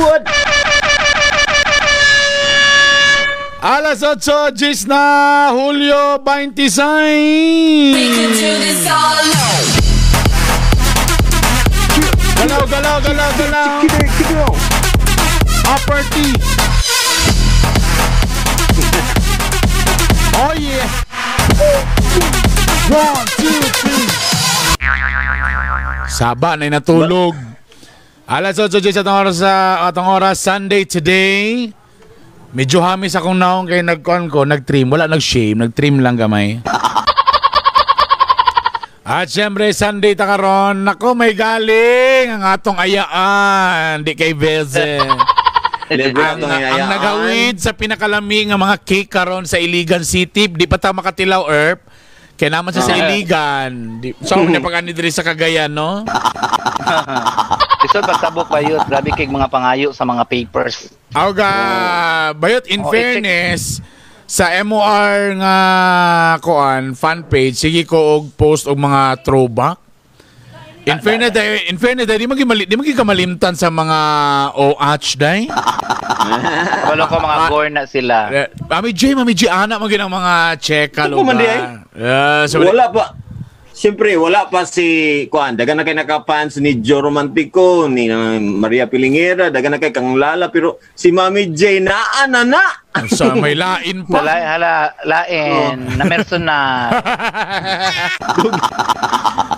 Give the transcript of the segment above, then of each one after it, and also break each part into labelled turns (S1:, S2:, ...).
S1: What?
S2: Alas 8, Gis na, Hulyo 26. Galaw, galaw, galaw, galaw. Upper T. Oh yeah. 1, 2, 3. Saba na natulog. Alas 8, Gis atong oras sa atong oras Sunday today. Medyo hamis akong naong kay nagkuan ko, nag-trim. Wala nag-shave, nag-trim lang gamay. At syempre, Sunday ta karon, nako may galing ang atong ayaan, di kay Beze. Ang nagawid sa pinakalaming nga mga cake karon sa Iligan City, di pa ta makatilaw erp. Kaya naman siya sa Iligan. Di, so, na pag-ani diri sa Cagayan, no?
S3: Isod pagtabok bayot, grabe kay mga pangayo sa mga papers.
S2: Awga, bayot in fairness sa MOR nga koan fan page, sige ko og post og mga throwback. In fairness, di magi kamalimtan sa mga OH day.
S3: Kabalo ko mga gore na sila.
S2: Mami J, ana mo ginang mga cheka lugar.
S1: So, wala pa. Siyempre, wala pa si kuan, dagan na kay naka-fans ni Joe Romantico, ni Maria Pilingera, dagan na kay Kang Lala, pero si Mami J naa na na.
S2: Sa may lain pa.
S3: Wala, hala, lain. Oh. Namerson na.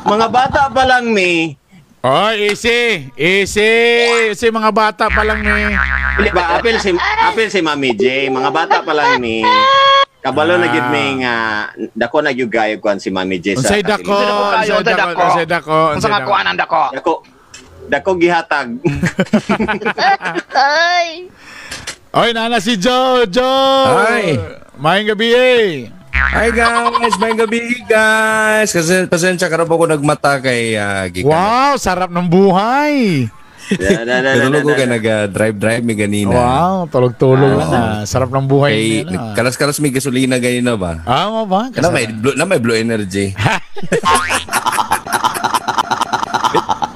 S1: Mga bata pa lang ni.
S2: Oh, easy. Easy. Easy, mga bata pa lang ni.
S1: Ba, apel si Mami J, mga bata pa lang ni. Kabalo na gyud mi nga dako na gyud gayo kuan si Mami J sa.
S2: Unsay dako? Unsay dako? Unsay dako?
S3: Unsa nga kuan ang dako?
S1: Dako. Dako gihatag.
S4: Ay.
S2: Oy, nana si Joe.
S5: Hi.
S2: Maayong gabi eh.
S5: Hi guys, maayong gabi guys. Kasi pasensya ka na po ko nagmata kay gikan.
S2: Wow, sarap ng buhay.
S5: Tulog ko kay nag-drive-drive mi ganina.
S2: Wow, tulog-tulog lang na. Sarap ng buhay
S5: kay, nila. Kalas-kalas may gasolina ganina ba?
S2: Ah, mo ba?
S5: Na may blue energy.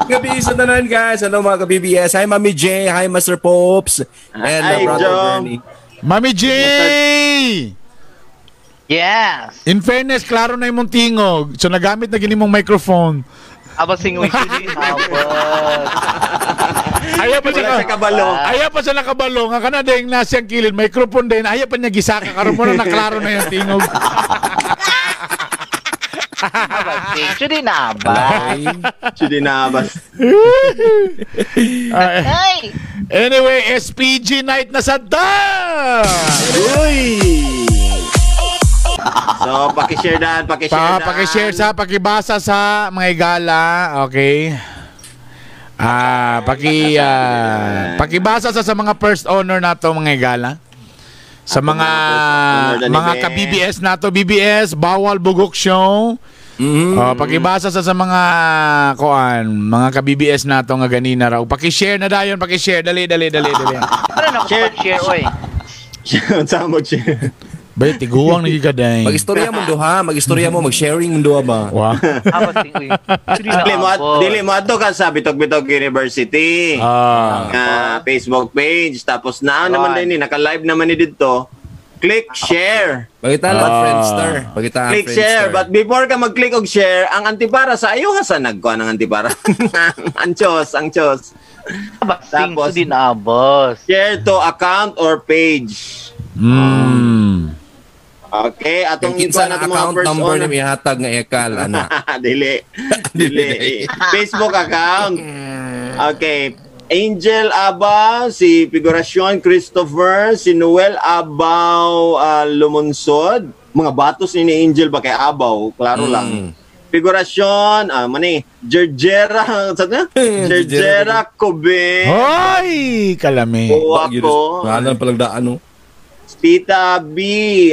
S5: Gabi sa tanan guys. Hello mga ka-BBS. Hi Mami J. Hi Master Pops. And
S1: hi,
S5: brother Bernie.
S2: Mami J!
S3: Yes!
S2: In fairness, klaro na imong tingog. So nagamit na gini mong microphone.
S3: Abasing uy,
S2: Ayaw pa siya nakabalo. Ayaw pa siya nakabalo. Nga kana ding nasa siyang kilid, microphone din. Ayaw pa niya gisaka. Karon mo na naklaro na yung tingog.
S3: Abasing, chudi na ba?
S1: Chudi na ba?
S2: Anyway, SPG night na sa da!
S1: Uy! So, paki-share daan, paki-share daan.
S2: Paki-share sa, pakibasa sa mga igala, okay? Pakibasa sa mga first honor nato mga igala. Sa mga ka-BBS nato, BBS, Bawal Bugok Show. Mm-hmm. Pakibasa sa mga koan, mga ka-BBS nato nga ganina raw. Paki-share na dayon, paki-share. Dali, dali, dali, dali.
S3: Ano na share, oy?
S1: Saan mag-share?
S2: Bay, tiguang nagi ka day.
S5: Mag-istorya mo duha, mag-istorya mo, mag-sharing mo duha ba?
S2: Wow.
S1: Dili mo adto ka sa Bitog-Bitog University. Facebook page, tapos na naman din ni naka-live naman ni didto. Click share.
S5: Pagita lang Friendster. Pagita
S1: click share, but before ka mag-click og share, ang antipara sa ayo sa nagkuan ang antipara. Ang chos, ang chos.
S3: Tapos din abos.
S1: Share to account or page. Okay, atong
S5: kinsa na account number ni ihatag nga ikal ana.
S1: Dili. Dili. Facebook account. Okay. Angel Abaw, si Figuracion Christopher, si Noel Abaw Lumunsod. Mga batos ni Angel ba kay Abaw, klaro lang. Figuracion, mani, Gergera, sa na? Gergera Kobe.
S2: Hoy, kalami.
S1: Ako.
S5: Ngalan palagdaan no.
S1: Tita B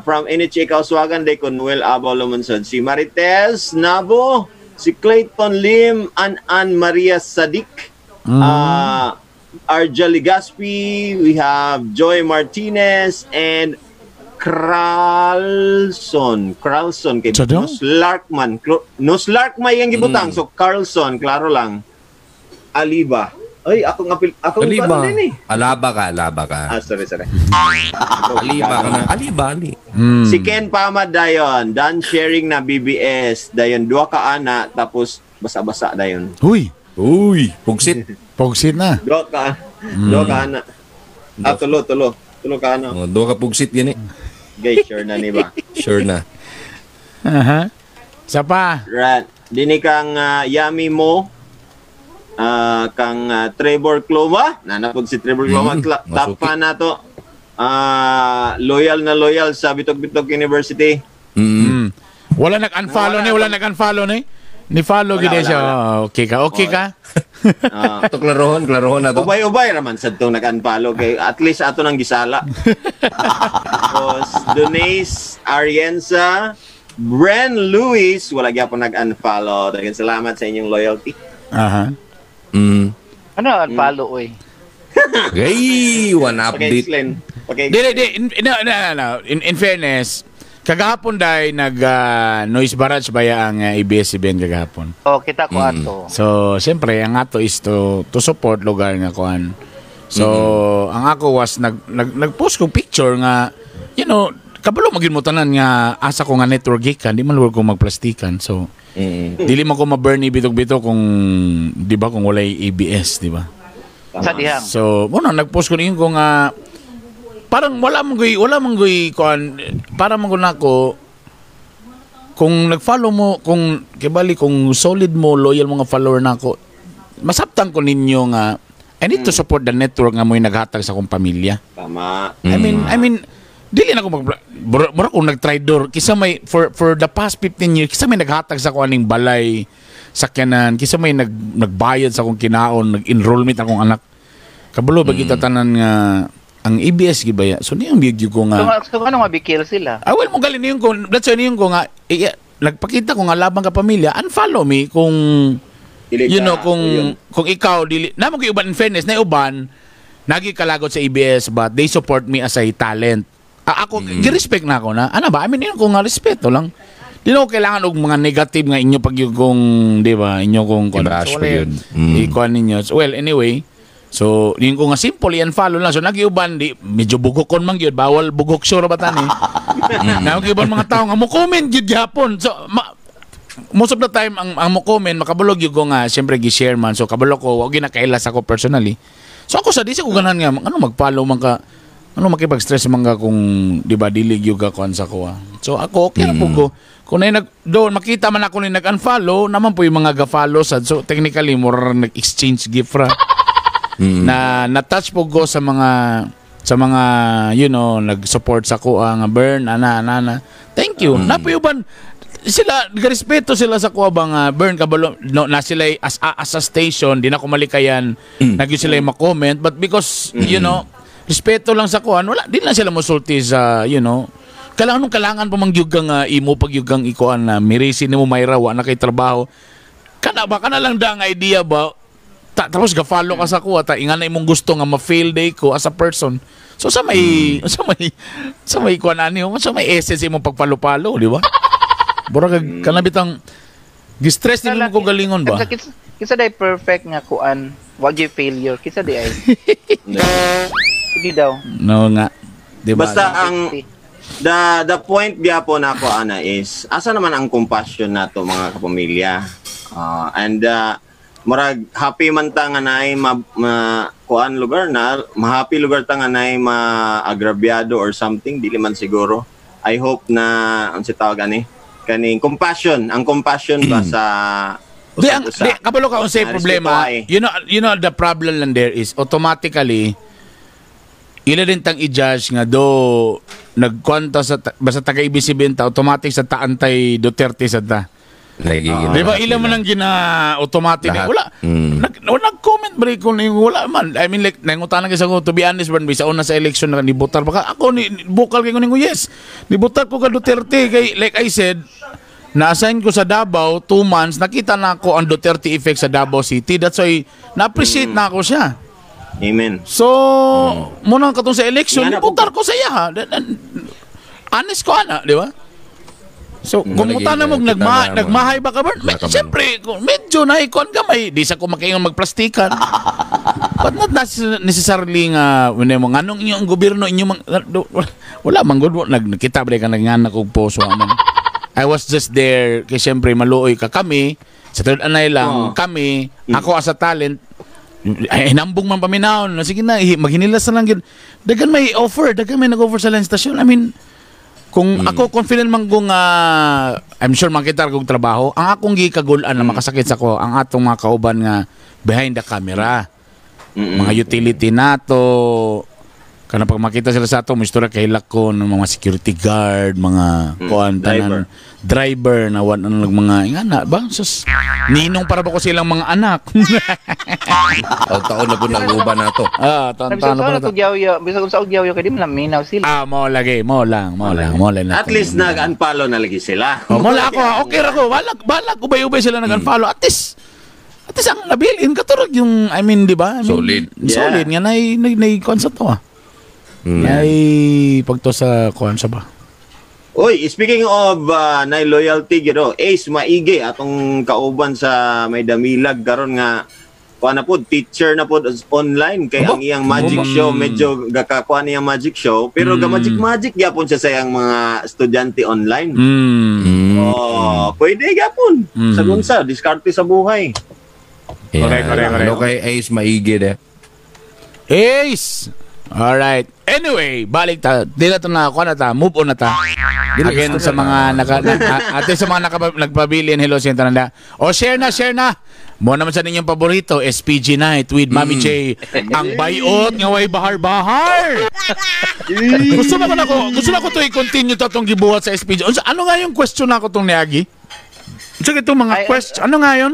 S1: from NHA Kauswagan, de Noel Abaw Lumunsod. Si Marites Nabo, si Clayton Lim, An Maria Sadik, Arja Ligaspi, we have Joy Martinez, and Carlson. Carlson kay Nos Larkman. Nos Larkman yung gibutang. So Carlson, klaro lang. Aliba. Ay, ako nga ako
S5: Ali
S1: ano
S5: ba?
S1: din eh.
S5: Alaba ka, alaba ka.
S1: Ah, sorry, sorry.
S5: Ali ba ka na? Ali ba, ali?
S1: Si Ken Pamad dayon, done sharing na BBS, dayon duha ka ana tapos basa-basa dayon.
S2: Huy,
S5: Uy, pugsit.
S2: pogsit na.
S1: Duha ka ana. Ah, tulo, tulo. Tulo ka ana.
S5: Oh, duha ka pugsit gani.
S1: Gay, sure na ni ba?
S5: Sure na.
S2: Aha. Sa pa.
S1: Right. Dini kang Yami mo, kang Trevor Cloma, nanapod si Trevor Cloma, top
S5: masuki.
S1: fan na to. Loyal na loyal sa Bitok-Bitok University.
S2: Wala nag-unfollow ni, wala nag-unfollow ni. Ni follow
S1: Wala,
S2: gid
S1: wala,
S2: siya.
S1: wala.
S2: Oh, okay ka, okay ka.
S5: Ito klarohon, klarohon na to.
S1: Ubay-ubay raman sad tong nag-unfollow kay at least ato nang gisala. Tapos Donace Arienza, Bren Lewis, wala gyapon nag-unfollow. Daghang salamat sa inyong loyalty.
S2: Aha.
S3: Ano unfollow oy?
S5: Okay, one update.
S1: Paki-explain. Paki
S2: Di, di, in, no, no, no, no. In fairness, kagahapon dai nag noise barrage baya ang ABS-CBN kagahapon.
S3: Oh, kita ko ato.
S2: So, siyempre, ang ato is to support lugar nga kuan. So, ang ako was nag nag nag-post ko picture nga kabalo magin mo tanan nga asa ko nga network gikan, di man lugar ko magplastikan. So, dili man ko ma-burn bitog-bitog kung di ba kung walay ABS, di ba?
S3: Sa dihang.
S2: So, muna nag-post ko niyon ko nga parang wala man goy kuan para man gud nako kung nag-follow mo kung kibali kung solid mo loyal mga follower nako masabtan ko ninyo nga I need to support the network nga mo'y naghatag sa akong pamilya.
S1: Tama.
S2: I mean dili na ko mag mura kung nag-traidor kisa may for the past 15 years kisa may naghatag sa ako aning balay sakyanan kisa may nagbayad sa akong kinaon nag-enrollment akong anak kabalo ba kita tanan nga ang ABS gibaya so niyang bigyo ko
S3: So,
S2: nga
S3: so ano nga bikil sila?
S2: Ah, well, mo galing niyon ko that's why niyon ko nga eh, nagpakita ko nga labang ka pamilya unfollow me kung
S1: Dili
S2: you
S1: ka,
S2: know kung
S1: yun.
S2: kung ikaw dili namo kay uban in fairness na uban nagi kalagot sa ABS but they support me as a talent. Ah, ako gi-respect na ako na ano ba I mean yun ko nga respeto lang di na ako kailangan og mga negative nga inyo pag yung kung di ba inyo kung
S5: I-bash
S2: so,
S5: pa
S2: wala
S5: yun.
S2: Ikuan ninyo. So, well anyway so yun ko nga simple i-unfollow lang so nagiuban di medyo bugokon man gyud bawal bugok sure ba tani nagiuban mga tao nga mo comment gyud gyapon so most of the time ang mo comment makabulog gyud ko nga siyempre gi-share man so kabalo ko wa ginakailas ako personally so ako sa di sa ko ganahan nga ano mag-follow man ka ano makipag-stress man ka kung di ba dili gyud ka kuan sa kuha so ako okay ra po ko kung na nag doon makita man ako ni nag-unfollow naman po yung mga ga-follow sad so technically more nag-exchange gift ra na na-touch po ko sa mga nag-support sa kuha nga burn ana ana ana thank you mm. Napayuban sila respeto sila sa kuha ba nga burn kabalo no, na sila as a station di na ko malikayan mm. Nagyo sila yung ma-comment but because respeto lang sa kuha wala di lang sila mosulti sa kailangan nung kailangan pa mangyug kang imo pagyug kang ikuan na mirisi nimo mayra wa na kay trabaho kana ba kana lang da ang idea ba ta, tapos ga-follow ka sa kuha ta inga na imong gusto nga ma-fail day ko as a person so sa may kuan ani sa may essence imong pagpalo-palo di ba Bura kag kana bitang gi-stress nimo ko galingon ba
S3: Kinsa, kinsa, kinsa day perfect nga kuan, wag yung failure. Kinsa di ay. Sige daw.
S2: No nga di ba
S1: Basta ang the point gyapon nako ana is asa naman ang compassion nato mga kapamilya. And murag happy man ta nga naay ma kuan lugar na ma-happy lugar ta nga naay ma-agrabyado or something dili man siguro. I hope na ang si tawag ani kaning compassion, ang compassion ba sa
S2: Di, ang,
S1: usag-usa.
S2: di, kabalo ka unsay
S1: Ah,
S2: problema.
S1: respeto ay.
S2: You know the problem lang there is automatically ila din tang i-judge nga do nagkwanta sa basta taga ABS-CBN ta automatic sa taantay Duterte sa ta.
S5: Nagiging
S2: Di ba ila man ang gina automatic
S5: Lahat.
S2: wala wala nag-comment break ko ni wala man. I mean like nangutana kay sa ko to be honest man sa una sa election na nibutar baka ako ni bukal kay ko ningo yes. Nibutar ko ka Duterte kay like I said na-assign ko sa Davao 2 months nakita na ako ang Duterte effect sa Davao City. That's why na-appreciate na ako siya.
S1: Amen.
S2: So, muna katong sa election,
S1: Nga na
S2: nibutar ko sa iya ha. Honest ko ana, di ba? So, kung muta na mo nagmahay ba ka ba? Siyempre, medyo naikon ka may di sa ko makaingon magplastikan. But not necessarily nga mo nganong inyong gobyerno inyong wala man gud nagkita ba ka nagnganak og poso man. I was just there kay siyempre maluoy ka kami sa third anay lang kami ako as a talent ay hinambong man paminawon sige na maghinilas na lang gid. Dagan may offer, dagan may nag-offer sa line station. I mean, kung ako confident man kung I'm sure makita kog trabaho, ang akong gikagulan na makasakit sa ko ang atong mga kauban nga behind the camera. Mga utility nato kana pag makita sila sa ato mistura kay ko ng mga security guard, mga kuan tanan driver na wan ano mga ingana ba sus ninong para ba ko silang mga anak.
S5: Taon na po nang uban nato.
S2: Taon na po na to.
S3: Bisag sa ugyaw kay di man minaw sila.
S2: Mo lagi, mo lang.
S1: At least nag-unfollow na lagi sila.
S2: Mo lang ako, okay ra ko. Balak ubay-ubay sila nag-unfollow. At least ang nabilin katurog yung I mean, di ba? I mean,
S5: solid.
S2: Solid nga nay kuan sa to. Ay pagto sa kuan sa ba.
S1: Oy, speaking of nay loyalty giro, Ace Maigi atong kauban sa may damilag karon nga kuan na pod teacher na pod online kay ang iyang magic show medyo gakakuan niyang magic show pero ga magic gyapon siya sa iyang mga estudyante online. Oh, pwede gyapon. Sa gunsa diskarte sa buhay.
S5: Yeah.
S2: Correct.
S5: Ano kay Ace Maigi de?
S2: Ace. Alright. Anyway, balik ta. Di na to na kuan na ta, move on na ta. Again sa mga ate sa mga nagpabilin, hello sa tanan. O share na, share na. Mo naman sa ninyong paborito, SPG Night with Mami J. Ang bayot nga way bahar-bahar. Gusto na ko to i-continue to atong gibuhat sa SPG. Ano nga yung question nako tong niagi? Unsa kitong mga question? Ano nga yun?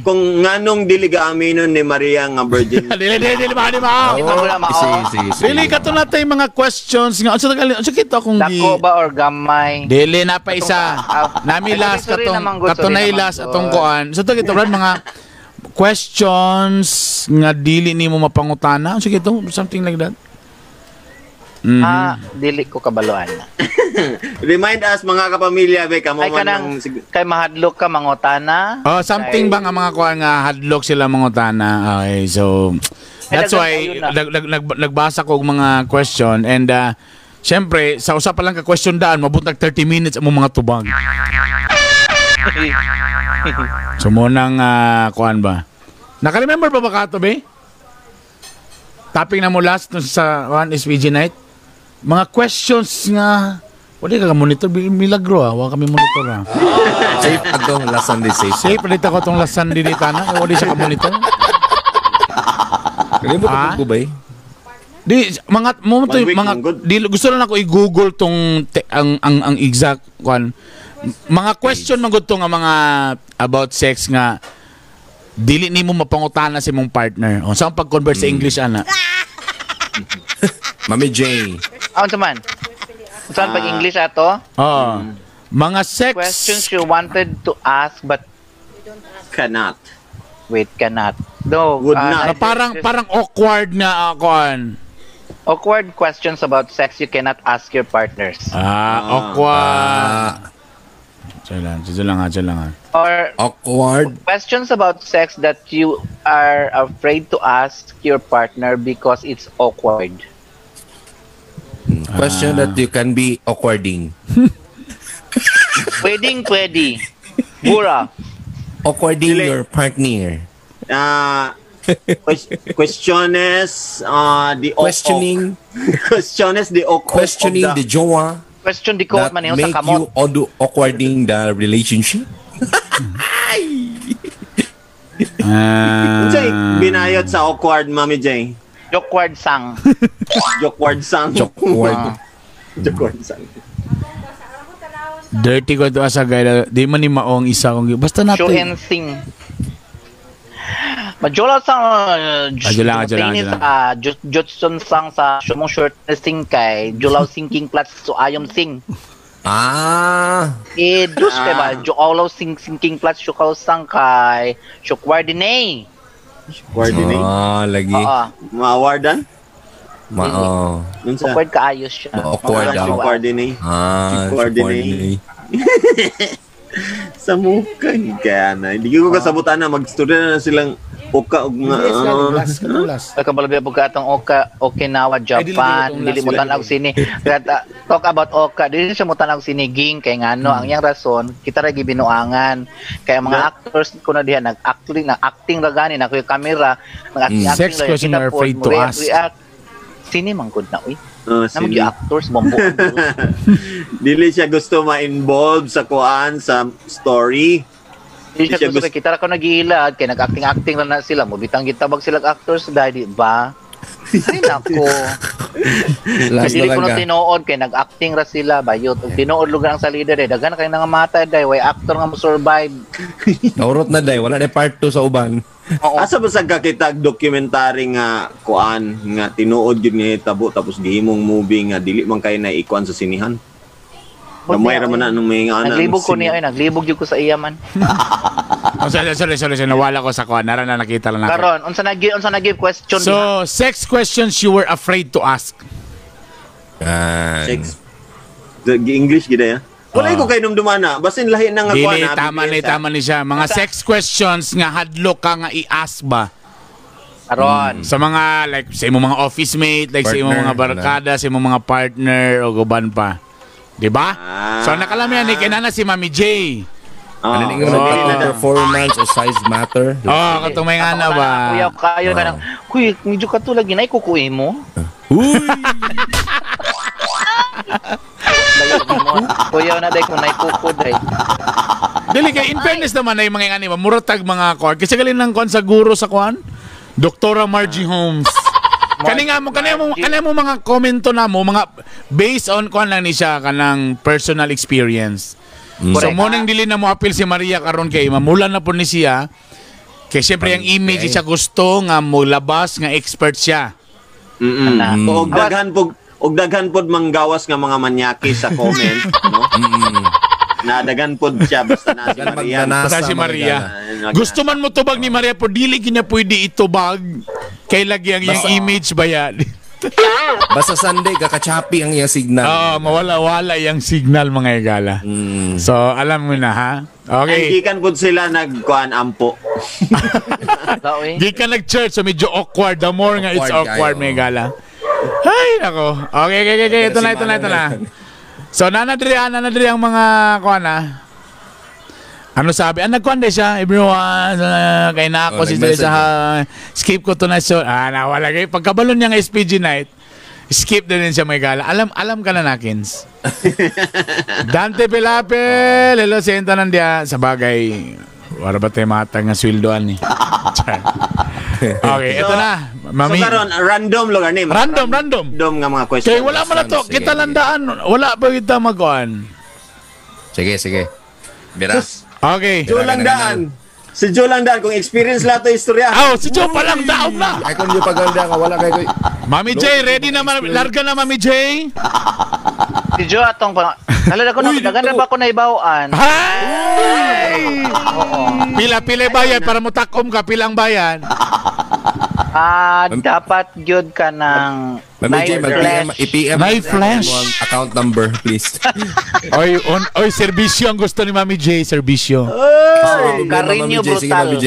S1: Kung nganong dili gaaminon ni Maria nga virgin.
S2: Dili ba. Dili kato na tay mga questions nga unsa kita kung
S3: dako ba or gamay.
S2: Dili na pa isa. Nami last katong katunay last atong kuan. So to brad mga questions nga dili nimo mapangutana. Unsa kito something like that.
S3: Dili ko kabaloan.
S1: Remind us mga kapamilya be kamo man ng
S3: kay mahadlok ka mangutana.
S2: Oh, something ba nga mga kuan nga hadlok sila mangutana. Okay, so that's why nagbasa ko og mga question and syempre sa usa pa lang ka question daan mabuntag 30 minutes ang mga tubag. So mo nang kuan ba? Naka-remember pa ba ka to be? Topic na mo last sa one SPG Night. Mga questions nga wala ka monitor milagro wa kami monitor ah.
S5: Safe atong last Sunday safe.
S2: Safe dito ko tong last Sunday dito na wala siya ka monitor.
S5: Kalimot ko ba?
S2: Di mga mo to mga di, gusto lang ako i-google tong ang exact kwan. Mga question man gud to nga mga about sex nga dili nimo mapangutana sa imong partner. O saan pag-convert sa English ana?
S5: Mami J.
S3: Unsa man? Saan pag English ato?
S2: Oo. Mga sex
S3: questions you wanted to ask but
S1: cannot.
S3: Wait, cannot. No,
S1: would not.
S2: Parang awkward na kuan.
S3: Awkward questions about sex you cannot ask your partners.
S2: Awkward. Chill lang.
S3: Or
S5: awkward
S3: questions about sex that you are afraid to ask your partner because it's awkward.
S5: Question that you can be awkwarding.
S3: Pwedeng pwede. Bura.
S5: Awkwarding your partner.
S1: Questiones the
S5: questioning
S1: questiones the
S5: questioning the jowa.
S3: Question di ko man sa kamot.
S5: Make you awkwarding the relationship.
S1: Unsay binayot sa awkward, Mami J?
S3: Awkward sang.
S1: Awkward sang. Awkward sang.
S2: Dirty ko ito asa gaya. Di man ni maong isa kung basta natin.
S3: Show and sing. Majola sang
S2: Ajo lang.
S3: Jutsun sang sa shumong short sing kay Julaw sinking plus so ayom sing. Eh dus kay ba Julaw sing sinking plus shukaw sang kay Shukwardine.
S1: Coordinate.
S5: Lagi.
S1: Ma-awardan?
S5: Ma-oh.
S3: Awkward kaayos siya.
S5: Awkward.
S1: Coordinate. Coordinate. Sa mukha kaya na. Hindi ko kasabutan na magstorya na silang oka og mga
S2: Last.
S3: Ay, kabalo biya pagka atong Oka, Okinawa, Japan,
S2: Ay,
S3: dili mo tan-aw sini. Talk about Oka, dili siya mo tan-aw siniging kay ngano ang iyang rason, kita ra gibinuangan. Kaya mga actors kuno diha nag-acting, nag-acting ra gani na kuy kamera, nag-acting.
S2: Sex question you're afraid to ask.
S3: React. Sini man gud na uy.
S1: Oh,
S3: Na mag actors bombo.
S1: Dili siya gusto ma-involve sa kuan sa story.
S3: Dili siya gusto kay kita ra ko nagilad kay nag-acting-acting ra na sila, mobitang gitabag sila actors dahil di ba? Ay nako.
S5: Last
S3: Dili
S5: na
S3: ko
S5: lang
S3: na
S5: ka.
S3: tinuod kay nag-acting ra sila bayot. Ug tinuod lugar ang salida day daghan kay nangamatay day way actor nga mo survive.
S5: Naurot na day, wala na part 2 sa uban.
S3: Oo.
S1: Asa ba sa kakita documentary nga kuan nga tinuod gyud nga hitabo tapos gihimong movie nga dili man kay na ikuan sa sinihan. Gamay ra man na nung may nga ana.
S3: Naglibog ko niya ay naglibog gyud ko sa iya man.
S2: Oh, sorry, sorry, sorry, sorry, nawala ko sa kuan. Nara na nakita lang ako.
S3: Karon unsa na give question diha?
S2: So, sex questions you were afraid to ask.
S5: Yan.
S1: Sex. The English gid ya. Wala ko kay numdumana. Basin lahi na nga kuan.
S2: Dili, tama ni siya. Mga sex questions nga hadlok ka nga i-ask ba?
S3: Karon.
S2: Sa mga, like, sa imong mga office mate, like sa imong
S5: Partner,
S2: mga barkada, sa imong mga partner, o guban pa. Diba?
S1: Ah.
S2: So, nakalamihan ni kinana si Mami J.
S5: Ano
S1: Oh,
S5: yung
S2: Oh.
S5: performance o size matter?
S2: Oh, katong may nga na ba?
S3: Kuya kayo ka nang kuy medyo katulad ginay kukuin mo.
S5: Uy!
S3: Kuya na day kung nay kuko day.
S2: Dili kay in fairness naman ay mga ngani ba muratag mga kuan kasi galing ng kuan sa guro sa kuan Doktora Margie Holmes. Kani nga mo kani mo mga komento na mo mga based on kuan lang ni siya kanang personal experience. So
S3: Correct.
S2: mo nang dili na mo appeal si Maria karon kay mamula na po ni siya. Kay syempre ang image siya gusto nga molabas nga expert siya.
S3: Ana.
S1: Og daghan pod manggawas nga mga manyaki sa comment, no? Na daghan pod siya basta na si Maria.
S2: Basta si
S5: mga
S2: Maria.
S5: gana.
S2: Gusto man mo tubag ni Maria po dili gyud niya pwede itubag kay lagi ang iyang image ba yan.
S5: Basta Sunday, kakachapi ang iyang signal.
S2: Oo, mawala-wala yung signal mga igala. So, alam mo na ha?
S1: Okay.
S2: Okay.
S1: Gikan pod sila nagkuan ampo.
S3: Uy.
S2: Di ka nag-church, so medyo awkward. The more nga it's
S5: Awkward
S2: awkward,
S5: kayo.
S2: mga igala. Ay, nako. Okay. Ito na, ito na, ito na. So, nanadri ang mga kuan ha. Ano sabi? Ah, nagkuan din siya. Everyone, kay na ako
S5: Oh,
S2: si
S5: nag-message
S2: Teresa. Skip ko to na so. Ah, nawala kayo. Pagkabalon niya ng SPG night, skip na din siya may gala. Alam ka na, Nakins. Dante Pilapel, hello sa intanan diya. Sa bagay, wala ba tayo matang nga sweldoan ni? Char. Okay, ito na. Mami.
S1: So karon random lugar ni.
S2: Random.
S1: Random nga mga question.
S2: Kay wala man na to.
S5: Sige,
S2: Kita
S5: sige.
S2: landaan. Wala pa kita mag-on.
S5: Sige. Bira.
S2: Okay.
S1: Joe lang daan. Si Joe lang daan kung experience lahat to istorya.
S2: Oh, si Joe pa lang daog na.
S5: Ay, kung yung paganda ka, wala kayo.
S2: Mami J, ready na larga na Mami J.
S3: Si Joe atong pa. Nalala ko na daghan ra ba ko naibawaan.
S2: Hi!
S3: Oo.
S2: Pila-pila bayad para mutakom ka pilang bayan.
S3: Ah, dapat gyud ka ng
S5: Mami J,
S3: night
S5: mag-PM,
S3: flash.
S5: i-PM.
S2: Night flash.
S5: Mo ang account number, please.
S2: Oy, oy, serbisyo ang gusto ni Mami J, serbisyo.
S3: Oh,
S5: Mami
S3: Carino
S5: J, sige,
S3: Brutal.
S5: Mami J.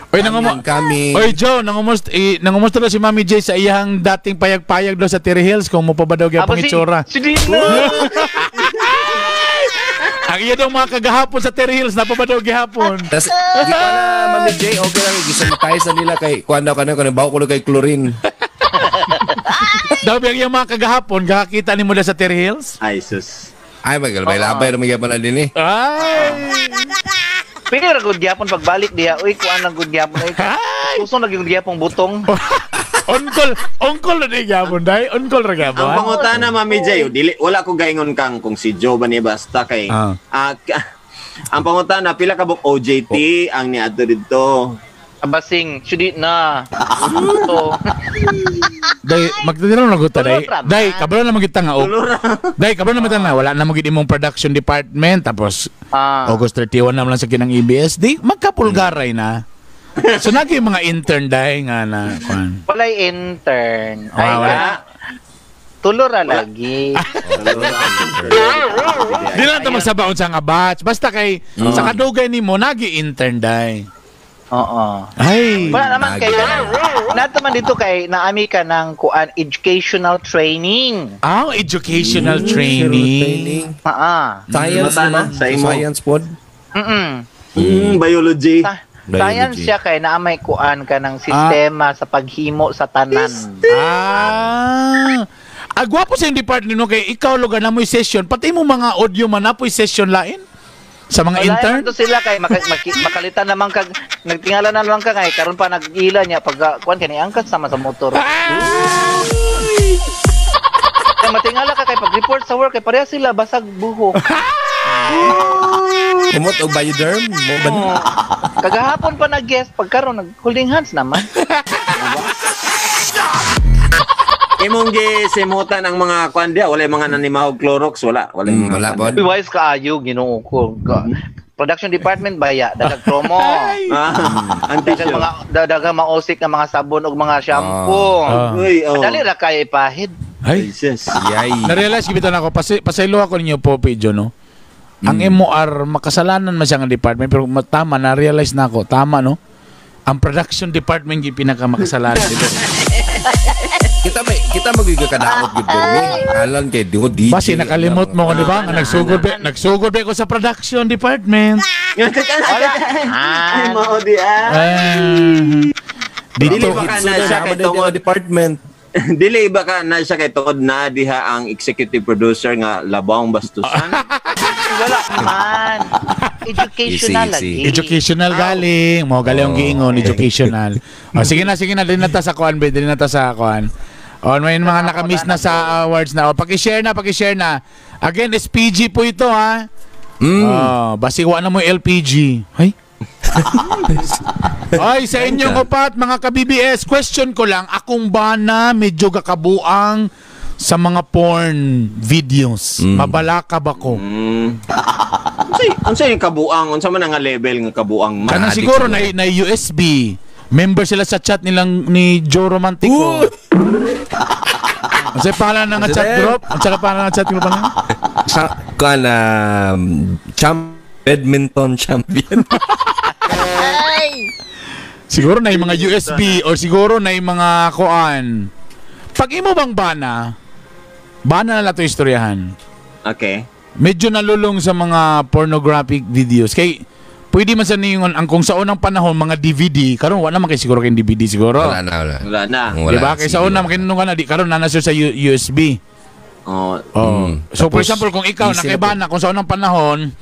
S2: Oy, nangumo.
S5: Kami.
S2: Oy, Joe, nangumusta daw si Mami J sa iyang dating payag-payag daw sa Terry Hills kung mo pa ba daw gyapon
S3: Aba, si-
S2: itsura.
S3: Si Dino.
S2: Ang iya daw mga kagahapon sa Terry Hills, napa ba daw gihapon?
S5: Tas, di ko na, Mami J, okay lang. Gisanitize na nila kay, kuan daw ka na, kuan bawo ko na kay chlorine.
S2: Daw ba ang iyang mga kagahapon, gakakita ni mo daw sa Terry Hills?
S1: Ay sus.
S5: Ay, magalabay-labay na magyapon na din eh.
S2: Ay!
S3: Pili ra gud gyapon pagbalik diha. Uy, kuan lang gud gyapon. Uy,
S2: Ay!
S3: Kusog na gyud gyapon butong.
S2: Ongkol na di gyapon, day. Ongkol ra gyapon.
S1: Ang pangutana Mami J, oh, dili wala ko gaingon kang kung si Joe ba ni basta kay ang pangutana pila ka buok OJT ang niadto didto.
S3: Abasing, sudi na. So,
S2: Day, magtitiro na guta, day.
S3: Tulog ra man.
S2: Day, kabalo na magita nga. Oh.
S1: Tulora.
S2: Day, kabalo na magita nga. Wala na magid imong production department. Tapos, August 31 na lang sa kinang EBS. Di, magkapulgaray na. So, nagi yung mga intern, day, nga na. Kuan.
S3: walay intern. Ay,
S2: Ah, wala.
S3: ah, Tulo ra lagi.
S1: Tulora.
S2: Di lang ta magsabaon sa nga batch. Basta kay sa kadugay nimo nagi-intern day.
S3: Oo.
S2: Ay.
S3: Wala naman kay nato man dito kay naami ka ng kuan educational training.
S2: Ah, educational training.
S3: Ah.
S5: Science
S1: Mata
S5: naman.
S1: na, sa imo.
S5: Science pod.
S1: Biology.
S3: Science siya kay naamay kuan ka ng sistema sa paghimo sa tanan.
S2: Ah. Agwapo sa yung department no kay ikaw lugar na mo'y session pati mo mga audio man na po'y session lain sa mga
S3: Wala
S2: intern.
S3: naman to sila kay makalitan naman kag nagtingala na lang ka kay karon pa nag-ila niya pag kuan kani angkat sama sa motor. Kay matingala ka kay pag-report sa work kay pareha sila basag buhok.
S5: Kumot og bioderm mo ba?
S3: Oo. Kagahapon pa nag-guest pag karon nag holding hands naman.
S1: Imong gisimutan ang mga kuan diya, wala yung mga nanimahog Clorox, wala. Wala yung mga
S5: Wala
S1: kuan.
S5: pod.
S3: Uy, wise kaayo Ginoo ko. Production department baya daghang promo.
S1: Ah, anti
S3: Daghang mga daghang maosik nga mga sabon ug mga shampoo.
S2: Ah.
S1: Uy, oh.
S3: Dali ra kay ipahid.
S2: Ay.
S1: Jesus.
S5: Yay.
S2: Na-realize gibito na ako pasaylo ako ninyo po Pedro no. Ang MOR makasalanan man siya nga department pero tama na-realize na ako tama no. Ang production department gyud pinakamakasalanan dito.
S5: Kita magiging kadaot gud mi. Alan kay di ko DJ.
S2: Basi nakalimot mo ko di ba? Nga nagsugod ba ko sa production department.
S1: Ay, mao di ah.
S2: Dito
S1: Dili ba ka na siya kay tungod
S5: department.
S1: Dili ba ka na siya kay tungod na diha ang executive producer nga labong bastusan?
S3: Wala man. Educational
S5: Easy, easy.
S3: lagi.
S2: Educational galing. Mo galing ang giingon, educational. O, sige na, dili na ta sa kuan, be, dili na ta sa kuan. O, may mga nakamiss na sa awards na. O, paki-share na. Again, SPG po ito, ha. Oh, basi wa na mo LPG. Ay. Ay, sa inyong upat, mga ka-BBS, question ko lang, akong bana medyo gakabuang sa mga porn videos. Mabalaka ba ko?
S1: Unsa yung kabuang? Unsa man ang level nga kabuang man?
S2: Kanang siguro na USB. Member sila sa chat nilang ni Joe Romantico. Unsa pangalan ng chat group? Unsa pangalan ng chat group ano?
S5: Sa kuan badminton champion.
S2: Siguro na yung mga USB or siguro na yung mga kuan. Pag imo bang bana na lang ito istoryahan.
S1: Okay.
S2: Medyo nalulong sa mga pornographic videos. Kay pwede man sa ningon ang kung sa unang panahon mga DVD, karon wala man kay siguro kay DVD siguro.
S5: Wala na.
S1: Wala na.
S5: Wala,
S2: diba? Kay sa una makinunong ka na di karon na na sa USB.
S1: Oh.
S2: Oh. So for
S5: Tapos,
S2: example, kung ikaw nakibana kung sa unang panahon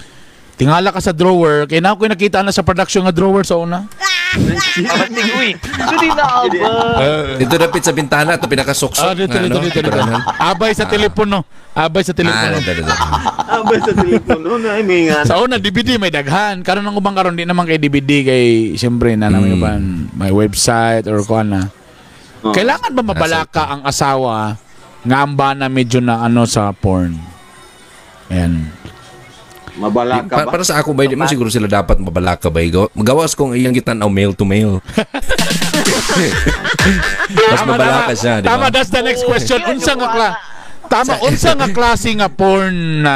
S2: tingala ka sa drawer, kay na ko nakita na sa production nga drawer sa una.
S3: Abastig, uy. Sudi na aba.
S5: Dito dapit sa bintana ito pinakasuksok.
S2: Dito. Abay sa telepono. Abay sa telepono.
S5: Dito.
S1: Abay sa telepono na may nga.
S2: Sa una DVD may daghan. Karon ang ubang karon di naman kay DVD kay siyempre na naman uban may website or kuan na. Kailangan ba mabalaka ang asawa nga ang bana medyo na ano sa porn? Ayan.
S1: Mabalaka ba?
S5: Para sa ako ba, di man siguro sila dapat mabalaka ba? Magawas kung iyang gitan-aw mail to mail. Mas mabalaka siya, di ba?
S2: Tama, that's the next question. Unsa nga tama, unsa nga klase nga porn na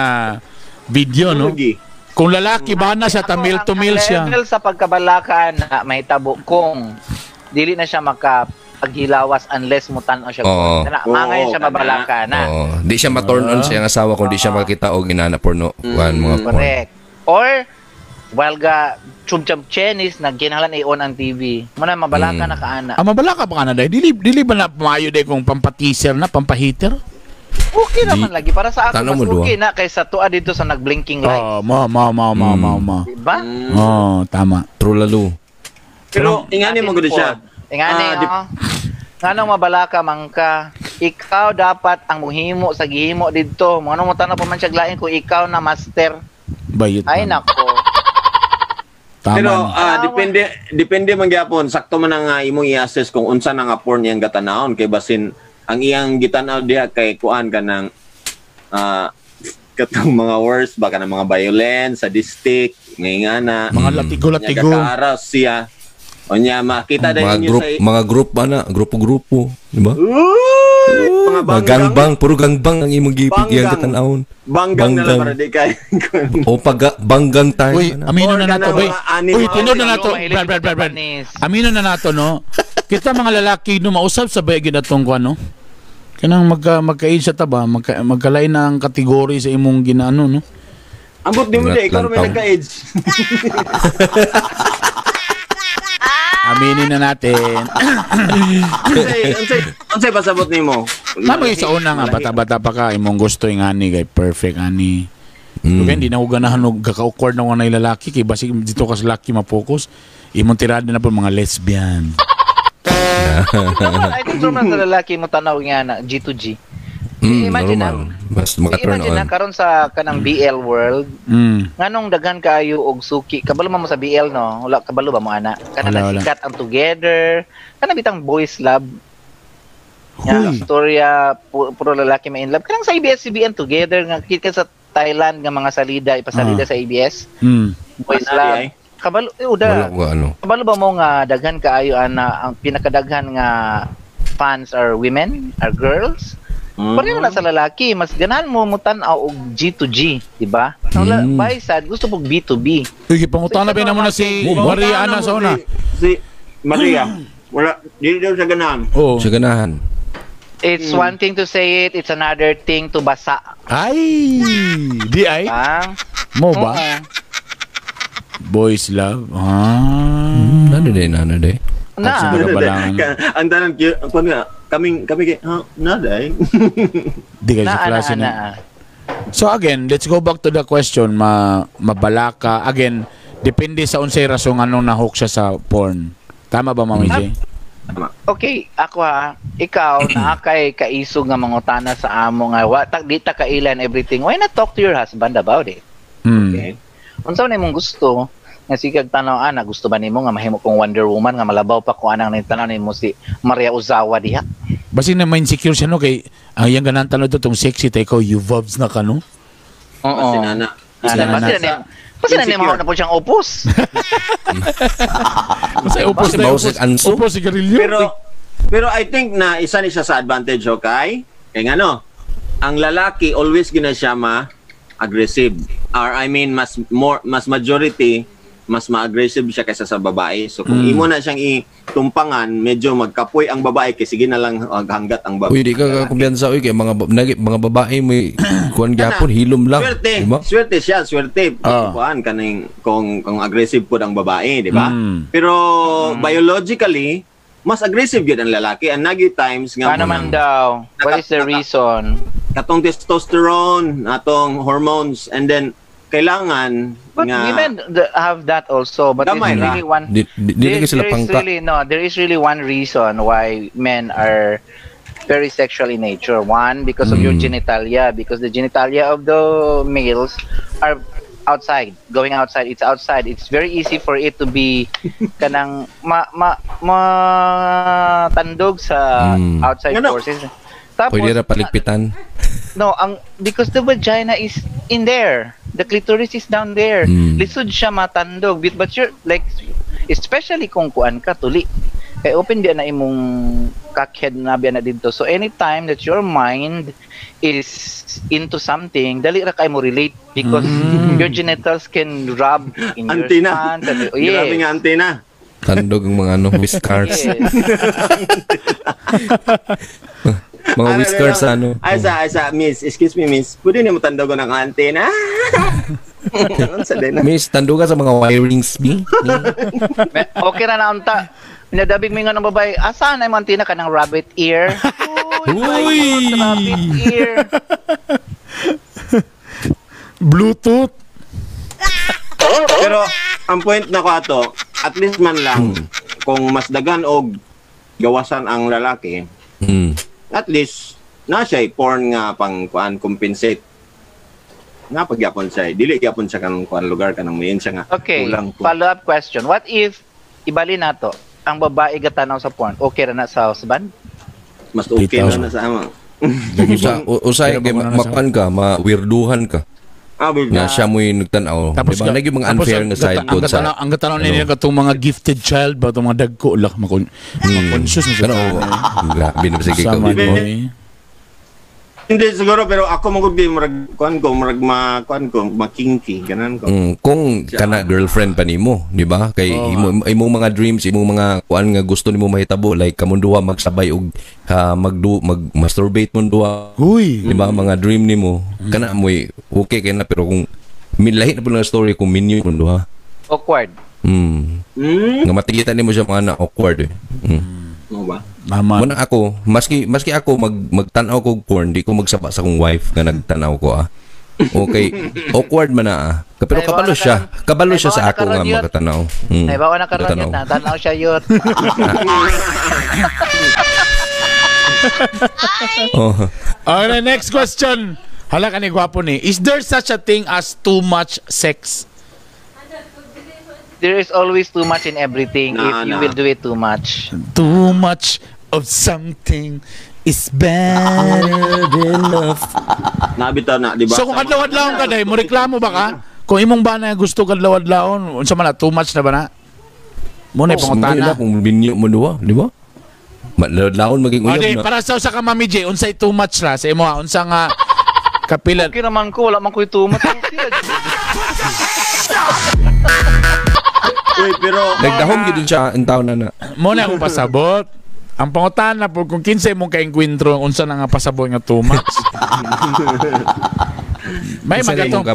S2: video, no? Kung lalaki ba na siya, ta mail to mail siya.
S3: Ang level sa pagkabalaka na may tabo kung dili na siya makapaghilawas unless mo tan-aw siya.
S5: Oo.
S3: Mangay siya mabalaka na.
S5: Oo. Di siya ma-turn on siya ang asawa kung di siya makita og inana porno. Kuan mga porn.
S3: Correct. Or while ga chum-chum chenis na ginahalan i-on ang TV. Muna mabalaka na kaana.
S2: Ah, mabalaka ba ka na dahil? Dili ba na maayo dahil kung pampateaser na, pampahiter?
S3: Okay naman lagi. Para sa ako, mas
S5: mo,
S3: okay na kaysa tuwa dito sa nag-blinking light.
S2: Oh, ma.
S3: Diba?
S2: Oh, tama.
S5: True lalo.
S1: Pero ingani mo gud siya.
S3: Ingani, nganong mabalaka man ka, ikaw dapat ang muhimo sa gihimo didto. Mga mo tanaw pa man siya lain kung ikaw na master.
S2: Bayot.
S3: Ay nako.
S2: Tama.
S1: Pero depende man gyapon, sakto man ang imong i-assess kung unsa na nga porn iyang gatanawon kay basin ang iyang gitanaw diha kay kuan kanang katong mga worst ba kanang mga violence, sadistic, ngayngana,
S2: mga latigo-latigo.
S1: Kaaras siya. O niya makita
S5: mga
S1: dahil
S5: group, sa mga group ba na, grupo-grupo, di ba?
S1: Mga
S5: Mga gangbang, puro gangbang ang imong gipigyan
S1: Banggang.
S5: katanawon.
S1: Banggang na lang
S5: Banggang.
S1: para di kay.
S5: O pag banggang tayo.
S2: Uy, amino
S1: Or
S2: na nato,
S1: kanang
S2: bay.
S1: mga animal.
S2: Uy, tinod na nato.
S3: Mahilig
S2: Brad, Brad,
S3: sa
S2: Brad, Brad.
S3: Japanese.
S2: Amino na nato, no? Kita mga lalaki, no, mausap sa bayag atong kuan, no? Kanang magka-age sa taba, magkalain na ang kategory sa imong ginaano, no?
S1: Ambot di mo di, ikaw may
S5: Lantaw.
S1: nagka-age.
S2: Aminin na natin.
S1: Unsay pasabot nimo?
S2: Tama yung sa una nga, bata-bata pa ka, imong gusto yung ani, kay perfect ani. Okay, hindi na ko ganahan og kaka-awkward na ko na lalaki, kay basig dito ka sa laki ma-focus. Imong tirada na po mga lesbian.
S3: Normal, I think normal sa lalaki mo tanaw nga na G2G. Imagine
S5: Normal. Mas maka-turn
S3: Imagine
S5: on.
S3: na karon sa kanang BL world, nganong daghan kaayo og suki. Kabalo man mo sa BL, no? Wala kabalo ba mo ana? Kanang
S2: Wala, wala.
S3: nasikat ang together, kanang bitang boys love. Nga
S2: Huy.
S3: istorya puro lalaki may in love. Kanang sa ABS-CBN together nga kita sa Thailand nga mga salida ipasalida sa ABS, boys
S1: Manali,
S3: love.
S1: ay.
S3: Kabalo eh, uda.
S5: Wala ko ano.
S3: Kabalo ba mo nga daghan kaayo ana ang pinakadaghan nga fans are women, are girls? Pareho na sa lalaki, mas ganahan mo mutan-aw og G to G, di ba? Ang by side gusto pog B to B.
S2: Uy, pangutana ba na mo na si Maria Ana sa una?
S1: Si Maria. Wala, dili daw siya ganahan.
S2: Oo.
S5: Sa ganahan.
S3: It's one thing to say it, it's another thing to basa.
S2: Ay! Di ay?
S3: Ah?
S2: Mo ba?
S3: Oo.
S2: Boys love. Ah.
S5: Nano day, nano day.
S3: Na.
S2: Sa kabalangan.
S1: Ang tanan kuan nga kaming kami kay ha nada eh.
S2: Di kayo
S3: Na,
S2: sa
S3: na,
S2: klase
S3: na,
S2: na. So again, let's go back to the question. Mabalaka. Again, depende sa unsay rason anong nahook siya sa porn. Tama ba, Mami J?
S3: Okay, ako ha, ikaw naa kay kaisog nga mangutana sa amo nga wa ta, di ta kailan everything. Why not talk to your husband about it?
S1: Okay.
S3: Unsa man imong gusto? Nga sigag tanaw ana gusto ba nimo nga mahimo kong Wonder Woman nga malabaw pa ko anang tanaw nimo si Maria Ozawa diha.
S2: Basin na may insecure siya, no? Kay, ang iyang ganahan tanod to, tong sexy, tayo ikaw, you vobs na ka, no?
S3: Oo.
S1: Basta nana.
S3: Ana, basta na basta na nimo na po siyang opus.
S2: Basta upos
S5: Basta
S2: na,
S5: bawas
S2: upos,
S5: ang anso.
S2: upos sigarilyo.
S1: Pero I think na isa ni siya sa advantage, okay? Kay ngano, ang lalaki always gina siya ma aggressive. Or I mean mas majority mas ma-aggressive siya kaysa sa babae. So kung imo na siyang itumpangan, medyo magkapoy ang babae kay sige na lang hanggat ang babae.
S5: Uy, di ka kumpiyansa uy kay mga babae may kuan gyapon hilom lang.
S1: Swerte,
S5: Di ba?
S1: swerte siya, swerte. Kuan kaning kung aggressive pud ang babae, di ba? Pero biologically, mas aggressive gyud ang lalaki. Ang nagi times nga
S3: Paano man daw? What is the reason?
S1: Katong testosterone, atong hormones, and then kailangan
S3: But
S1: nga
S3: women have that also. But
S1: Gamay
S3: there's
S1: ra.
S3: really one.
S5: Di di sila
S3: there is
S5: pangka.
S3: really no. There is really one reason why men are very sexual in nature. One, because of your genitalia, because the genitalia of the males are outside, going outside. It's outside. It's very easy for it to be kanang ma ma matandog sa outside
S1: Ngano?
S3: forces. Tapos,
S5: Pwede ra paligpitan.
S3: No, ang because the vagina is in there. The clitoris is down there. Lisod siya matandog. But you're like, especially kung kuan ka tuli. Kay open biya na imong cockhead na biya na didto. So anytime that your mind is into something, dali ra kay mo relate because your genitals can rub in your
S1: Antenna.
S3: pants. And, oh, yes.
S1: Grabe nga antena.
S5: Tandog ang mga ano, whiskers.
S3: Yes.
S5: Mga whiskers ano.
S1: Ay sa miss, excuse me miss. Pwede nimo tandogon ang antena. Sa din.
S5: Miss, tanduga sa mga wirings bi.
S3: Okay ra na unta. Nadabig mi nga ng babae, asa na imong antenna ka ng rabbit ear? Uy!
S5: Uy!
S3: Rabbit ear.
S2: Bluetooth.
S1: Pero ang point na ko ato, at least man lang kung mas dagan og gawasan ang lalaki, at least na siya porn nga pang kuan compensate. Nga pagyapon siya, dili gyapon siya kanang kuan lugar kanang mayin siya nga.
S3: Okay,
S1: kulang ko.
S3: follow-up question. What if ibali nato ang babae gatanaw sa porn, okay ra na sa husband?
S1: Mas okay
S2: Bitaw.
S1: na na sa ama.
S5: Usay
S2: Pero
S5: kay
S2: ba na sa-
S5: makuan ka, ma-weirduhan ka.
S1: Ah, baby.
S5: Nga siya mo'y nagtan-aw.
S2: Tapos
S5: Diba? Naging mga unfair
S2: ang
S5: nga side
S2: ang
S5: po sa...
S2: Ang gatanaw nila katong mga gifted child ba itong mga dagko lak makon conscious na
S5: Ano, grabe na sige ka.
S2: Sama mo eh.
S1: Hindi siguro, pero ako mo gud murag kuan ko, murag ma kuan ko, makinky ganan ko.
S5: Kung kana girlfriend pa nimo, di ba? Kay imo imong mga dreams, imong mga kuan nga gusto nimo mahitabo, like kamong duha magsabay og magdu mag masturbate mon duha.
S2: Uy.
S5: Di ba, mga dream nimo kana moy okay kay na, pero kung lahi na pud nga story kung minyo mon duha.
S3: Awkward.
S5: Nga matigita nimo siya mga na awkward eh.
S1: Mo ba?
S2: Tama.
S5: Muna ako, maski ako magtan-aw ko og porn, di ko magsapa sa akong wife nga nagtan-aw ko ah. Okay, awkward man na ah. Pero kabalo siya. Kabalo siya sa ako nga makatanaw.
S3: Naibaw na karon yun na. Tanaw siya yun.
S5: Oh.
S2: Okay, next question. Hala ka ni gwapo ni. Is there such a thing as too much sex?
S3: There is always too much in everything if you will do it too much.
S2: Too much of something is bad enough.
S1: Nabitaw na, di ba?
S2: So kung adlaw-adlawon ka day, mo reklamo ba ka? Kung imong bana gusto kadlaw-adlawon, unsa man na, too much na ba na? Mo na pangutana.
S5: Kung binyo mo duha, di ba? Madlaw-adlawon maging uyab na.
S2: Para sa usa ka Mami J, unsay too much ra sa imo, unsa nga kapilan?
S3: Okay naman ko, wala man ko'y too much.
S1: Uy, pero
S5: nagdahom gid siya ang taon na.
S2: Mo na akong pasabot. Ang pangutana po kung kinsay mong kaengkwentro, unsa na nga pasabot nga too much. May magatong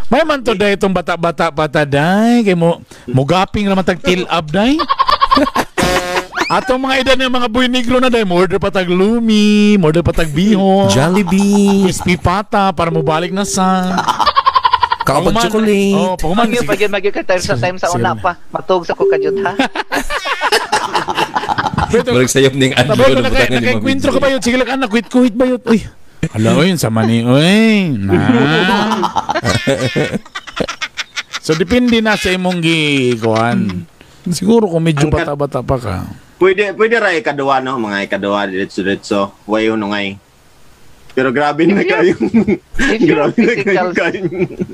S2: may man to day itong bata-bata pata day kay mo mugaping ra man tag till up day. Atong mga edad ng mga boy negro na day, mo order pa tag lumi, mo order pa tag bihon,
S5: Jollibee,
S2: crispy pata para mobalik na sa
S5: kapag chocolate.
S2: Oh, pag
S3: pag ka time sa time sa una pa, matug sa ko kadyot ha.
S5: Balik sayop ning adlaw
S2: na butangan ni. Nakakwentro ka ba yun? Sige lang anak, kuhit-kuhit ba yun? Uy. Hala oy, sa mani oy. Na. So depende na sa imong gikuan. Siguro kung medyo bata-bata pa ka.
S1: Pwede ra ikaduwa no, mga ikaduwa diretso-diretso. Way hunungay. Pero grabe na kayo.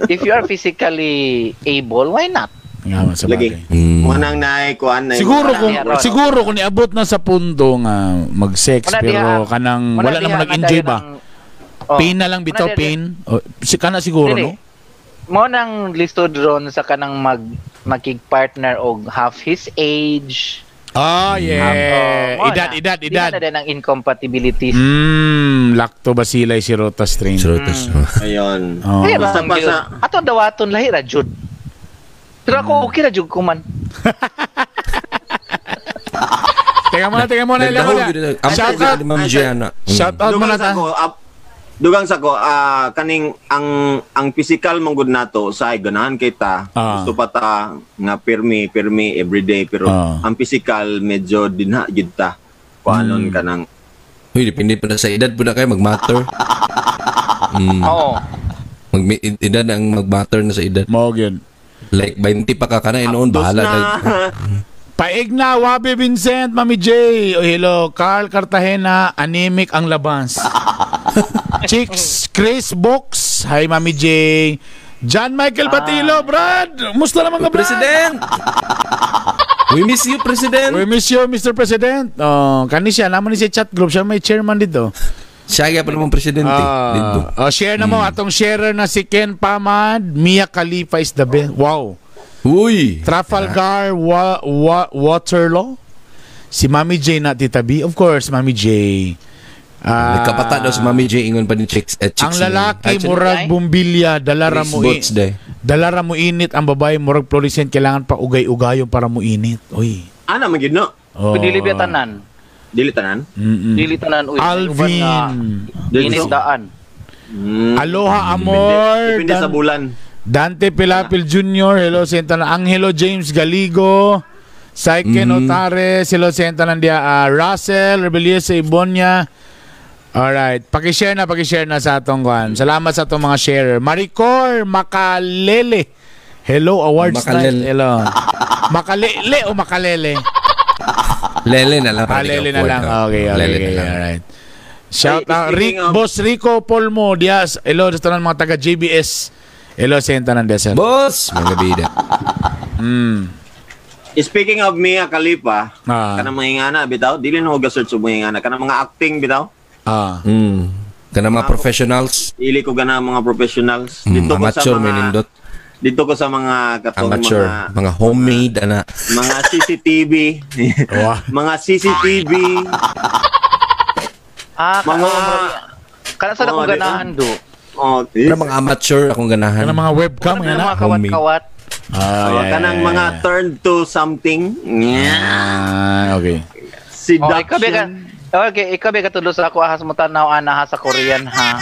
S3: If you are physically able, why not?
S2: Nga sa bagay.
S1: Manang naay kuan na.
S2: Siguro kung niabot na sa punto nga mag-sex pero kanang wala na mo nag-enjoy ba? Pain na lang bitaw, pain. Kana siguro no.
S3: Mo nang listod ron sa kanang magkig-partner og half his age.
S2: Ah, yeah. Edad.
S3: Di na din ang incompatibilities.
S2: Lactobacilli sirota strain.
S5: Sirotas.
S1: Ayun.
S2: Oh.
S1: Basta pa sa
S3: ato dawaton lahi ra jud. Pero ako okay ra jud ko man.
S2: Teka muna. Shout out Shout out muna ta.
S1: Dugang sa ko kaning ang physical man gud nato sa ganahan kita. Gusto pa ta nga pirmi everyday pero ang physical medyo dinha gid ta. Kuanon kanang.
S5: Uy, depende pa na sa edad po na kayo magmatter.
S3: Oo.
S5: Mag edad ang magmatter na sa edad.
S2: Mao gyud.
S5: Like 20 pa ka kana noon bahala na.
S2: Paig na, Wabi Vincent, Mami J. Oh, hello, Carl Cartagena, anemic ang labas. Chicks, Chris Box, hi Mami J. John Michael Batilo, Brad. Musta naman ka, Brad?
S5: President! We miss you, President.
S2: We miss you, Mr. President. Oh, kani siya, naman ni si chat group, siya may chairman dito.
S5: Siya kaya pa naman presidente dito.
S2: Share na mo, atong sharer na si Ken Pamad, Mia Khalifa is the best. Wow.
S5: Uy!
S2: Trafalgar Waterloo. Si Mami J na Tita B. Of course, Mami J.
S5: Nagkapata daw si Mami J ingon pa ni Chicks.
S2: Ang lalaki murag bumbilya, dalara mo init. Ang babae murag fluorescent, kailangan pa ugay-ugayon para mo init. Uy.
S1: Ana man gid no.
S2: Oh.
S3: Dili ba tanan?
S1: Dili tanan?
S3: Dili tanan uy.
S2: Alvin.
S3: Init daan.
S2: Aloha amor.
S1: Depende sa bulan.
S2: Dante Pilapil Jr., hello senta na. Angelo James Galigo, Saike Notares, hello senta nandiya. Russell Rebellious sa Ibonia. Alright, paki-share na sa atong kuan. Salamat sa atong mga sharer. Maricor Makalele. Hello awards night. Hello. Makalele o Makalele?
S5: Lele na lang.
S2: Lele na lang. Okay. Alright. Shout out Boss Rico Polmo Diaz. Hello sa tanan mga taga JBS. Hello, senta ng desert.
S5: Boss! Mga bida.
S1: Speaking of Mia Khalifa, kanang mga ingana, bitaw, dili na huwag search sa mga ingana. Kanang mga acting, bitaw.
S5: Kana mga professionals.
S1: Dili ko gana mga professionals.
S5: Dito
S1: ko sa
S5: amateur
S1: mga
S5: may nindot.
S1: Dito ko sa mga katong
S5: Amateur, mga homemade ana.
S1: mga CCTV.
S2: Wow.
S1: Mga CCTV.
S3: Ah,
S1: Mga
S3: kana sa
S1: Oh,
S3: akong ganahan do.
S1: Oh,
S5: Pero mga amateur akong ganahan.
S2: Kanang mga webcam
S3: Kana
S2: nga na.
S3: mga kawat-kawat.
S2: Ah,
S1: Oh,
S2: yeah, yeah,
S1: kanang
S2: yeah,
S1: mga
S2: yeah.
S1: turn to something. Yeah.
S2: Ah, okay.
S3: Oh, ikaw ba ka?
S1: Seduction.
S3: Okay, ikaw ba katulo sa ako ahas mo tanaw ana ha sa Korean ha.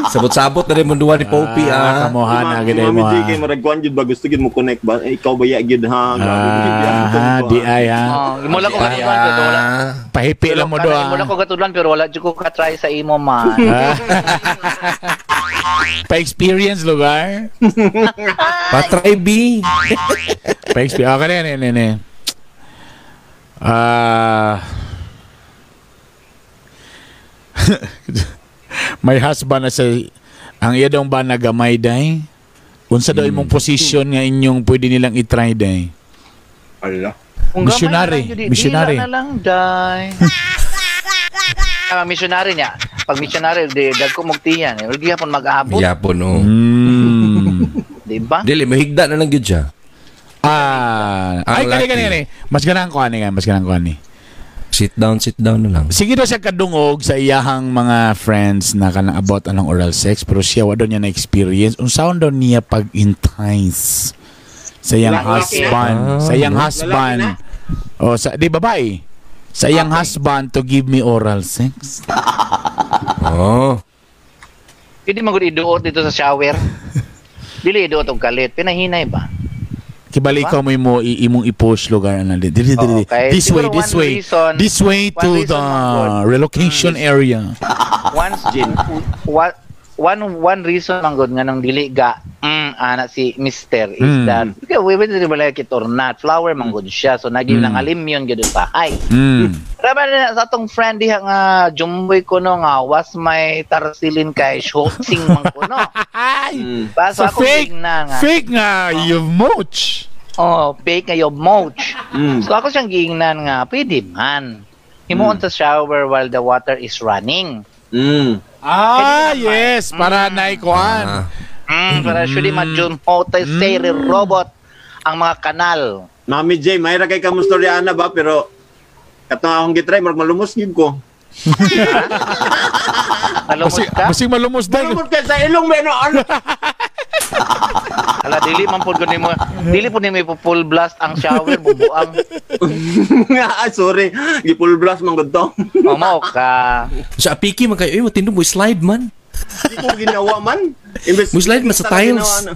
S5: Sabot-sabot na rin munduan ni Popey ah.
S2: Kamuha na
S1: Si
S2: gid mo.
S1: Mami J
S2: ah.
S1: kay murag kuan jud ba gusto gid mo connect ba? Eh, ikaw ba ya gid ha? Grabe, gid ya.
S2: Ah, di ay ha.
S3: Oh, mula ko katuluan pero wala.
S5: Ah.
S2: Pahipi lang mo do ah.
S3: Mula ko katuluan pero wala jud ko ka-try sa imo man.
S2: Pa-experience lugar.
S5: Patry B.
S2: Pa-experience. Okay, ne, ne, ne. Ah. May husband na sa ang iya daw ba nagamay day? Unsa daw imong position nga inyong pwede nilang i-try day?
S1: Ala.
S3: Kung gamay
S2: Missionary,
S3: na lang, jud,
S2: missionary.
S3: Dila na lang day. Ang missionary niya. Pag missionary di dagko mog tiyan, eh. Gihapon mag-abot,
S5: Yapon oh.
S3: di ba?
S5: Dili mahigda na lang gyud siya.
S2: Ah,
S5: Ang
S2: ay kani
S5: laki.
S2: kani kani. Mas ganahan ko ani nga, mas ganahan ko ani.
S5: Sit down na lang.
S2: Sige daw siya kadungog sa iyahang mga friends na kanang about anong oral sex pero siya wa daw niya na experience unsaon daw niya pag-entice sa iyang
S1: Lalaki
S2: husband,
S5: na?
S2: sa iyang
S5: Ah,
S2: husband.
S1: lalaki
S2: O sa di babae. Sa iyang husband to give me oral sex.
S5: Oh.
S3: Pwede man gud iduot dito sa shower. Dili iduot og kalit, pinahinay ba?
S2: Kibali ikaw mo imo imong i-push lugar ana dili dili
S3: Oo,
S2: dili.
S3: kay
S2: This way,
S3: siguro
S2: this
S3: one
S2: way.
S3: reason-
S2: This way
S3: one
S2: to
S3: reason
S2: the
S3: man gud.
S2: relocation area.
S3: Once one one one reason man gud nga nang dili ga ana si Mister is that okay, we whether we like it or not, flower man gud siya, so naging nang alim yun gyud sa ay. Grabe na sa atong friend diha nga jumboy ko no nga was may tarsilin kay Shotsing man ko no.
S2: Ay.
S3: Baso
S2: So
S3: ako
S2: fake,
S3: na nga.
S2: fake nga you've mooch.
S3: Oh, fake nga yung mooch. So ako siyang giingnan nga pwede man. Himuon sa shower while the water is running.
S2: Ah,
S3: Pwede naman.
S2: yes, para naikuan.
S5: Ah.
S3: Para surely ma-jumhote mm. robot ang mga kanal.
S1: Mami J, mayra kay kamustorya ana ba pero katong akong gitry murag malumos gyud ko.
S3: Malumos
S2: Basig,
S3: ka?
S2: basig malumos dahil.
S1: Malumos kay sa ilong meno ano.
S3: Hala, dili man pod gud nimo. Dili pod nimo ipo-full blast ang shower bubuang.
S1: Ah, sorry. Gi-full blast man gud to.
S3: O mao ka.
S5: Sa apiki man kayo, eh, matindog mo slide man.
S1: Di ko ginawa man. Imbes
S5: Mo slide man sa
S1: talaga
S5: tiles.
S1: ginawa, ano.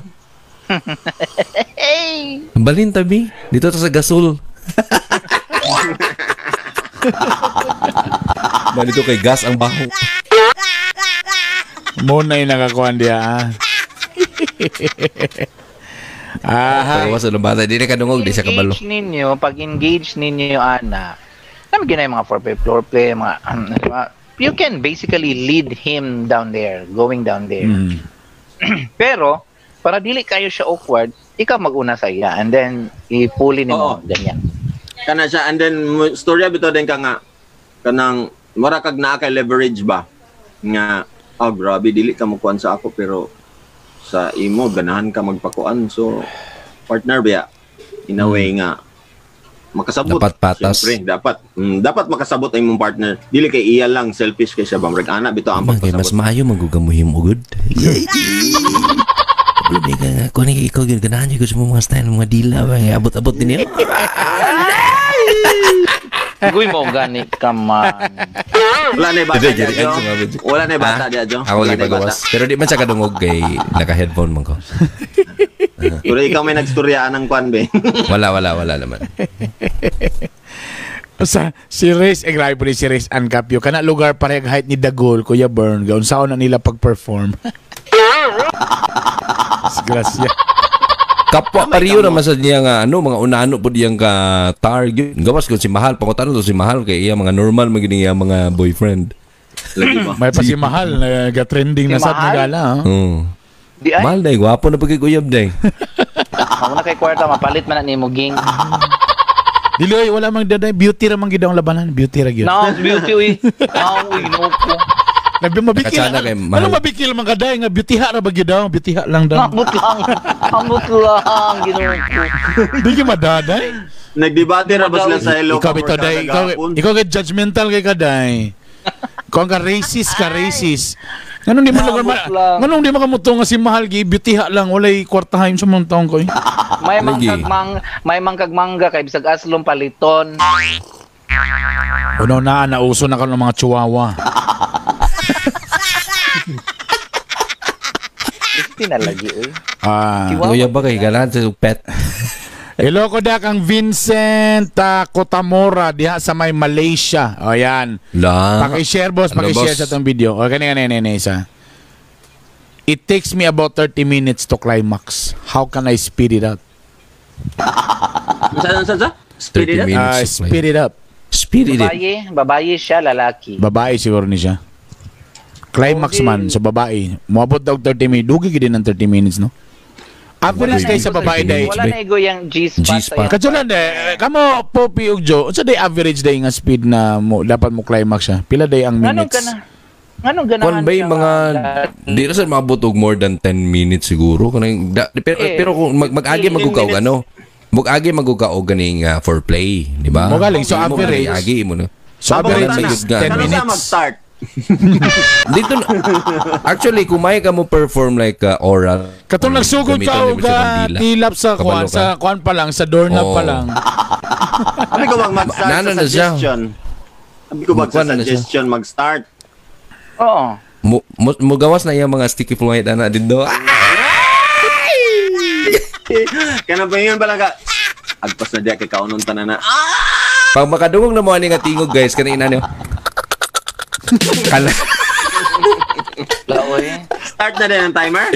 S3: Hey!
S5: Ang Balin tabi. Dito ta sa gasol. Ba dito kay gas ang baho.
S2: Muna yung nakakuan diya. ah. Aha.
S5: Pero sa bata, di na kadungog, di siya kabalo.
S3: Engage ninyo, pag engage ninyo ana, namin ginay mga foreplay, floorplay, mga, you can basically lead him down there, going down there. Pero, para dili kayo siya awkward, ikaw mag-una sa iya and then ipuli nimo
S1: Oo.
S3: ganyan.
S1: Kana siya and then storya bitaw din ka nga kanang mura kag naa kay leverage ba nga oh grabe dili ka mokuan sa ako pero sa imo ganahan ka magpakuan so partner ba in a way nga makasabot.
S5: Dapat patas.
S1: Siyempre, dapat dapat makasabot ang imong partner. Dili kay iya lang selfish kay siya ba murag ana bitaw ang
S5: Man, kay mas
S1: pagpasabot.
S5: maayo magugamuhim ugod. Bro, ka nga. Kung ikaw yun, ganahan yun ko sa mga style, mga dila, ba, nga abot-abot din yun.
S3: Guy mo gani ka man.
S1: Wala na bata
S5: Hindi,
S1: diya,
S5: giri-
S1: Jo. Wala na bata
S5: Ha?
S1: diya, Jo.
S5: Ako
S1: Wala na
S5: gipagawas.
S1: bata.
S5: Pero di man siya kadungog kay naka-headphone man ko.
S1: Pero ikaw may nagstoryaan ng kwan be.
S5: Wala, wala, wala naman.
S2: Sa si Riz, eh grabe po ni si Riz Ancapio. Kana lugar parehag height ni Dagol, Kuya Bern. Gaun saon na nila pag-perform. Disgrasya.
S5: Kapwa pariyo naman sa niya nga ano mga unano pud iyang ka target. Gawas kung si Mahal pangutan to si Mahal kay iya mga normal man gini iya mga boyfriend.
S1: Lagi ba?
S2: May pa si Mahal, nag-trending
S3: Si
S2: na sad
S3: Mahal?
S2: nagala. ah.
S5: Oh.
S3: Di ay,
S5: Mahal day gwapo na pagkikuyab day.
S3: ako na kay kwarta mapalit man na nimo ging.
S2: Dili oy, wala mang daday beauty ra man gid ang labanan, beauty ra gyud.
S3: No, beauty uy. No, uy, no ko.
S2: Nagbi mabikil.
S5: Nakatsana kay mahal.
S2: Ano mabikil man kaday nga beauty ha ra ba gyud daw, beauty ha lang daw.
S3: Ambot lang. Ambot lang, Ginoo ko.
S2: Di gyud madaday.
S1: Nagdebate ra ba sila sa Hello
S2: Ikaw bitaw day, ikaw kay judgmental kay kaday. Kung ka racist ka racist. Nganong di man lugar
S3: Ambot lang.
S2: nganong di makamuto nga si mahal gi beauty ha lang walay kwartahan sa mga taong ko. Eh.
S3: May
S5: Lagi.
S3: mangkag may mangkag mangga kay bisag aslom paliton.
S2: Uno na nauso na karon ng mga chihuahua.
S3: Gusto na lagi uy.
S2: Ah.
S3: Chihuahua.
S5: Kuya ba kay ganahan sa pet?
S2: Hello ko dak ang Vincent Cotamora diha sa may Malaysia. O yan.
S5: La.
S2: Paki-share boss,
S5: Ano,
S2: paki-share
S5: boss?
S2: sa tong video. O kani kani kani isa. It takes me about 30 minutes to climax. How can I speed it up?
S1: Saan saan sa? Speed
S5: 30
S1: it up?
S5: minutes.
S2: Speed it up.
S5: Speed it.
S3: Babaye, babaye siya, lalaki.
S2: Babae siguro ni siya. Climax
S3: Okay.
S2: man sa babae. Moabot daw 30 minutes. Dugi gid ng 30 minutes, no? Average day sa babae day.
S3: Wala na igo yung G-spot.
S5: G-spot.
S3: sa
S2: Katsulan de, kamo Poppy ug Joe, unsa day average day nga speed na mo dapat mo climax siya? Pila day ang
S3: Nganong
S2: minutes?
S3: ka na? Nganong ganahan
S5: Kung ba
S3: siya
S5: yung mga di ra sa maabot og more than 10 minutes siguro kanang da, pero,
S3: Eh,
S5: pero kung mag-agi
S1: 15
S5: magugaw
S1: minutes.
S5: ano mag-agi magugaw og ganing foreplay, di ba?
S2: Mo galing, so
S5: Di mo
S2: average.
S5: agi mo na.
S2: So
S1: Ang
S2: average
S1: pangutana,
S2: is 10
S1: Kano sa
S2: minutes.
S1: mag-start?
S5: Dito na, actually kung may ka mo perform like oral.
S2: Katong nagsugod ka
S5: gamiton
S2: og
S5: ni sa kandila.
S2: tilap sa
S5: Kabalo
S2: kuan
S5: ka.
S2: sa kuan pa lang sa doorknob
S5: Oo.
S2: pa lang.
S1: Abi ko bang mag-start
S5: Nano
S1: sa
S5: na siya?
S1: suggestion? Abi ko bang sa
S5: Kuwan na siya?
S1: suggestion mag-start?
S3: Oo.
S5: Mo gawas na iyang mga sticky fluid ana dito. Ah!
S1: Kana ba yun balaga? Agpas na diya kay kaunon tanan na.
S5: Pag makadungog na mo ani nga tingog guys kanina niyo. Kala
S3: Laoy.
S1: Start na din ang timer.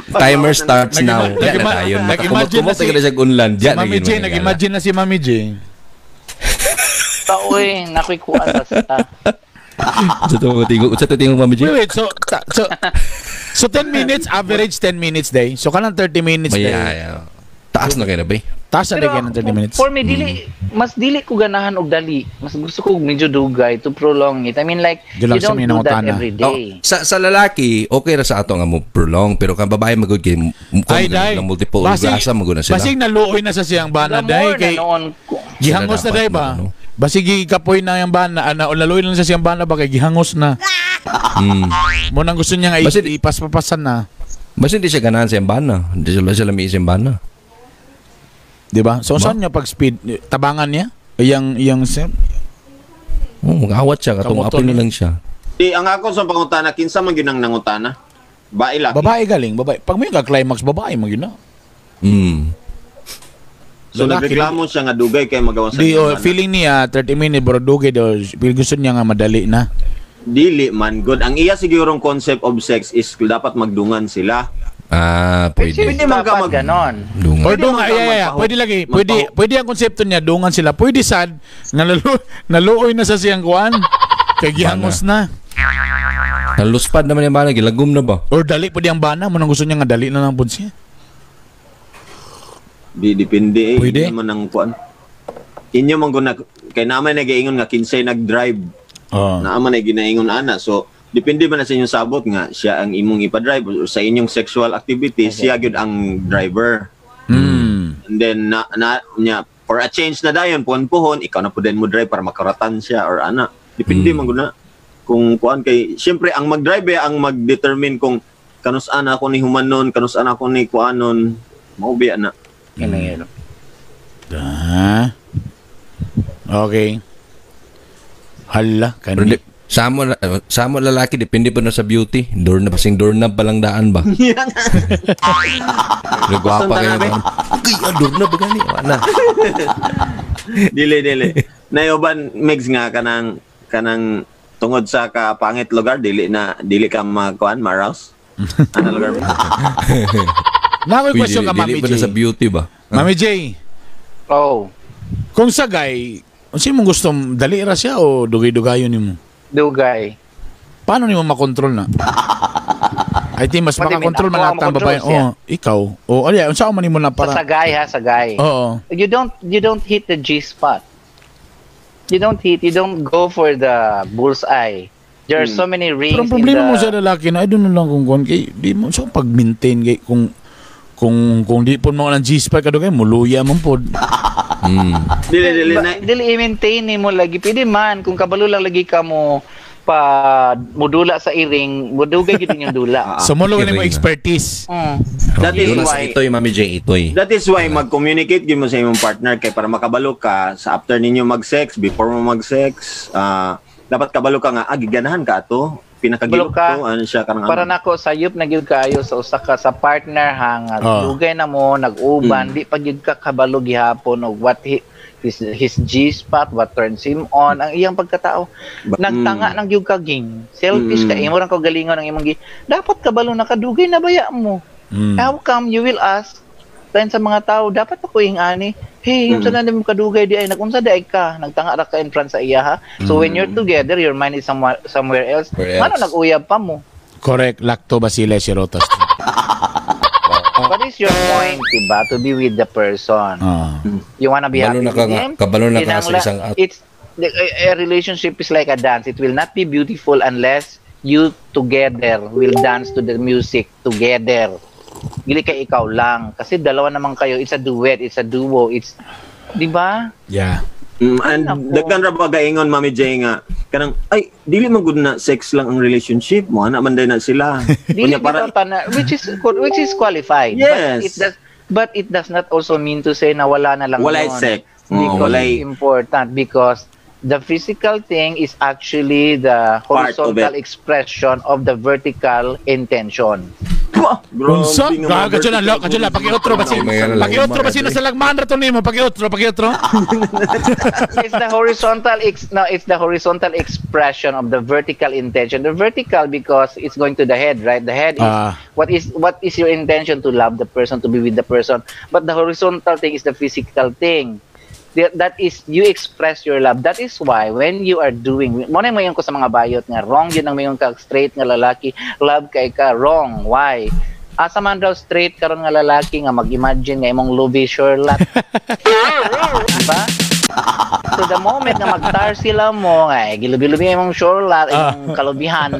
S5: timer starts now. Diya na dayon.
S2: Nag-imagine
S5: Makakumot
S2: na si-
S5: na siya unlan.
S2: Si
S5: Diya na
S2: Mami
S5: gyud
S2: J,
S5: mga
S2: nag-imagine na si Mami J.
S3: Laoy, nakoy kuan basta.
S5: Sa to tingog, sa to tingog Mami J.
S2: Wait, wait, so 10 minutes average 10 minutes day. So kanang 30 minutes
S5: May
S2: day.
S5: yeah. Taas na kayo na ba? eh?
S2: Taas na day kayo ng 30 minutes.
S3: For me, dili, mas dili ko ganahan og dali. Mas gusto ko medyo dugay to prolong it. I mean like,
S2: Di lang
S3: you don't
S2: siya may
S3: do that
S2: nangutana.
S3: every
S5: Oh,
S3: day.
S5: sa lalaki, okay ra sa ato nga mo prolong pero kang babae magud kay
S2: Ay, day.
S5: na multiple orgasm magud na sila.
S2: Basig naluoy na sa siyang bana
S3: The
S2: day
S3: more na
S2: kay
S3: noon ko.
S2: gihangos na
S5: Sila
S2: day
S5: dapat
S2: ba?
S5: mag- ano.
S2: Basig gikapoy na yung bana, ana naluoy na sa siyang bana ba kay gihangos na. Mo nang gusto niya nga ipaspapasan na.
S5: Basta hindi siya ganahan sa embana. Hindi sila lami sa embana.
S2: Di ba? So saan niya pag speed tabangan niya? Iyang iyang self?
S5: Oh, mag-awat siya katong
S2: Kamuto
S5: apil na
S2: niya.
S5: lang siya.
S1: Di ang ako sa pangutana kinsa man gyud ang nangutana? Bae laki.
S2: Babae galing, babae. Pag may ka-climax babae man gyud na.
S1: So
S2: Lalaki.
S1: nagreklamo siya nga dugay kay magawa sa
S2: Di
S1: iyang
S2: oh,
S1: bana.
S2: feeling niya 30 minutes bro dugay do. Gusto niya nga madali na.
S1: Dili man good. Ang iya sigurong concept of sex is dapat magdungan sila.
S5: Ah, pwede.
S1: Pwede man ka
S3: Dapat ganon.
S5: Dungan.
S2: Or
S1: Pwede
S2: dunga,
S1: man ka
S2: yeah, yeah, yeah. Pwede lagi. Pwede, pwede ang konsepto niya, dungan sila. Pwede sad, naluoy na sa siyang kuan. Kay gihangos na.
S5: Naluspad naman yung bana, gilagom na ba?
S2: Or dali pwede ang bana. Mo nang gusto niya nga dali na lang po siya.
S1: Di depende eh.
S2: Pwede.
S1: Inyo man ang kuan. Inyo man guna kay naman nagaingon nga kinsay nag-drive.
S2: Oh.
S1: Naa man ay ginaingon ana. So depende man na sa inyong sabot nga siya ang imong ipa-drive or sa inyong sexual activity siya gyud ang driver. And then na, na nya for a change na dayon puhon-puhon ikaw na pud din mo drive para makaratan siya or ana. Depende man gud na kung kuan kay syempre ang mag-drive eh, ang mag-determine kung kanus-an ako ni humanon, kanus-an ako ni kuanon, mao biya na.
S3: Yun.
S2: Ah. Okay. Hala,
S5: Pero
S2: kani.
S5: di, sa mo lalaki, depende pa na sa beauty. Door na, basing doorknob pa lang daan ba? Pero gwapa
S1: Basta
S5: kayo
S1: tanabi.
S5: ba? Ay, doorknob ba gani? Wala.
S1: Dili dili. Nayoban mix nga kanang kanang tungod sa kapangit lugar dili na dili ka makuan ma-arouse. Ana lugar ba?
S2: Na ako'y
S5: Uy,
S2: question
S5: dili,
S2: ka,
S5: dili
S2: Mami
S5: pa
S2: J.
S5: na sa beauty ba?
S2: Mami J,
S3: Oh,
S2: kung sagay, unsa imong gusto, dali ra siya o dugay-dugayon nimo?
S3: dugay.
S2: Paano nimo makontrol na? I think mas
S3: What do you mean?
S2: makakontrol man
S3: Ako ang
S2: ata ang babae.
S3: makontrol siya?
S2: Oh, ikaw. Oh, ay, unsa man nimo na
S3: Sa
S2: para?
S3: sagay ha, sagay.
S2: Oo.
S3: You don't hit the G spot. You don't hit, you don't go for the bullseye. There are so many rings.
S2: Pero ang problema
S3: in the,
S2: mo sa lalaki na I don't know lang kung kay di mo so pag-maintain kay kung di po mo ng G-spot kadugay muluya man pod.
S1: Dili dili na.
S3: Dili i-maintain nimo lagi. Pwede man kung kabalo lang lagi ka mo pa mudula sa iring, mudugay gid inyong dula.
S2: So mo lang
S5: Iring
S2: mo
S5: na.
S2: expertise.
S1: That is
S5: Doon na sa
S1: why
S5: itoy, Mami J, itoy.
S1: That is why mag-communicate gyud mo sa imong partner kay para makabalo ka sa after ninyo mag-sex, before mo mag-sex, dapat kabalo ka nga giganahan ka ato, pinakagilok
S3: Kabalo ka.
S1: to, ano siya kanang
S3: Para nako sayop na gyud kaayo sa usa ka sa partner ha nga dugay na mo nag-uban, di pa gyud ka kabalo gihapon og what his G-spot, what turns him on, ang iyang pagkatao. Nagtanga nang gyud ka ging. Selfish ka, imo rang kaugalingon ang imong dapat kabalo na kadugay na baya mo. How come you will ask then sa mga tao, dapat ako ing ani, hey, yung sa mo kadugay di ay nagunsa di ay ka, nagtanga ra ka in front sa iya ha. So when you're together, your mind is somewhere else. Ano nag-uyab pa mo?
S2: Correct, lactobacillus serotas.
S3: What is your point, diba? To be with the person. You wanna be happy with him?
S5: Kabalo na ka sa isang
S3: it's a relationship is like a dance. It will not be beautiful unless you together will dance to the music together. Dili kay ikaw lang kasi dalawa naman kayo. It's a duet, it's a duo, it's di ba?
S2: Yeah.
S1: And daghan ra ba gaingon Mami J nga kanang ay dili man gud na sex lang ang relationship mo ana man day na sila.
S3: Dili para which is qualified.
S1: Yes.
S3: But it does not also mean to say na wala na lang.
S1: Wala sex.
S3: Because it's important because the physical thing is actually the horizontal expression of the vertical intention.
S2: Unsa? Kajula, pakiotro ba si? Pakiotro ba si nasa lagman ra to nimo? Pakiotro.
S3: It's the horizontal it's the horizontal expression of the vertical intention. The vertical because it's going to the head, right? The head is what is your intention to love the person, to be with the person. But the horizontal thing is the physical thing. That is, you express your love. That is why when you are doing, mo na mayon ko sa mga bayot nga wrong yun ang mayon ka straight nga lalaki, love kay ka, wrong. Why? Asa man daw straight karon nga lalaki nga mag-imagine nga imong lubi sure lot. Diba? So the moment nga magtar sila mo nga gilubi-lubi imong sure lot, imong kalubihan.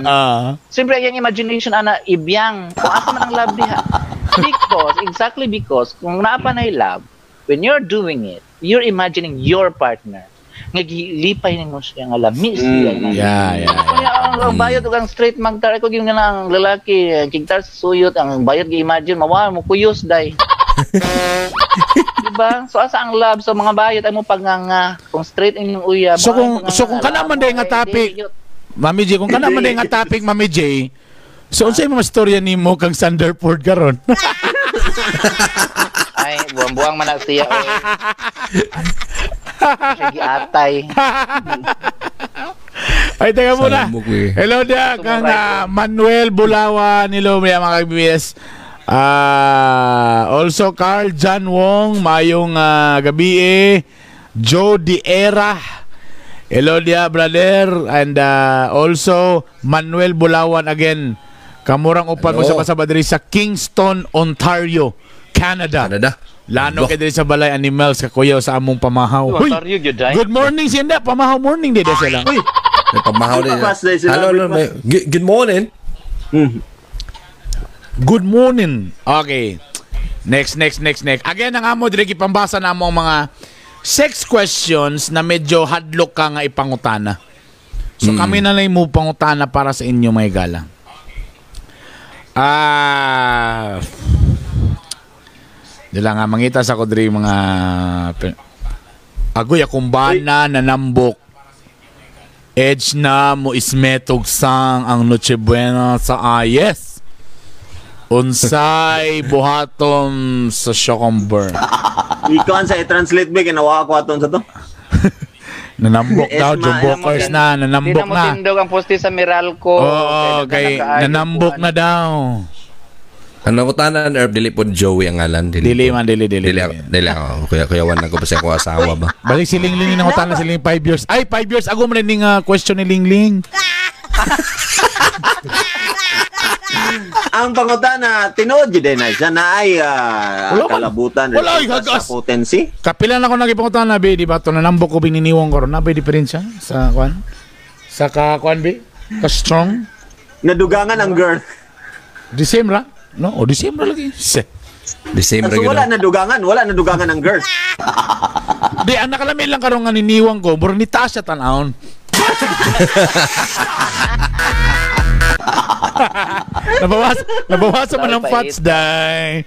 S3: Siyempre ang imagination ana ibyang kung asa man ang love diha. Because exactly because kung naa pa nay love, when you're doing it, you're imagining your partner. Ngagilipay nimo siya nga lamis siya.
S2: Yeah.
S3: Kaya ang bayot ug ang straight magtar ko gyud nga ang lalaki kigtar sa suyot ang bayot gi-imagine mawa mo kuyos day. Diba? So asa ang love so mga bayot ay mo pagnganga kung straight inyong uyab.
S2: So kung kana man day nga topic, Mami J, kung kana man day nga topic Mami J, so unsay mga storya nimo kang Sanderford karon?
S3: Ay, buwang-buwang man na siya. Siya giatay.
S2: Ay, teka muna. Hello dia, kang Manuel Bulawan. Hello, mga ka-BS. Also, Carl John Wong. Mayong gabi eh. Joe Diera. Hello dia, brother. And also, Manuel Bulawan again. Kamurang upan mo sa pasaba diri sa Kingston, Ontario, Canada. Lano kay diri sa Balay Animals kakuyaw sa among pamahaw. Huy, good morning sinda, pamahaw morning di sila.
S1: Uy,
S5: may pamahaw din. Hello, good morning.
S2: Good morning. Okay. Next. Again, ang amo diri gipambasa na amo ang mga sex questions na medyo hadlok ka nga ipangutana. So kami na lang mo pangutana para sa inyo mga gala. Dila nga mangita sa ko diri mga agoy akong bana nanambok. Edge na mo ismetog sang ang Noche Buena sa ayes. Unsay buhaton sa Shokomber.
S1: Ikaw sa i-translate ba ginawa ko aton sa to?
S2: Nanambok daw, Jumbokers na, nanambok na.
S3: Di na mo tindog ang poste sa Meralco.
S2: Oo, kay nanambok na daw.
S5: Ang nangutanan, Herb, dili po Joey ang ngalan.
S2: Dili man, dili.
S5: Dili ako. Kuyawan na ko pa siya akong asawa ba?
S2: Balik si Lingling yung nangutanan si Lingling 5 years. Ay, 5 years ago man ning question ni Lingling.
S1: Ang pangutana, tinuod gyud na siya na ay
S2: Wala man.
S1: Kalabutan
S2: Wala, ay,
S1: resulta
S2: hagas.
S1: sa potency.
S2: Kapila na ko nagipangutana be, di ba? To nanambok ko bininiwang ko ron. Na ba diferensya sa kwan? Sa ka kwan be? Ka strong?
S1: Nadugangan ang girl.
S2: The same ra? No, o the same ra lagi. Se.
S5: The same
S1: So
S5: ra gyud.
S1: wala nadugangan ang girl.
S2: Di, ang nakalami lang karon nga niniwang ko, murag ni taas siya tan-awon. Nabawasan man ang fats, day.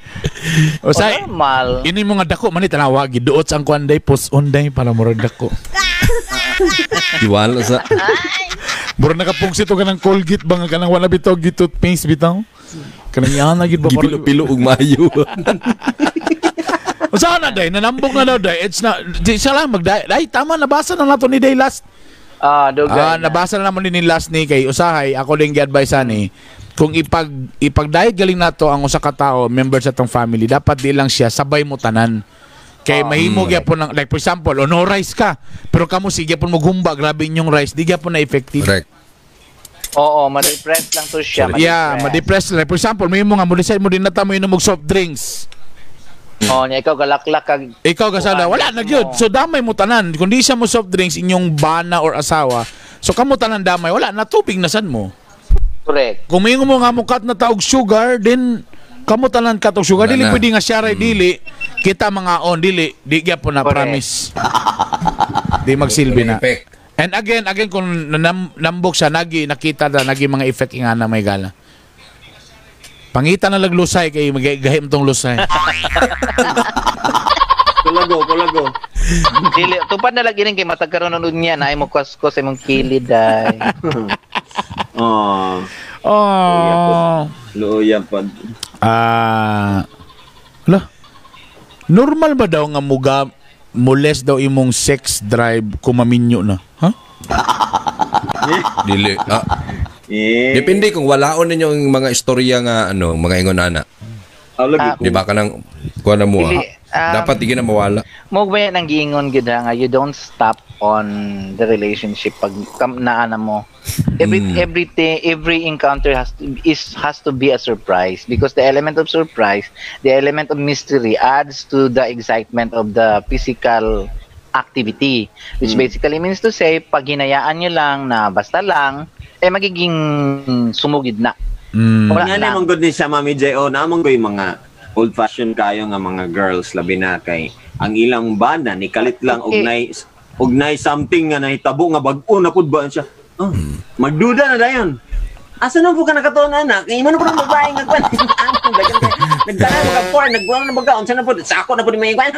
S2: O sa,
S3: Normal.
S2: ini mo nga dako man ni tanawa giduot sa ang kwan day, post on day para murag dako.
S5: Iwala sa
S2: Murag nakapungsit og kanang Colgate ba nga kanang wala bitaw gi toothpaste bitaw. Kanang iyan na gid ba murag-
S5: gipilo-pilo og mayo.
S2: Usaha na day, nanambok na daw day. It's na di siya lang mag ay tama, nabasa na nato ni day last.
S3: Ah, dugay.
S2: Ah,
S3: Na.
S2: nabasa na naman ni last ni kay usahay ako din gi-advise ani kung ipag-diet galing nato ang usa ka tawo member sa tong family, dapat di lang siya sabay mo tanan. Kay mahimo gyapon ng, like for example, oh, no rice ka pero kamo sige gyapon mo gumba, grabe inyong rice, di gyapon na effective.
S5: Correct.
S3: Oo, ma-depress lang to siya.
S5: Sorry.
S2: Yeah, ma-depress. Like for example, may mga mo decide mo din na ta mo inom og soft drinks.
S3: Oo, niya ikaw galaklak kag
S2: Ikaw kasada, wala na gyud. So damay mo tanan. Kung di siya mo soft drinks inyong bana or asawa, so kamo tanan damay, wala na tubig na sad mo.
S3: Correct.
S2: Kung may mo nga mo cut na taog sugar, then kamo tanan cut og sugar.
S5: Wala
S2: Dili
S5: na.
S2: pwede nga siya ray dili. Kita mga on dili, di gyapon na
S3: Correct.
S2: promise. Di magsilbi na.
S5: Effect.
S2: And again kung nambok siya nagi nakita na nagi mga effect nga na may gala. Pangita na laglusay kay magigahim tong lusay.
S1: Kulago, kulago.
S3: Dili, tupad na lagi rin kay matag karon nun niya na ay mo kuskos sa imong kilid ay.
S1: Oh,
S2: Oh.
S1: luya pa.
S2: Ah. Ala. Normal ba daw nga muga mules daw imong sex drive kung maminyo na? Ha?
S5: Dili. Ah,
S1: Eh.
S5: depende kung walaon ninyo ang mga istorya nga ano, mga ingon ana.
S1: Ah, lagi
S5: Di ba kanang kuha na mo ah.
S3: Dili,
S5: Dapat di na mawala.
S3: Mo ba yan ang giingon gid ha, nga you don't stop on the relationship pag kam, naana mo. Every everything every encounter has to be a surprise because the element of surprise, the element of mystery adds to the excitement of the physical activity, which basically means to say pag hinayaan nyo lang na basta lang eh magiging sumugid na. Wala
S1: Nga
S3: lang.
S1: ni good ni siya Mami J. O, naamang ko yung mga old fashion kayo nga mga girls labi na kay ang ilang bana ni kalit lang og nay something nga nahitabo nga bag-o na pud ba siya. Oh, magduda na dayon. Asa na po ka nakatuon anak? Kay imo na po ng babae nga kwan. Nagtanan mo ka porn, nagkuhan na baga, unsa na po sako na po ni may kwan.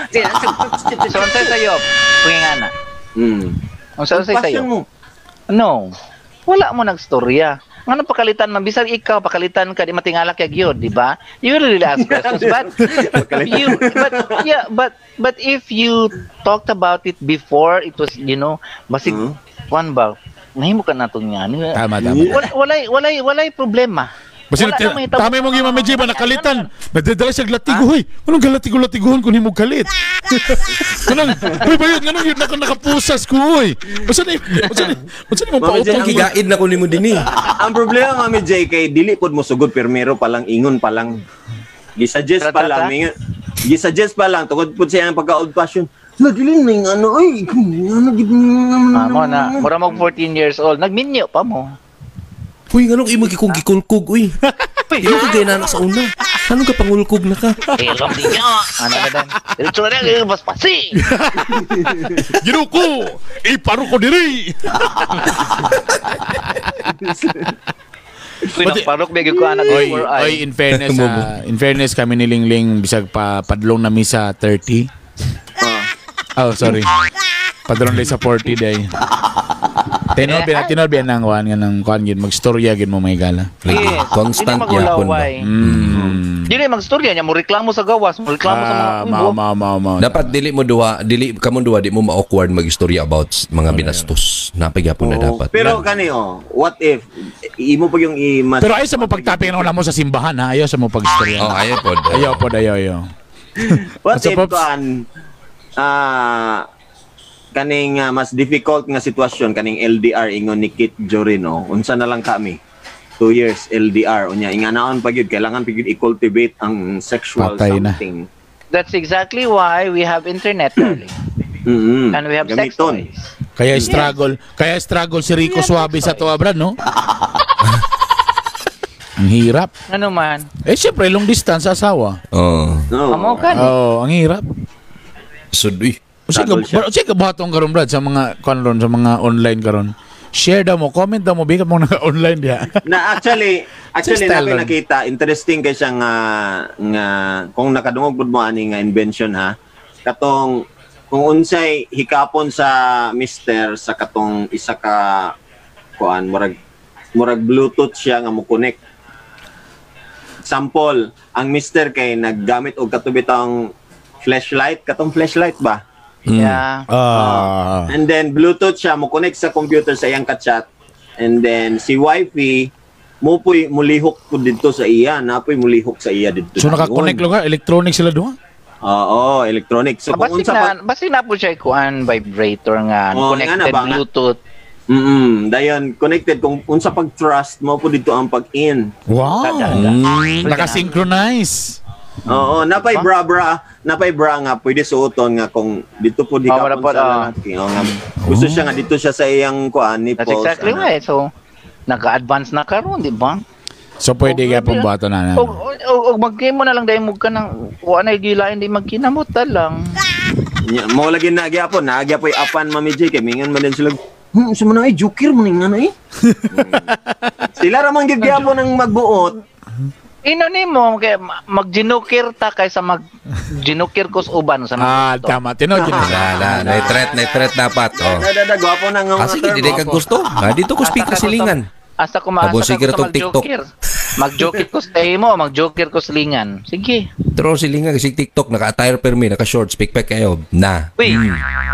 S3: So unsay sayo? Kuya na. Unsa unsay sayo?
S1: Passion mo.
S3: No. Wala mo nagstorya. Ngano pakalitan man bisag ikaw pakalitan ka di matingala kay gyud, di ba? You will really ask questions but you but yeah, but if you talked about it before it was, basig kwan ba? Nahimo ka na tong yan.
S2: Tama, tama.
S3: Walay problema.
S2: Basta
S3: Wala na mahitabo.
S2: tama mong Mami J ba nakalitan. Nagdadala siya latigo, hoy. Anong galatigo-latiguhon kung himog kalit? Anong, hoy bayot, anong yun naka nakapusas ko, hoy. Basta ni, basta ni, basta ni mo
S1: Mami J,
S2: pautong.
S5: Gigaid na ko nimo dinhi.
S1: Ang problema Mami J kay dili pod mo sugod pirmero pa lang ingon pa lang. Gisuggest pa lang mingon. Gisuggest pa lang tungod pud siya ang pagka old fashion. La dili na yung ano ay ano gid
S3: Ah, mo na, mura mo 14 years old, nagminyo pa mo.
S5: Uy, nganong imo gikong gikulkog uy. Imo ka gay na sa una. Anong ka pangulkog na ka?
S3: Eh, long di niya. Ano na dan? Diretso na rin, bas pasi.
S2: Ginuko, iparo ko diri.
S3: Uy, nagparok bigay ko anak
S2: Oy,
S3: before
S2: oy,
S3: ay.
S2: in fairness, in fairness kami ni Lingling bisag pa padlong na mi sa 30. Oh, sorry. Padlong day sa 40 day. Tinol biya, tinol biya nang kuan nga nang kuan gid magstorya gid mo may gala.
S5: Lagi,
S3: Yes.
S5: constant
S3: Dili
S5: yapon ba?
S3: magulaway. Dili magstorya niya mo reklamo sa gawas, mo reklamo sa mga
S2: Ah, mao mao mao mao.
S5: Dapat dili mo duha, dili kamo duha di mo ma-awkward magistorya about mga binastos. Napay gyapon na dapat.
S1: Pero kani oh, what if imo pag yung i mas
S2: Pero ayaw sa mo pagtaping na mo sa simbahan ha, ayaw sa mo pagstorya.
S5: Oh, ayaw pod.
S2: Ayaw pod, ayaw ayaw.
S1: what
S2: What's up,
S1: if
S2: Pops?
S1: kuan kaning mas difficult nga sitwasyon kaning LDR ingon ni Kit Jorino, unsa na lang kami? 2 years LDR unya inganaon pa gyud, kailangan pa gyud i-cultivate ang sexual
S2: Patay na.
S1: Something.
S3: That's exactly why we have internet, darling. And we have sex
S1: Gamiton.
S3: Toys.
S2: Kaya struggle si Rico Suave sa tuwa, Brad, no? Ang hirap.
S3: Ano man?
S2: Eh, syempre, long distance sa asawa.
S5: Oh.
S1: No.
S3: Amo ka ni.
S2: Oh, ang hirap.
S5: Sud uy.
S2: Usa ka
S1: Struggle siya.
S2: Usa ka buhaton karon, Brad, sa mga kuan ron, sa mga online karon. Share daw mo, comment daw mo, bigat mo naka-online diha.
S1: Na actually actually
S2: Sa style
S1: na
S2: ron.
S1: Nakita, interesting kay siya nga nga kung nakadungog pud mo ani nga invention ha, katong kung unsay hikapon sa mister sa katong isa ka kuan, murag murag Bluetooth siya nga mo connect. Sample, ang mister kay naggamit og katubitang flashlight, katong flashlight ba?
S3: Yeah.
S2: Ah.
S1: And then Bluetooth siya mo connect sa computer sa iyang kachat. And then si wifey mo po'y mulihok po dito sa iya, napoy mulihok sa iya dito.
S2: So naka-connect lugar, electronic sila duha.
S1: Oo, electronic. So kung
S3: Basig
S1: unsa
S3: na,
S1: pa
S3: basig na po siya kuan vibrator nga
S1: Oo, nga
S3: connected
S1: na ba nga?
S3: Bluetooth.
S1: Dayon connected kung unsa pag trust mo po dito ang pag-in.
S2: Wow. Naka-synchronize.
S1: Oo, napay bra bra, napay bra nga pwede suoton nga kung dito po di
S3: Oh,
S1: ka
S3: wala po,
S1: sa
S3: oh.
S1: lalaki. Oo, nga, gusto siya nga dito siya sa iyang kuan nipples.
S3: That's exactly
S1: ana.
S3: why. So naka-advance na karon, di ba?
S2: So pwede
S3: Oh,
S2: kaya pong buhaton na.
S3: Og mag-game mo na lang dahil mo ka ng wa na gilain di magkinamot ta lang.
S1: Nya, mo lagi na gyapon, na gyapoy apan Mami J kay mingon man din sila. Sa mo na ay joker mo ning ano eh." Sila ra man gyud gyapon ang magbuot.
S3: Ino nimo kay magginukir ta kaysa mag ginukir ko sa uban sa mga
S2: Ah,
S3: gusto.
S2: tama. Tinod yun.
S5: Na, na, na threat, na threat dapat. Oh.
S1: Da da da gwapo na nga
S5: Ah,
S1: mga
S5: sige,
S1: term.
S5: di ka gusto. Ah, dito ko
S3: Asa
S5: speaker
S3: ka gusto-
S5: silingan.
S3: Asa ko maasa
S5: Abon
S3: ka
S5: sige
S3: gusto
S5: tong TikTok.
S3: mag-joker. Mag-joker ko sa imo, mag-joker ko sa lingan. Sige.
S5: Pero silingan kasi TikTok naka-attire permi, naka-shorts, pikpek kayo. Na.
S3: Uy.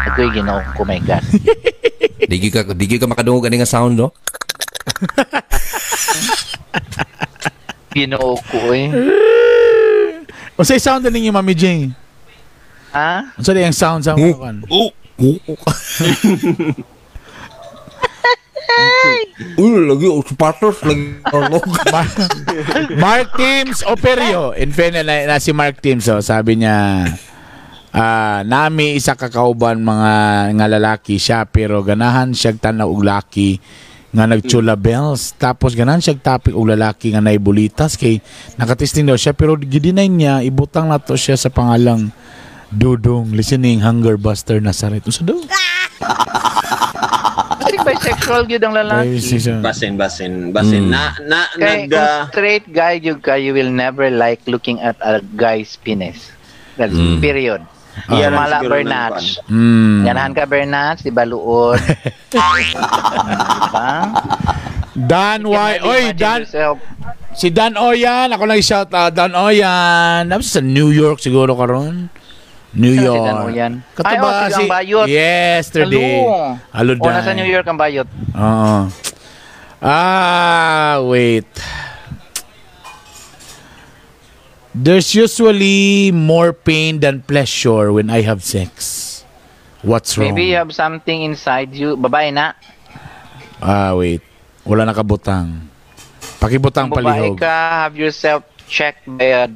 S3: Agoy Ginoo ko, my God.
S5: Digi ka makadungog ani nga sound, no?
S3: Ginoo ko eh.
S2: Unsay sound na ninyo, Mami J?
S3: Ha?
S2: Unsa yung sound sa mga kan?
S5: Oh. Oh. Uy, lagi oh, sapatos lagi. Ano?
S2: Mark Teams Operio. In fairness na si Mark Teams, oh, sabi niya, ah, nami isa ka kauban mga nga lalaki siya pero ganahan siya tanaw og laki nga nagchula bells, tapos ganahan siya topic og lalaki nga naibulitas kay nakatesting daw siya pero gidinay niya ibutang nato siya sa pangalang Dudong listening Hunger Buster Nazaret. Unsa daw?
S3: Kasi bisexual gyud ang lalaki.
S1: Basin basin basin na na
S3: Kay
S1: nag
S3: kung straight guy you ka, you will never like looking at a guy's penis. That's period.
S1: Iya lang
S3: Mala
S1: siguro ng
S3: Bernats.
S2: Mm.
S3: Ganahan ka Bernats, di ba luod? Diba?
S2: Dan Y. Oy,
S3: Imagine
S2: Dan
S3: yourself.
S2: Si Dan Oyan, ako lang i-shout out. Dan Oyan. Napos sa New York siguro karon. New
S3: Sino si
S2: York.
S3: Dan Oyan?
S2: Kato
S3: Ay, oh,
S2: ba
S3: si ang Bayot.
S2: Yesterday.
S3: Hello.
S2: Hello,
S3: O,
S2: Dan.
S3: nasa New York ang bayot.
S2: Oo. Ah, wait. There's usually more pain than pleasure when I have sex. What's wrong?
S3: Maybe you have something inside you. Babae na.
S2: Ah, wait. Wala nakabutang. Pakibutang
S3: Kung babae
S2: palihog.
S3: ka, have yourself checked by a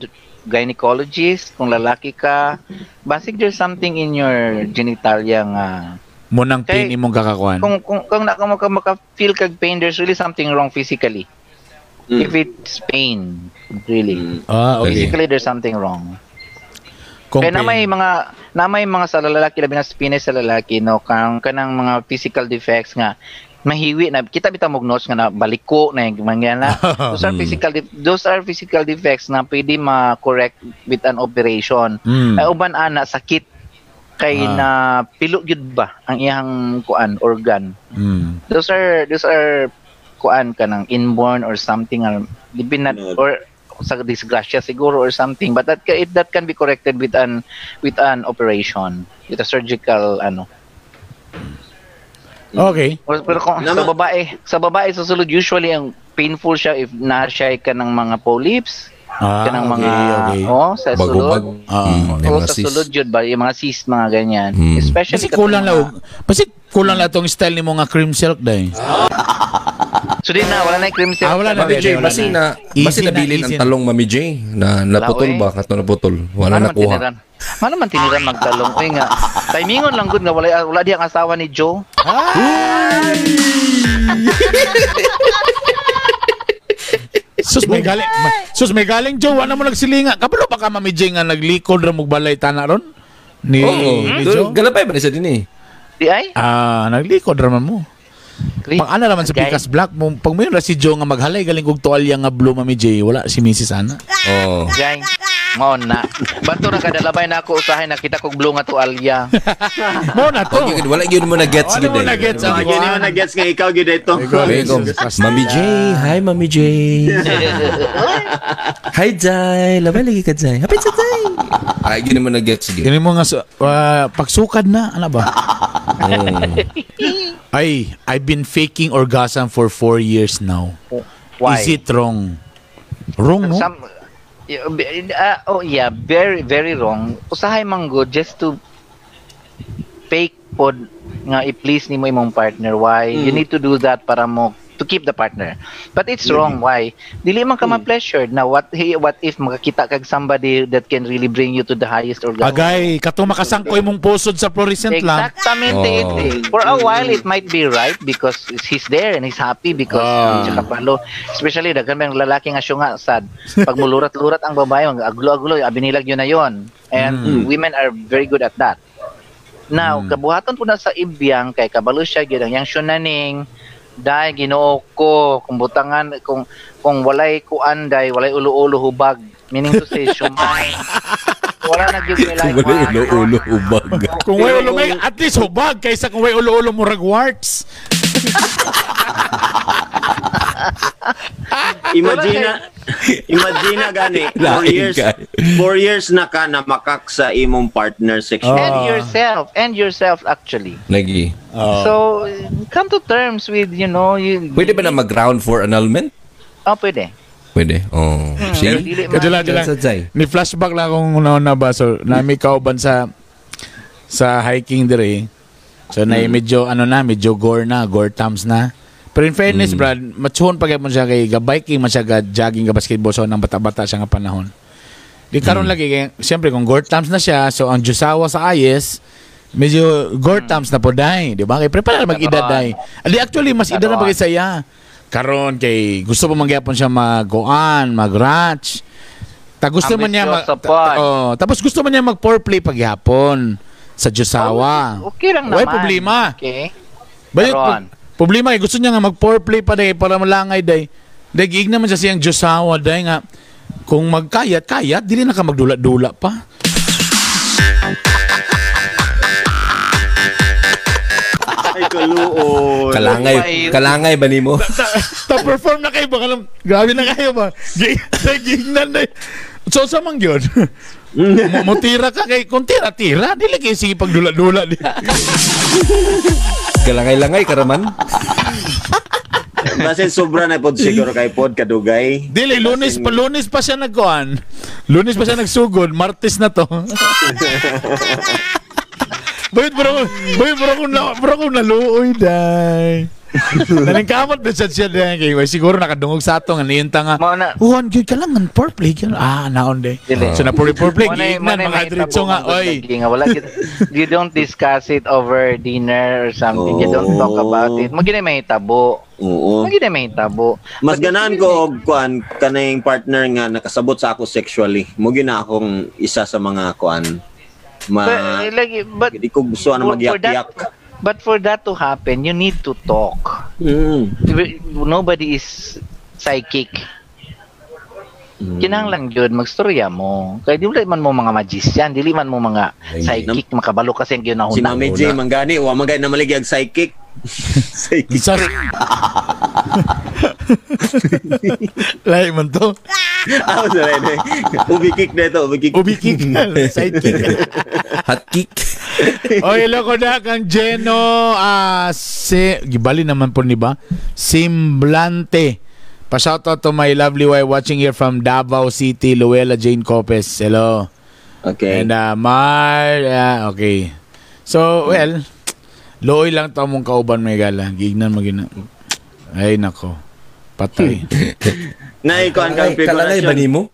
S3: gynecologist. Kung lalaki ka, basig there's something in your genitalia nga
S2: Munang pain
S3: Kay-
S2: imong kakakuan.
S3: kung na maka feel kag pain, there's really something wrong physically. If it's pain, really.
S2: Ah, okay.
S3: Physically there's something wrong.
S2: Kung
S3: Kaya na may
S2: pain.
S3: mga na may mga sa lalaki, labi na sa penis sa lalaki, no, kang kanang mga physical defects nga mahiwi na kita bitaw mo notes nga na baliko na yung mga na those are physical defects na pwede ma-correct with an operation. Ay uban ana sakit kay na pilo gyud ba ang iyang kuan organ. Those are kuan kanang inborn or something or di not
S1: No.
S3: or sa disgrasya siguro or something, but that can be corrected with an operation, with a surgical ano. Or, pero kung sa babae sa sulod, usually ang painful siya if na siya ka ng mga polyps, kanang mga oh, sa
S5: Bagubag.
S3: sulod.
S5: May
S3: O
S5: mga
S3: sa
S5: cyst.
S3: sulod yun ba yung mga cyst, mga ganyan, especially
S2: Kasi kulang
S3: katong
S2: lang basi kulang lang tong style nimo nga cream silk day.
S3: So di na, wala na yung cream syrup.
S2: Ah, wala na.
S5: Mami J,
S2: Wala
S5: basi
S2: na.
S5: na
S2: Easy
S5: basi
S2: na,
S5: nabilin
S2: easy
S5: ang
S2: na.
S5: talong, Mami J. Na naputol
S3: Wala,
S5: ba kato naputol? Wala
S3: Ano man
S5: nakuha.
S3: tiniran? Ano man tiniran magtalong? Uy nga. Timingon lang gud nga wala wala di ang asawa ni Joe.
S2: Sus may galing. Sus may galing Joe, wala mo nagsilinga. Kabalo pa ka, Mami J, nga naglikod ra balay tana ron? Ni,
S5: Oo.
S2: ni Joe?
S5: Galapay ba ni siya din eh?
S3: Di ay?
S2: Ah, naglikod ra man mo.
S3: Chris,
S2: Pang ana naman sa
S3: Okay.
S2: Pikas Black mo, pag mayon ra si Joe nga maghalay galing kog tuwalya nga blue, Mami J, wala si Mrs. Ana.
S5: Oo.
S3: Jay. Mao na. Banto na kadalabay na ako usahay nakita kog blue nga tuwalya.
S2: Mo na to.
S5: Okay, wala gyud mo na gets
S2: Wala
S5: gyud
S2: mo
S5: eh.
S2: na gets ang
S1: Wala gyud mo na gets nga ikaw gyud ito.
S5: Wait, Mami J, hi Mami J. Hi Jai, labay lagi ka Jai. Happy sa Jai. Ay, gyud mo na gets gyud.
S2: Kini mo nga pagsukad na, ana ba? Ay, I've been faking orgasm for 4 years now.
S3: Why?
S2: Is it wrong? Wrong, no?
S3: Some, oh yeah, very very wrong. Usahay man good just to fake pod nga i-please nimo imong partner. Why? You need to do that para mo to keep the partner. But it's wrong. Why? Dili man ka ma-pleasured. Now what what if makakita kag somebody that can really bring you to the highest orgasm?
S2: Agay, kato makasangkoy mong pusod sa fluorescent lamp.
S3: Exactamente.
S5: Oh.
S3: For a while, it might be right because he's there and he's happy because siya kapalo. Especially, daghan may lalaki nga siya nga sad. Pag mulurat-lurat ang babae, aglo-aglo, abinilag yun na yun. And women are very good at that. Now, kabuhaton po na sa ibyang kay kabalo siya gyud ang yang syunaning dai Ginoo ko kung butangan kung walay kuan day walay ulo-ulo hubag, meaning to say shumay wala na gyud may like
S5: Wala ulo-ulo hubag.
S2: Kung way ulo may, at least hubag kaysa kung way ulo-ulo murag warts.
S1: Imagine gani 4 years 4 years na ka na makak sa imong partner sexually.
S3: And yourself actually.
S5: Lagi.
S3: So come to terms with, you know, you,
S5: Pwede ba na mag-round for annulment?
S3: Oh, pwede.
S5: Pwede. Oh. See?
S2: Kadula dila. Ni flashback lang akong una ba, so nami kauban sa hiking dire. So na medyo ano na, medyo gore na, gore times na. Pero in fairness, Brad, matsuhon pa gyud siya kay ga-biking man siya, ga-jogging, ga-basketball, so nang bata-bata siya nga panahon. Di karon lagi kay siyempre kung gore times na siya, so ang Jusawa sa ayes medyo gore times na po day, di ba? Kay prepare mag-edad day. Di actually mas edad na pa kay saya. Karon kay gusto pa mangyapon siya mag-goan, mag-ranch. Ta gusto man niya tapos gusto man niya mag-foreplay paghapon sa Jusawa.
S3: Oh, okay lang naman.
S2: Way problema.
S3: Okay.
S2: Bayot, problema eh, gusto niya nga mag-foreplay pa day para malangay day. Day giig naman siya siyang Jusawa day nga kung magkayat kayat dili na ka magdula-dula pa.
S1: Ay kaluoy.
S5: Kalangay ba nimo?
S2: Ta perform na kayo ba? Grabe na kayo ba? Gignan na. So sa man gyud. Mutira ka kay kung tira-tira dili kay sige pagdula-dula.
S5: Kalangay-langay karaman.
S1: Basin sobra na pod siguro kay pod kadugay.
S2: Dili Lunes pa siya nagkuan. Lunes pa siya nagsugod, Martes na to. Bayot bro ko naluoy day. Naningkamot na siya day kay siguro nakadungog sa ato nga niyunta nga. Uwan gyud ka lang ang foreplay gyud. Ah, naon day. So na foreplay giignan mga diretso nga oy.
S3: Wala you don't discuss it over dinner or something. You don't talk about it. Mo gid may tabo.
S1: Oo.
S3: Mo gid may tabo.
S1: Mas ganahan ko og kuan kaning partner nga nakasabot sa ako sexually. Mo gid na akong isa sa mga kuan.
S3: But
S1: di ko gusto ano magyak-yak.
S3: But for that to happen, you need to talk. Nobody is psychic. Kinahanglan gyud magstorya mo. Kay dili man mo mga magician, dili man mo mga psychic, makabalo kasi ang ginahuna.
S1: Si Mami J manggani, wa man gani na maligya og psychic. Psychic.
S2: Lahi man to.
S1: Ah, sorry. Ubi kick na ito, ubi kick.
S2: Ubi kick. Sidekick.
S5: Hot kick.
S2: Oy, loko na kang Jeno gibali naman po ni ba? Simblante. Pa-shoutout to my lovely wife watching here from Davao City, Luella Jane Copes. Hello.
S1: Okay.
S2: And Mar, okay. So, well, looy lang to mong kauban may gala. Gignan mo gina. Ay nako. Patay.
S1: Naikuan kang
S5: Kalangay ba
S1: figurasyon.
S5: nimo?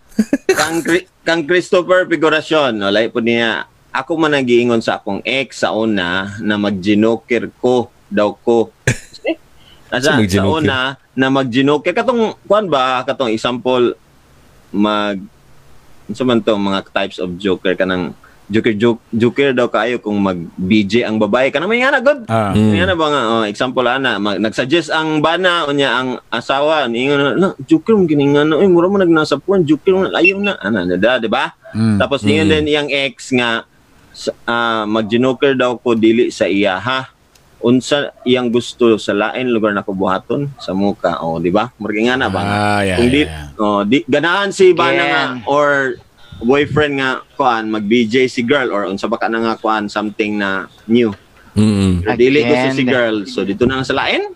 S1: Kang Christopher Figurasyon, no, lahi po niya. Ako man nagiingon sa akong ex sa una na magjinoker ko daw ko. Asa,
S5: Sa
S1: sa
S5: magjinoker?
S1: una na magjinoker katong kuan ba katong example mag unsa man to mga types of joker kanang joker joke, joker daw kaayo kung mag BJ ang babae kanang may nga na good. Nga na ba nga oh, example ana nagsuggest ang bana unya ang asawa niingon na joker mo kini nga na oy mura mo nagnasa puan joker mo ayaw na ana na da di ba? Tapos niingon din iyang ex nga magjinoker daw ko dili sa iya ha. Unsa iyang gusto sa lain lugar na ko buhaton sa muka oh di ba? Mura nga na ba nga?
S2: Yeah,
S1: Kung di,
S2: yeah.
S1: oh, di ganahan si bana nga
S3: Again.
S1: or boyfriend nga kuan mag BJ si girl or unsa ba ka na nga kuan something na new. Pero dili gusto si
S3: Again.
S1: girl so dito na lang sa lain.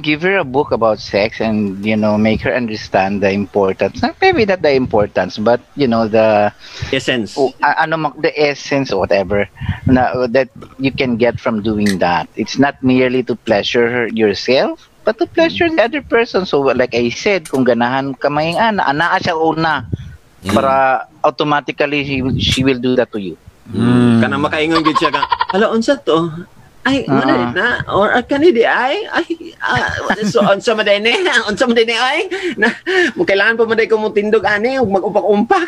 S3: Give her a book about sex and you know make her understand the importance. Not maybe not the importance, but you know the
S1: Essence.
S3: oh, the essence or whatever na, that you can get from doing that. It's not merely to pleasure yourself, but to pleasure the other person. So like I said, kung ganahan ka may ana, anaa siya una para automatically she will do that to you.
S1: Kanang makaingon gid siya ka. Hala unsa to? Ay, wala na or kani di ay ay so unsa man ni? Unsa man ni ay? Na mo kailangan pa man day ko mo tindog ani ug mag-umpak-umpak.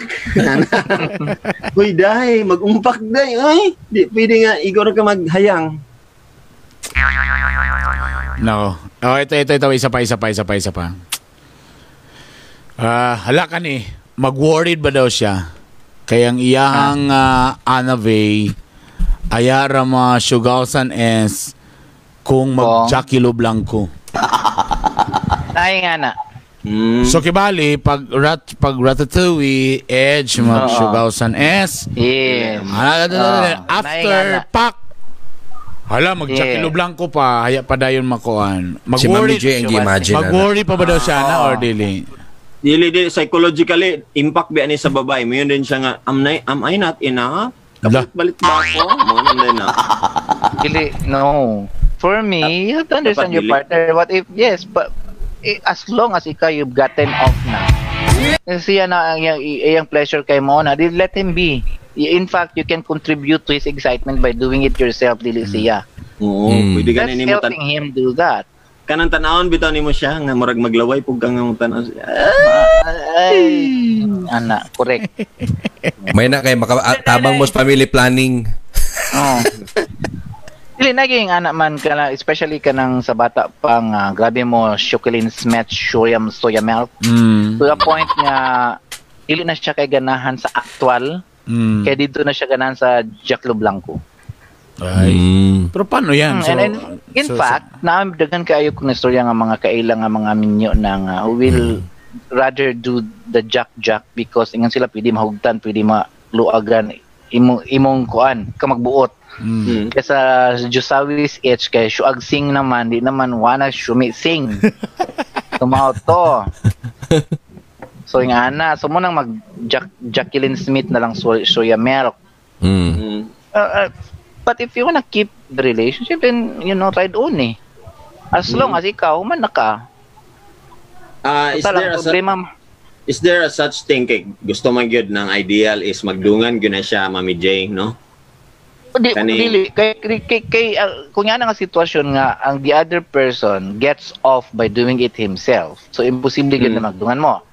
S1: Uy day, mag-umpak day ay. Di pwede nga igor ka maghayang.
S2: No. Oh, ito. Isa pa. Hala ka ni. Mag-worried ba daw siya? Kaya ang iyahang Anavay, ayara mga Sugalsan S kung mag-Jackie Lo Blanco.
S3: Ay nga na.
S2: So kibali, pag Ratatouille, Edge, mag Sugalsan S.
S3: Yes.
S2: After pack, hala, mag-Jackie Lo Blanco pa, haya pa dayon makuan.
S5: Si Mami J ang gi-imagine.
S2: Mag-worry pa ba daw siya na or dili?
S1: Dili psychologically impact ba ni sa babae. Mayon din siya nga am I not enough? Kapalit ba ako? Mga nanday na.
S3: Dili, no. For me, you have to understand your partner. What if, yes, but as long as ikaw you've gotten off na. Siya na ang iyang pleasure kay mo na, di let him be. In fact, you can contribute to his excitement by doing it yourself, dili siya.
S1: Oo, pwede
S3: That's helping him do that.
S1: Kanang tanawon bitaw nimo siya nga murag maglaway pug kang nga tanaw siya.
S3: Ay, ana, correct.
S5: May na kay tabang mo sa family planning.
S3: Oh. Dili naging anak man ka na, especially kanang sa bata pa nga grabe mo Chocolate Smash Soya Milk. To the point nga dili na siya kay ganahan sa actual. Kaya dito na siya ganahan sa Jack Lo Blanco.
S2: Ay. Pero paano yan? So,
S3: and in fact, naamdagan kaayo kong istorya nga mga kaila nga mga minyo na nga who will rather do the Jack Jack because ingan sila pwede mahugtan, pwede maluagan imong kuan ka magbuot. Kaysa Jusawis H kay Shuag Singh naman, di naman wana Shumi Singh. Tumaw to. So yung ana, so mo nang mag Jacqueline Smith na lang soya milk. But if you wanna keep the relationship, then, you know, ride on eh. As long as ikaw, man na ka.
S1: Is there a such thing kay gusto man gyud ng ideal is magdungan gyud na siya, Mami J, no?
S3: Dili kay kung yan ang sitwasyon nga ang the other person gets off by doing it himself. So imposible gyud na magdungan mo.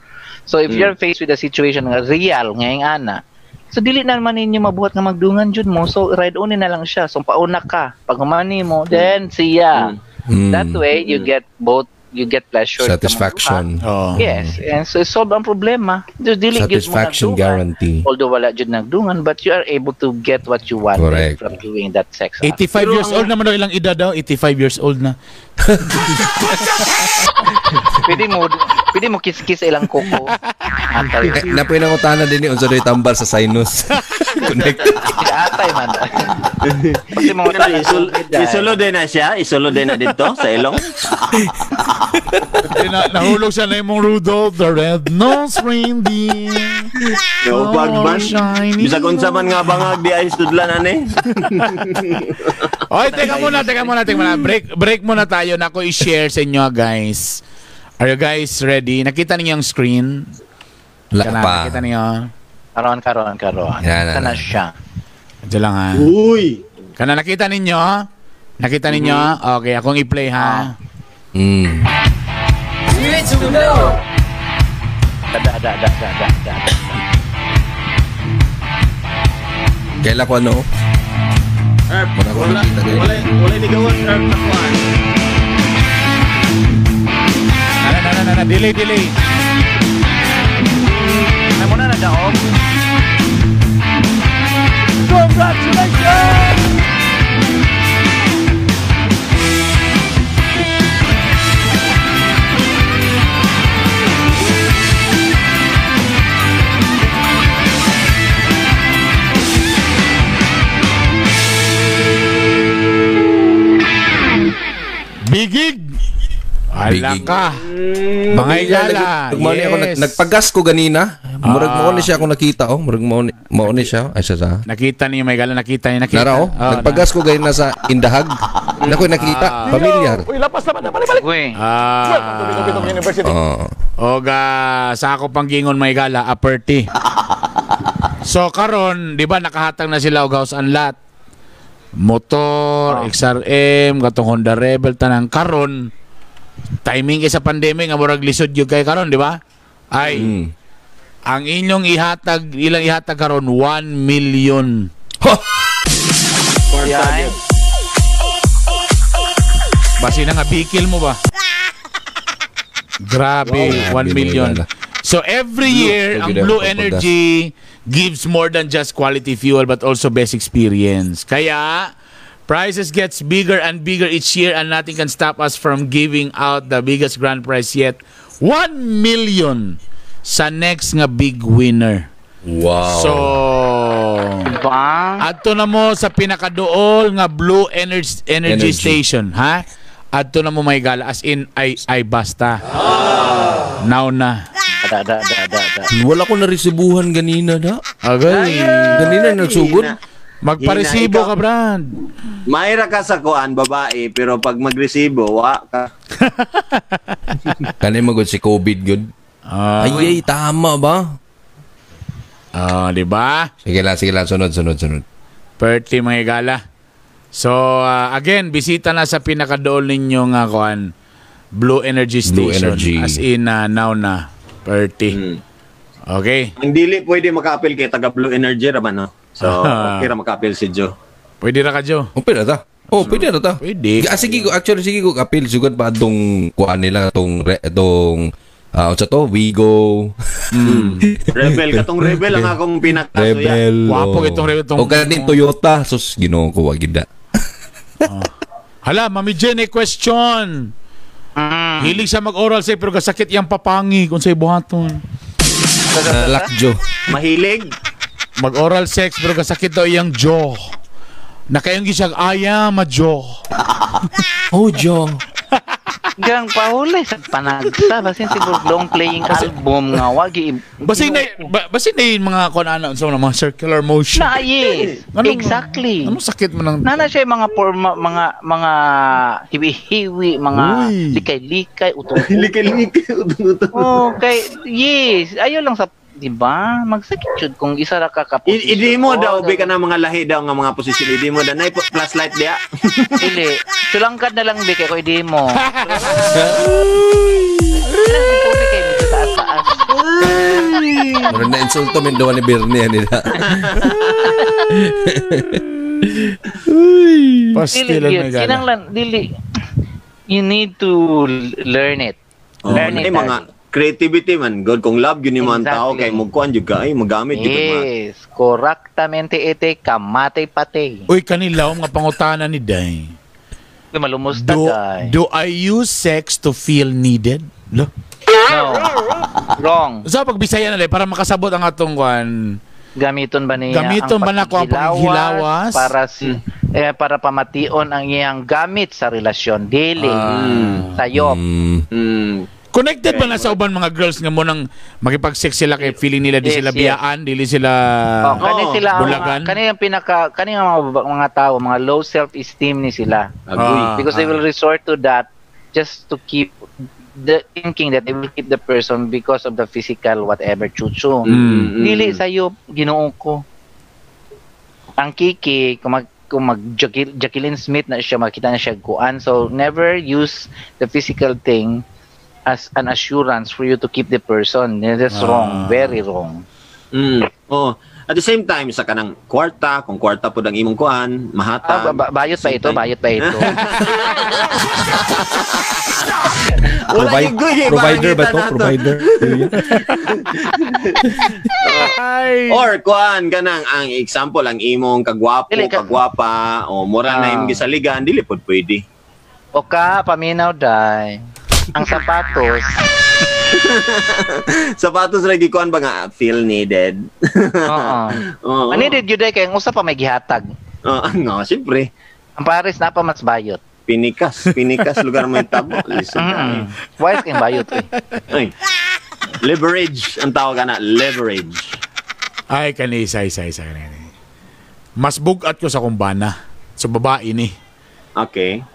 S3: So if you're faced with a situation nga real ngayong ana, so dili na naman ninyo mabuhat nga magdungan jud mo. So ride on na lang siya. So pauna ka. Pag humani mo, then siya. That way you get both, you get pleasure,
S5: satisfaction.
S2: Oh.
S3: Yes, and so solve ang problema. Dili
S5: satisfaction guarantee.
S3: Although wala jud nagdungan, but you are able to get what you want from doing that sex act.
S2: 85 years old naman daw, ilang edad daw? 85 years old na.
S3: Pwede mo kiss-kiss ilang kuko.
S5: Atay. Napoy nang utana din ni unsa doy tambal sa sinus. Connected.
S3: Atay man. Kasi mga
S1: isulo din na siya, isulo din na dito sa ilong.
S2: Nahulog siya na imong Rudolph the Red-Nosed Reindeer.
S1: Naupag man. Bisag unsa man nga bangag di ay studlan ani.
S2: Oy, teka muna. Break muna tayo na ako i-share sa inyo, guys. Are you guys ready? Nakita niyo ang screen?
S5: Wala pa.
S2: Nakita niyo?
S3: Karon.
S5: Yan,
S3: Sana siya.
S2: Diyan lang ha.
S1: Uy!
S2: Kana nakita ninyo? Nakita ninyo? Okay, akong i-play ha.
S5: Mm.
S3: Da.
S5: Kailan ko ano?
S1: Erp,
S5: Wala ko nakita din.
S1: Wala ni gawan Erp na kuan.
S2: Na, delay.
S3: Na muna na daog.
S2: Congratulations! Bigig! Ala ka. Mga igala.
S5: Yes. Ako, nagpagas ko ganina. Murag mao ni siya ako nakita oh. Murag mao ni siya. Ay sa.
S2: Nakita niyo may gala, nakita niyo, nakita.
S5: Nara oh. Nagpagas ko ganina sa Indahag. Nako nakita, familiar.
S4: Uy, lapas naman, balik.
S3: Uy.
S4: University.
S2: Oga sa ako panggingon may gala, upper T. So karon, di ba nakahatag na sila og house and lot. Motor, XRM, katong Honda Rebel tanang karon. Timing kay sa pandemic nga murag lisod gyud kay karon, di ba? Ay. Ang inyong ihatag, ilang ihatag karon 1 million.
S5: Huh!
S3: Yeah.
S2: Basi na nga bikil mo ba? Grabe,
S5: Wow.
S2: 1 million. So every year, ang Blue Energy gives more than just quality fuel but also best experience. Kaya, prizes gets bigger and bigger each year and nothing can stop us from giving out the biggest grand prize yet. 1 million sa next nga big winner.
S5: Wow.
S2: So,
S3: diba?
S2: Adto na mo sa pinakaduol nga Blue Energy Station, ha? Adto na mo may gala as in ay basta. Now na.
S3: Da.
S5: Wala ko naresibuhan ganina da.
S2: Agay.
S5: Ganina nagsugod.
S2: Magparesibo ka, Brand.
S1: Mayra ka sa kuan babae pero pag magresibo wa ka.
S5: Kani magod si COVID gud. Ay, tama ba?
S2: Di ba?
S5: Sige lang, sunod.
S2: Perti mga gala. So, again, bisita na sa pinakadool ninyo nga kuan Blue Energy Station.
S5: Blue Energy.
S2: As in, now na. Perti. Okay.
S1: Ang dili pwede maka-appeal kay taga Blue Energy ra man, no? So, okay ra maka-appeal si Joe.
S2: Pwede ra ka, Joe.
S5: Oh, pwede ra ta. Oh, pwede ra ta.
S2: Pwede.
S5: Sige ko, actually sige ko appeal sugod pa atong kuan nila atong unsa to? Wigo.
S1: Rebel katong Rebel ang akong pinakasuya.
S5: Rebel.
S2: Wapo itong Rebel tong.
S5: O kaning Toyota, sus Ginoo ko wa gid.
S2: Hala, Mami Jen, a question. Hilig siya mag-oral sex pero kasakit yang papangi kung sa'y buhaton.
S5: Lakjo.
S1: Mahilig?
S2: Mag-oral sex pero kasakit daw iyang jaw. Nakayong gisag aya ma jaw.
S5: Oh, jaw.
S3: Gang pahulay sa panagsa basin siguro long playing album nga wagi.
S2: Basin na yung mga kuan ana sa mga circular motion.
S3: Na yes.
S2: Anong,
S3: exactly.
S2: Anong sakit mo nang
S3: Nana siya mga forma, mga hiwi-hiwi, mga likay-likay, utong.
S1: Likay-likay, utong-utong.
S3: Oh, kay yes, ayo lang sa di ba? Magsakit jud kung isa ra ka ka posisyon.
S1: Idi mo daw be ka na mga lahi daw nga mga posisyon. Idi mo daw nay flashlight diya.
S3: Dili. Sulangkad na lang be kay ko idi mo. Taas-taas.
S5: Murag na insulto min duwa ni Bernie anila.
S2: Pastilan
S3: may gala. Kinanglan dili. You need to learn it. Learn it.
S1: Mga creativity man god kung love yun yung mga tao kay magkuan jud ka ay magamit jud ka.
S3: Yes, correctamente ite kamate pate.
S2: Uy kanila mga pangutana ni Day.
S3: Uy malumusta day.
S2: Do I use sex to feel needed? Lo?
S3: No. Wrong.
S2: Sa pagbisaya na para makasabot ang atong kuan.
S3: Gamiton ba niya?
S2: Gamiton ba nako ang paghilawas
S3: para si para pamation ang iyang gamit sa relasyon dili sayop.
S2: Connected ba na sa uban mga girls nga mo nang makipag-sex sila kay feeling nila di sila biyaan, dili sila
S3: kani sila
S2: bulagan?
S3: Kani ang pinaka kani ang mga tao, mga low self-esteem ni sila. Because they will resort to that just to keep the thinking that they will keep the person because of the physical whatever chuchu. Dili sayo, Ginoo ko. Ang kiki kung mag Jacqueline Smith na siya, makita na siya kuan. So never use the physical thing as an assurance for you to keep the person. That's wrong, very wrong.
S1: Oh, at the same time sa kanang kwarta, kung kwarta pud ang imong kuan, mahatag.
S3: Bayot pa ito, bayot pa ito.
S5: Provider ba to? Provider.
S1: Or kuan kanang ang example ang imong kagwapo, kagwapa o mura na imong gisaligan, dili pud pwede.
S3: O ka paminaw day. Ang sapatos.
S1: Sapatos lagi kuan ba nga feel needed.
S3: Oo. Needed yun day kay ang usa pa may gihatag.
S1: Oo, no, siyempre.
S3: Ang Paris na pa mas bayot.
S1: Pinikas lugar may tabo.
S3: Wise kay bayot eh.
S1: Ay. Leverage ang tawag ana, leverage.
S2: Ay kani isa. Mas bugat ko sa kumbana. So babae ni.
S1: Okay.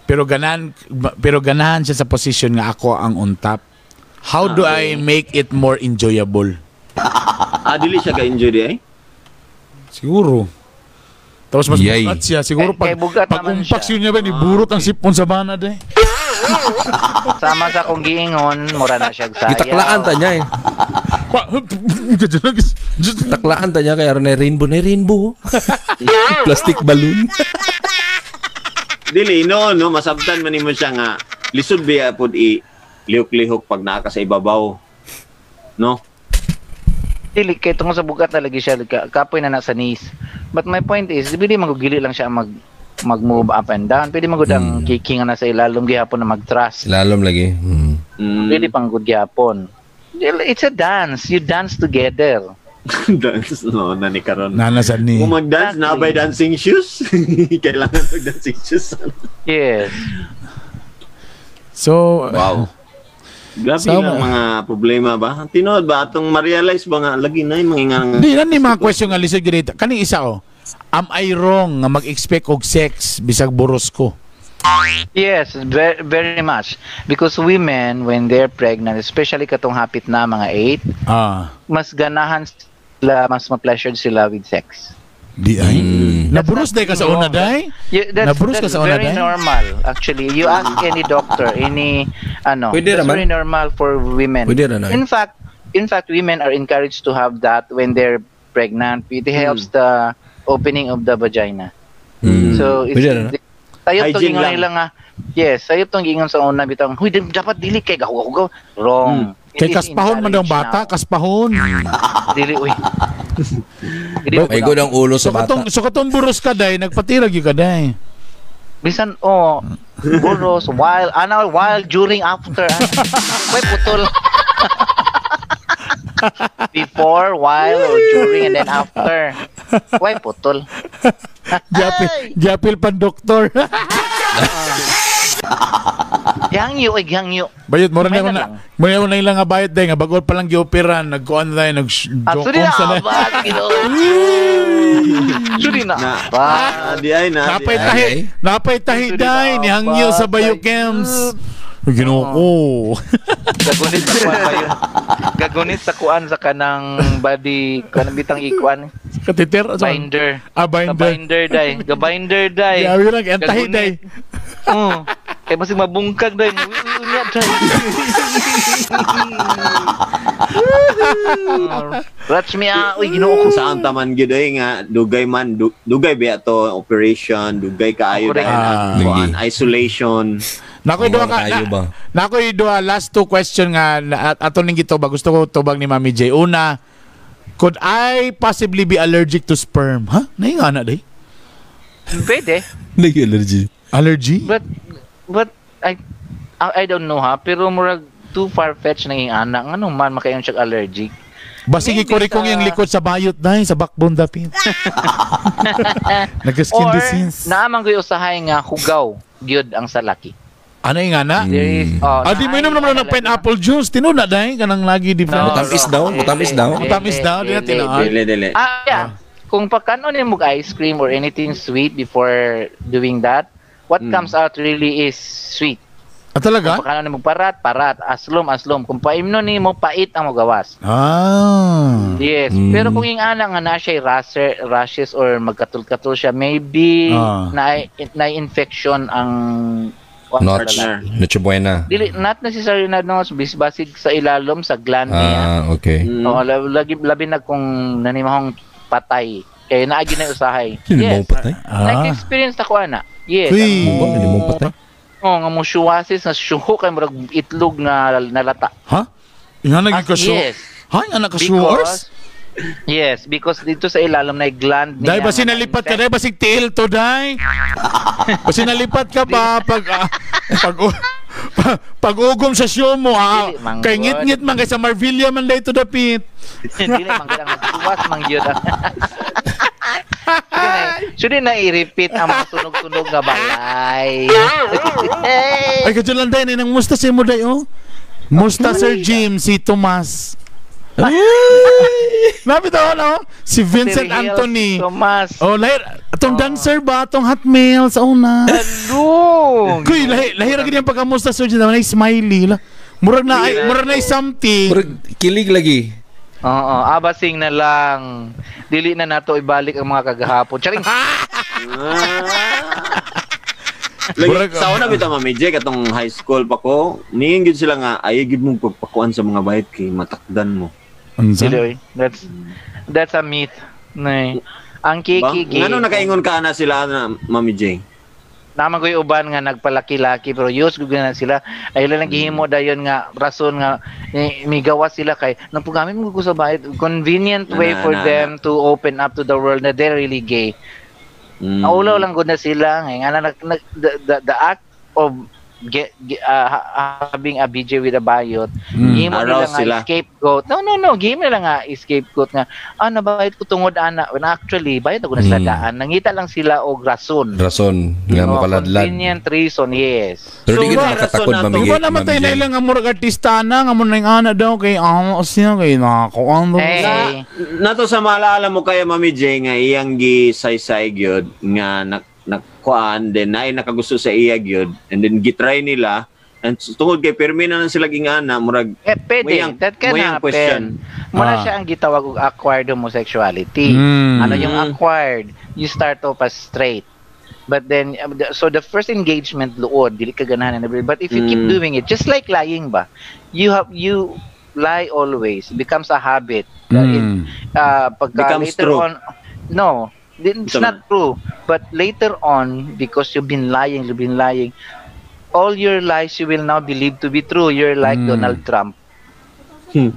S2: Pero ganahan siya sa position nga ako ang on top. How do I make it more enjoyable?
S1: Dili siya ka-enjoy di eh?
S2: Siguro. Tapos mas bugat siya. Siguro pag umpak siya niya ba, niburot ang sipon sa bana de.
S3: Sama sa kong giingon, mura na siya sayaw.
S5: Gitaklaan ta niya eh. Taklaan ta niya kaya na rainbow. Plastic balloon.
S1: Dili, no, masabtan man nimo siya nga lisod biya pod i lihok-lihok pag naa ka sa ibabaw. No?
S3: Dili kay tungod sa bugat na lagi siya kapoy na sa knees. But my point is, dili magugili lang siya mag-move up and down. Pwede magud ang kicking na sa ilalom gihapon na mag-thrust.
S5: Ilalom lagi.
S3: Pwede pang gud gihapon. It's a dance. You dance together.
S1: Dance no na ni karon.
S2: Nanasan ni.
S1: Kung mag-dance na by dancing shoes. Kailangan mag-dancing shoes.
S3: Yes.
S2: So,
S1: wow. Grabe so, lang mga problema ba? Tinuod ba atong ma-realize ba nga lagi na yung mga nga.
S2: Di na ni mga question nga lisod gyud. Kani isa oh. Am I wrong nga mag-expect og sex bisag boros ko?
S3: Yes, very, very much. Because women when they're pregnant, especially katong hapit na mga 8, mas ganahan sila, mas ma-pleasured sila with sex.
S2: Di ay. Naburus day ka sa una day?
S3: Naburus ka sa una day? That's very normal actually. You ask any doctor, any ano,
S5: pwede
S3: that's
S5: naman.
S3: Very normal for women.
S5: Pwede na.
S3: In fact, women are encouraged to have that when they're pregnant. It helps the opening of the vagina. So it's sayop tong ingon nila nga. Yes, sayop tong ingon sa una bitang, huy dapat dili kay gahugaw. Wrong.
S2: Kay kaspahon man daw bata, kaspahon.
S3: Dili uy.
S5: Ay good ang ulo sa bata.
S2: So katong buros ka day, nagpatirag gyud ka day.
S3: Bisan oh, buros while ana while during after. May putol. Before, while or during and then after. Why putol?
S2: Japil pan doktor.
S3: Gangyo ay gangyo.
S2: Bayot mo rin na. Mo na ilang nga bayot day nga bago pa lang gioperan nagkuan day nag
S3: jokon sa na. Suri na.
S1: Di ay na.
S2: Napay tahi day ni hangyo sa biochems. Ginoo ko.
S3: Gagunit sa kuan ba yun? Gagunit sa kuan sa kanang body kanang bitang ikuan.
S2: Katiter
S3: binder.
S2: Ah, binder.
S3: Sa binder day. Ga binder day.
S2: Yawi lang entahi day.
S3: Oh. Kay basig mabungkag day. Unya day. Ratch me ah, uy Ginoo ko.
S1: Saan taman gyud ay nga dugay man dugay biya to operation, dugay kaayo dai kuan isolation.
S2: Nakoy duha ka nakoy duha last two question nga ato ning gitubag gusto ko tubag ni Mami J. Una, could I possibly be allergic to sperm? Ha? Nainga na day.
S3: Pwede.
S5: Nag-allergy.
S2: Allergy?
S3: But I don't know ha, pero murag too far-fetched na yung anak. Ano man makayon siya allergic?
S2: Basig ikurikong yung likod sa bayot na sa backbone dapit. Nag-skin disease.
S3: Naamang ko'y usahay nga hugaw gyud ang salaki.
S2: Ano yung ana? Di mo inom naman ng pineapple juice. Tinuna dahil kanang lagi di
S5: no, mutamis daw. Mutamis daw.
S2: Mutamis daw. Di na tinaan.
S1: Dili.
S3: Ah, yeah. Kung pagkanon yung mag ice cream or anything sweet before doing that, what comes out really is sweet.
S2: Ah, talaga?
S3: Kung pakanon nimo parat, parat, aslom, aslom. Kung paimnon nimo, pait ang mogawas.
S2: Ah.
S3: Yes, pero kung yung ana nga na siya rashes or magkatul-katul siya, maybe na infection ang
S5: Notch. Noche buena.
S3: Dili, not necessarily na no, basig sa ilalom sa gland niya.
S5: Ah, okay.
S3: Oo, labi na kung nanimahong patay. Kaya naagi na usahay.
S5: Hindi mo
S3: Yes.
S5: patay?
S2: Ah.
S3: Nag-experience na ko ana. Yes.
S2: Uy.
S5: Mo ba? Hindi mo patay?
S3: Oh, nga mo shuwasis nga shuho kay murag itlog nga nalata.
S2: Ha? Nga naging ka
S3: Yes.
S2: Ha? Nga naka-shuors?
S3: Yes, because dito sa ilalom na gland niya.
S2: Dahil ba sinalipat ka? Dahil ba sig tiil to, day? Ba sinalipat ka ba pag pag ugom sa show mo, ah,
S3: Dili, manggod.
S2: kay ngit-ngit man kay sa Marvilla man day to dapit.
S3: Dili man gyud ang magsuwas man gyud. So di na i-repeat ang mga sunog-sunog nga balay.
S2: Ay kadyo lang day, nang musta sa imo day oh. Musta Sir Jim si Tomas. Napit ako no? Si Vincent
S3: Si Riel,
S2: Anthony.
S3: si Tomas.
S2: Oh, lahir atong dancer ba atong Hotmail sa una.
S3: Hello.
S2: Kuy, lahi ra gid ang pagkamusta Sir Jim na smiley la. Murag na ay, murag na something.
S5: Murag kilig lagi.
S3: Oo, abasing na lang. Dili na nato ibalik ang mga kagahapon. Charing.
S1: Lagi, sa una bitaw Mami J, katong high school pa ko, niingin gyud sila nga ayaw gyud mong pagpakuan sa mga bayot kay matakdan mo.
S2: Unsa?
S3: Dili, oy. That's a myth. Nay. Ang
S1: Ba?
S3: kiki
S1: Ngano nakaingon ka na sila na Mami J?
S3: Naman ko'y uban nga nagpalaki-laki pero yus gud na sila ay lang naghihimo dayon nga rason nga migawas sila kay nang paggamit mo ko sa bayot, convenient way
S1: Na,
S3: for
S1: na,
S3: them to open up to the world na they're really gay. Naulaw lang gud na sila nga na, the act of having a BJ with a bayot, gihimo nila
S1: Arouse
S3: nga
S1: sila.
S3: scapegoat. No, gihimo nila nga scapegoat nga nabayot ko tungod ana, when actually bayot ako na sila daan, nangita lang sila og rason.
S5: Rason nga
S3: Oo,
S5: makaladlad.
S3: convenient reason, yes.
S5: Pero di
S2: So,
S5: ka
S2: wa-
S5: nakatakod
S1: rason
S5: Mami
S2: Di
S5: J.
S2: ba naman tayo
S5: Mami
S2: na
S5: J.
S2: ilang murag artista na nga mo na yung ana daw kay siya kay nakakuan daw.
S3: Hey.
S1: Nato sa maalaala mo kaya Mami J nga iyang gisaysay gyud nga nakuan then naay nakagusto sa iya gyud and then gitry nila and tungod kay pirmi na lang sila gingana murag
S3: Eh, pwede.
S1: Muyang-
S3: That can
S1: muyang
S3: happen.
S1: question.
S3: Muna siya ang gitawag og acquired homosexuality. Ano yung acquired? You start off as straight. But then, so the first engagement luod, dili ka ganahan and everything. But if you keep doing it, just like lying ba, you lie always. It becomes a habit. Pagka
S1: Becomes
S3: later
S1: true.
S3: on, no, it's not true. But later on, because you've been lying, all your lies you will now believe to be true. You're like Donald Trump. You've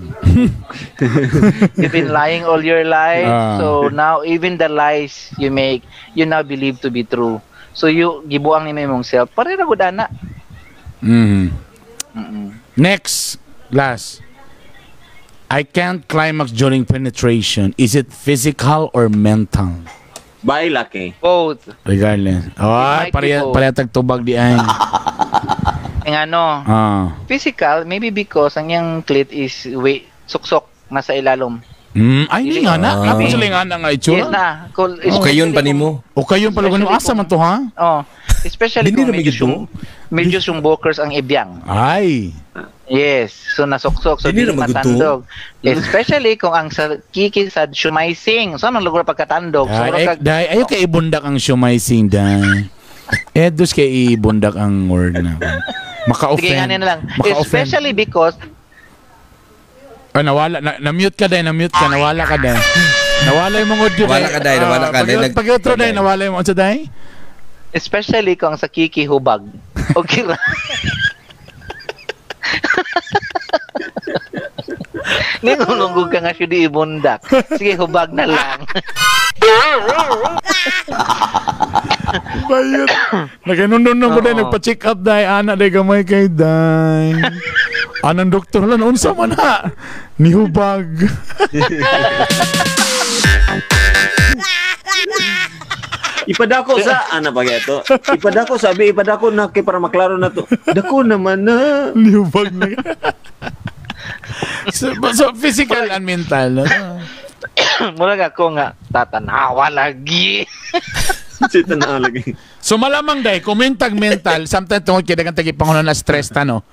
S3: been lying all your life. So now, even the lies you make, you now believe to be true. So you gibuang nimo imong self. Pareho gud ana.
S2: Next, last. I can't climax during penetration. Is it physical or mental?
S1: Bye, laki.
S3: Both.
S2: Regardless. Ay,
S3: might be both.
S2: pareha tagtubag di ay.
S3: Ang ano, physical, maybe because ang iyang clit is way, suksok, nasa ilalom.
S2: Ay, hindi nga na. Napos sila nga na nga itsura.
S3: Yes na. Cool.
S5: Okay yun pa nimo.
S2: Okay yun pala.
S3: Especially
S2: Asa man to, ha?
S3: Oh, especially
S5: Hindi
S3: kung
S5: na
S3: medyo
S5: magito.
S3: medyo sumbokers ang ibyang.
S2: Ay.
S3: Yes, so nasuksok, so
S5: Hindi
S3: dili
S5: na maguto.
S3: matandog. Especially kung ang sa kiki sa shumaising, so anong lugar pagkatandog? So,
S2: Ay,
S3: murag
S2: ay, day, ayaw kay ibundak ang shumaising, day. Eh, dus kay ibundak ang word na. Maka-offend.
S3: Sige, nga na lang.
S2: Maka-offend.
S3: Especially because
S2: Ah, nawala. Na-mute ka, day. Na-mute ka. Nawala ka, day. Nawala yung mga audio,
S5: Nawala ka, day. Nawala ka, day.
S2: Pag-outro, day. Nawala yung mga day.
S3: Especially kung ang sa kiki hubag. Okay ra. Ningulunggog ka nga siya di ibundak. Sige, hubag na lang.
S2: Bayot. Nagkanundun na ko day. Nagpa-check up, day. Ana, day. Gamay kay, day. Anang doktor lang. Unsa man ha? Nihubag.
S1: Ipadako sa ana pa ito. Ipadako sabi, ipadako na kay para maklaro na to. Dako naman na.
S2: Nihubag na. So physical and mental. No?
S3: Murag ako nga tatanawa lagi.
S1: Si tanaw lagi.
S2: So malamang day, kumintag mental, sometimes tungod kay daghang tagi pangunan na stress ta no.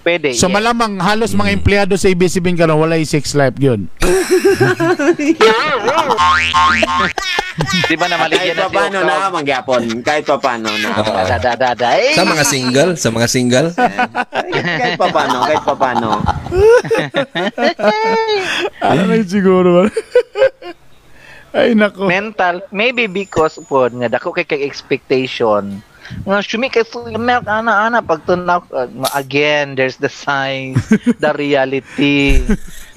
S3: Pwede.
S2: So malamang halos mga empleyado sa ABS-CBN karon walay sex life gyud.
S3: Di ba na maligyan
S1: Kahit
S3: na
S1: pa paano na mangyapon. Kahit pa paano na.
S3: Da.
S5: Sa mga single, sa mga single.
S1: Kahit pa paano, kahit pa paano.
S2: Ano na siguro ba? Ay nako.
S3: Mental, maybe because po nga dako kay expectation. Nga sumi kay milk ana pag tunaw again there's the signs, the reality.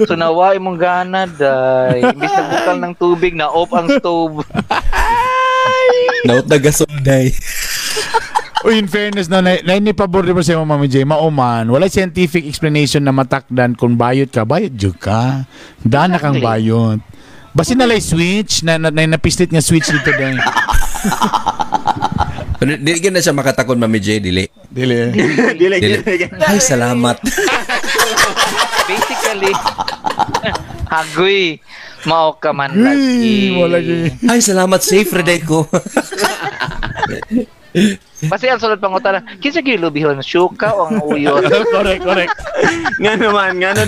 S3: So nawa imong gana day. Imbis na bukal ng tubig na off ang stove.
S5: Naut na gasol day.
S2: Uy, in fairness no, na ni pabor di ba sa Mami J, mauman, wala scientific explanation na matakdan kung bayot ka, bayot jud ka. Daan na kang bayot. Basin na lay switch na napislit nga switch dito day.
S5: Pero dili na siya makatakon Mami J, dili.
S2: Dili.
S1: Dili.
S5: Ay, salamat.
S3: Basically, hagoy, mao ka man lagi.
S5: Ay, salamat, safe reday ko.
S3: Basta ang sulod pangutana, kinsa gyud lubihon, suka o ang uyon?
S2: Correct.
S1: Nga naman, nga ano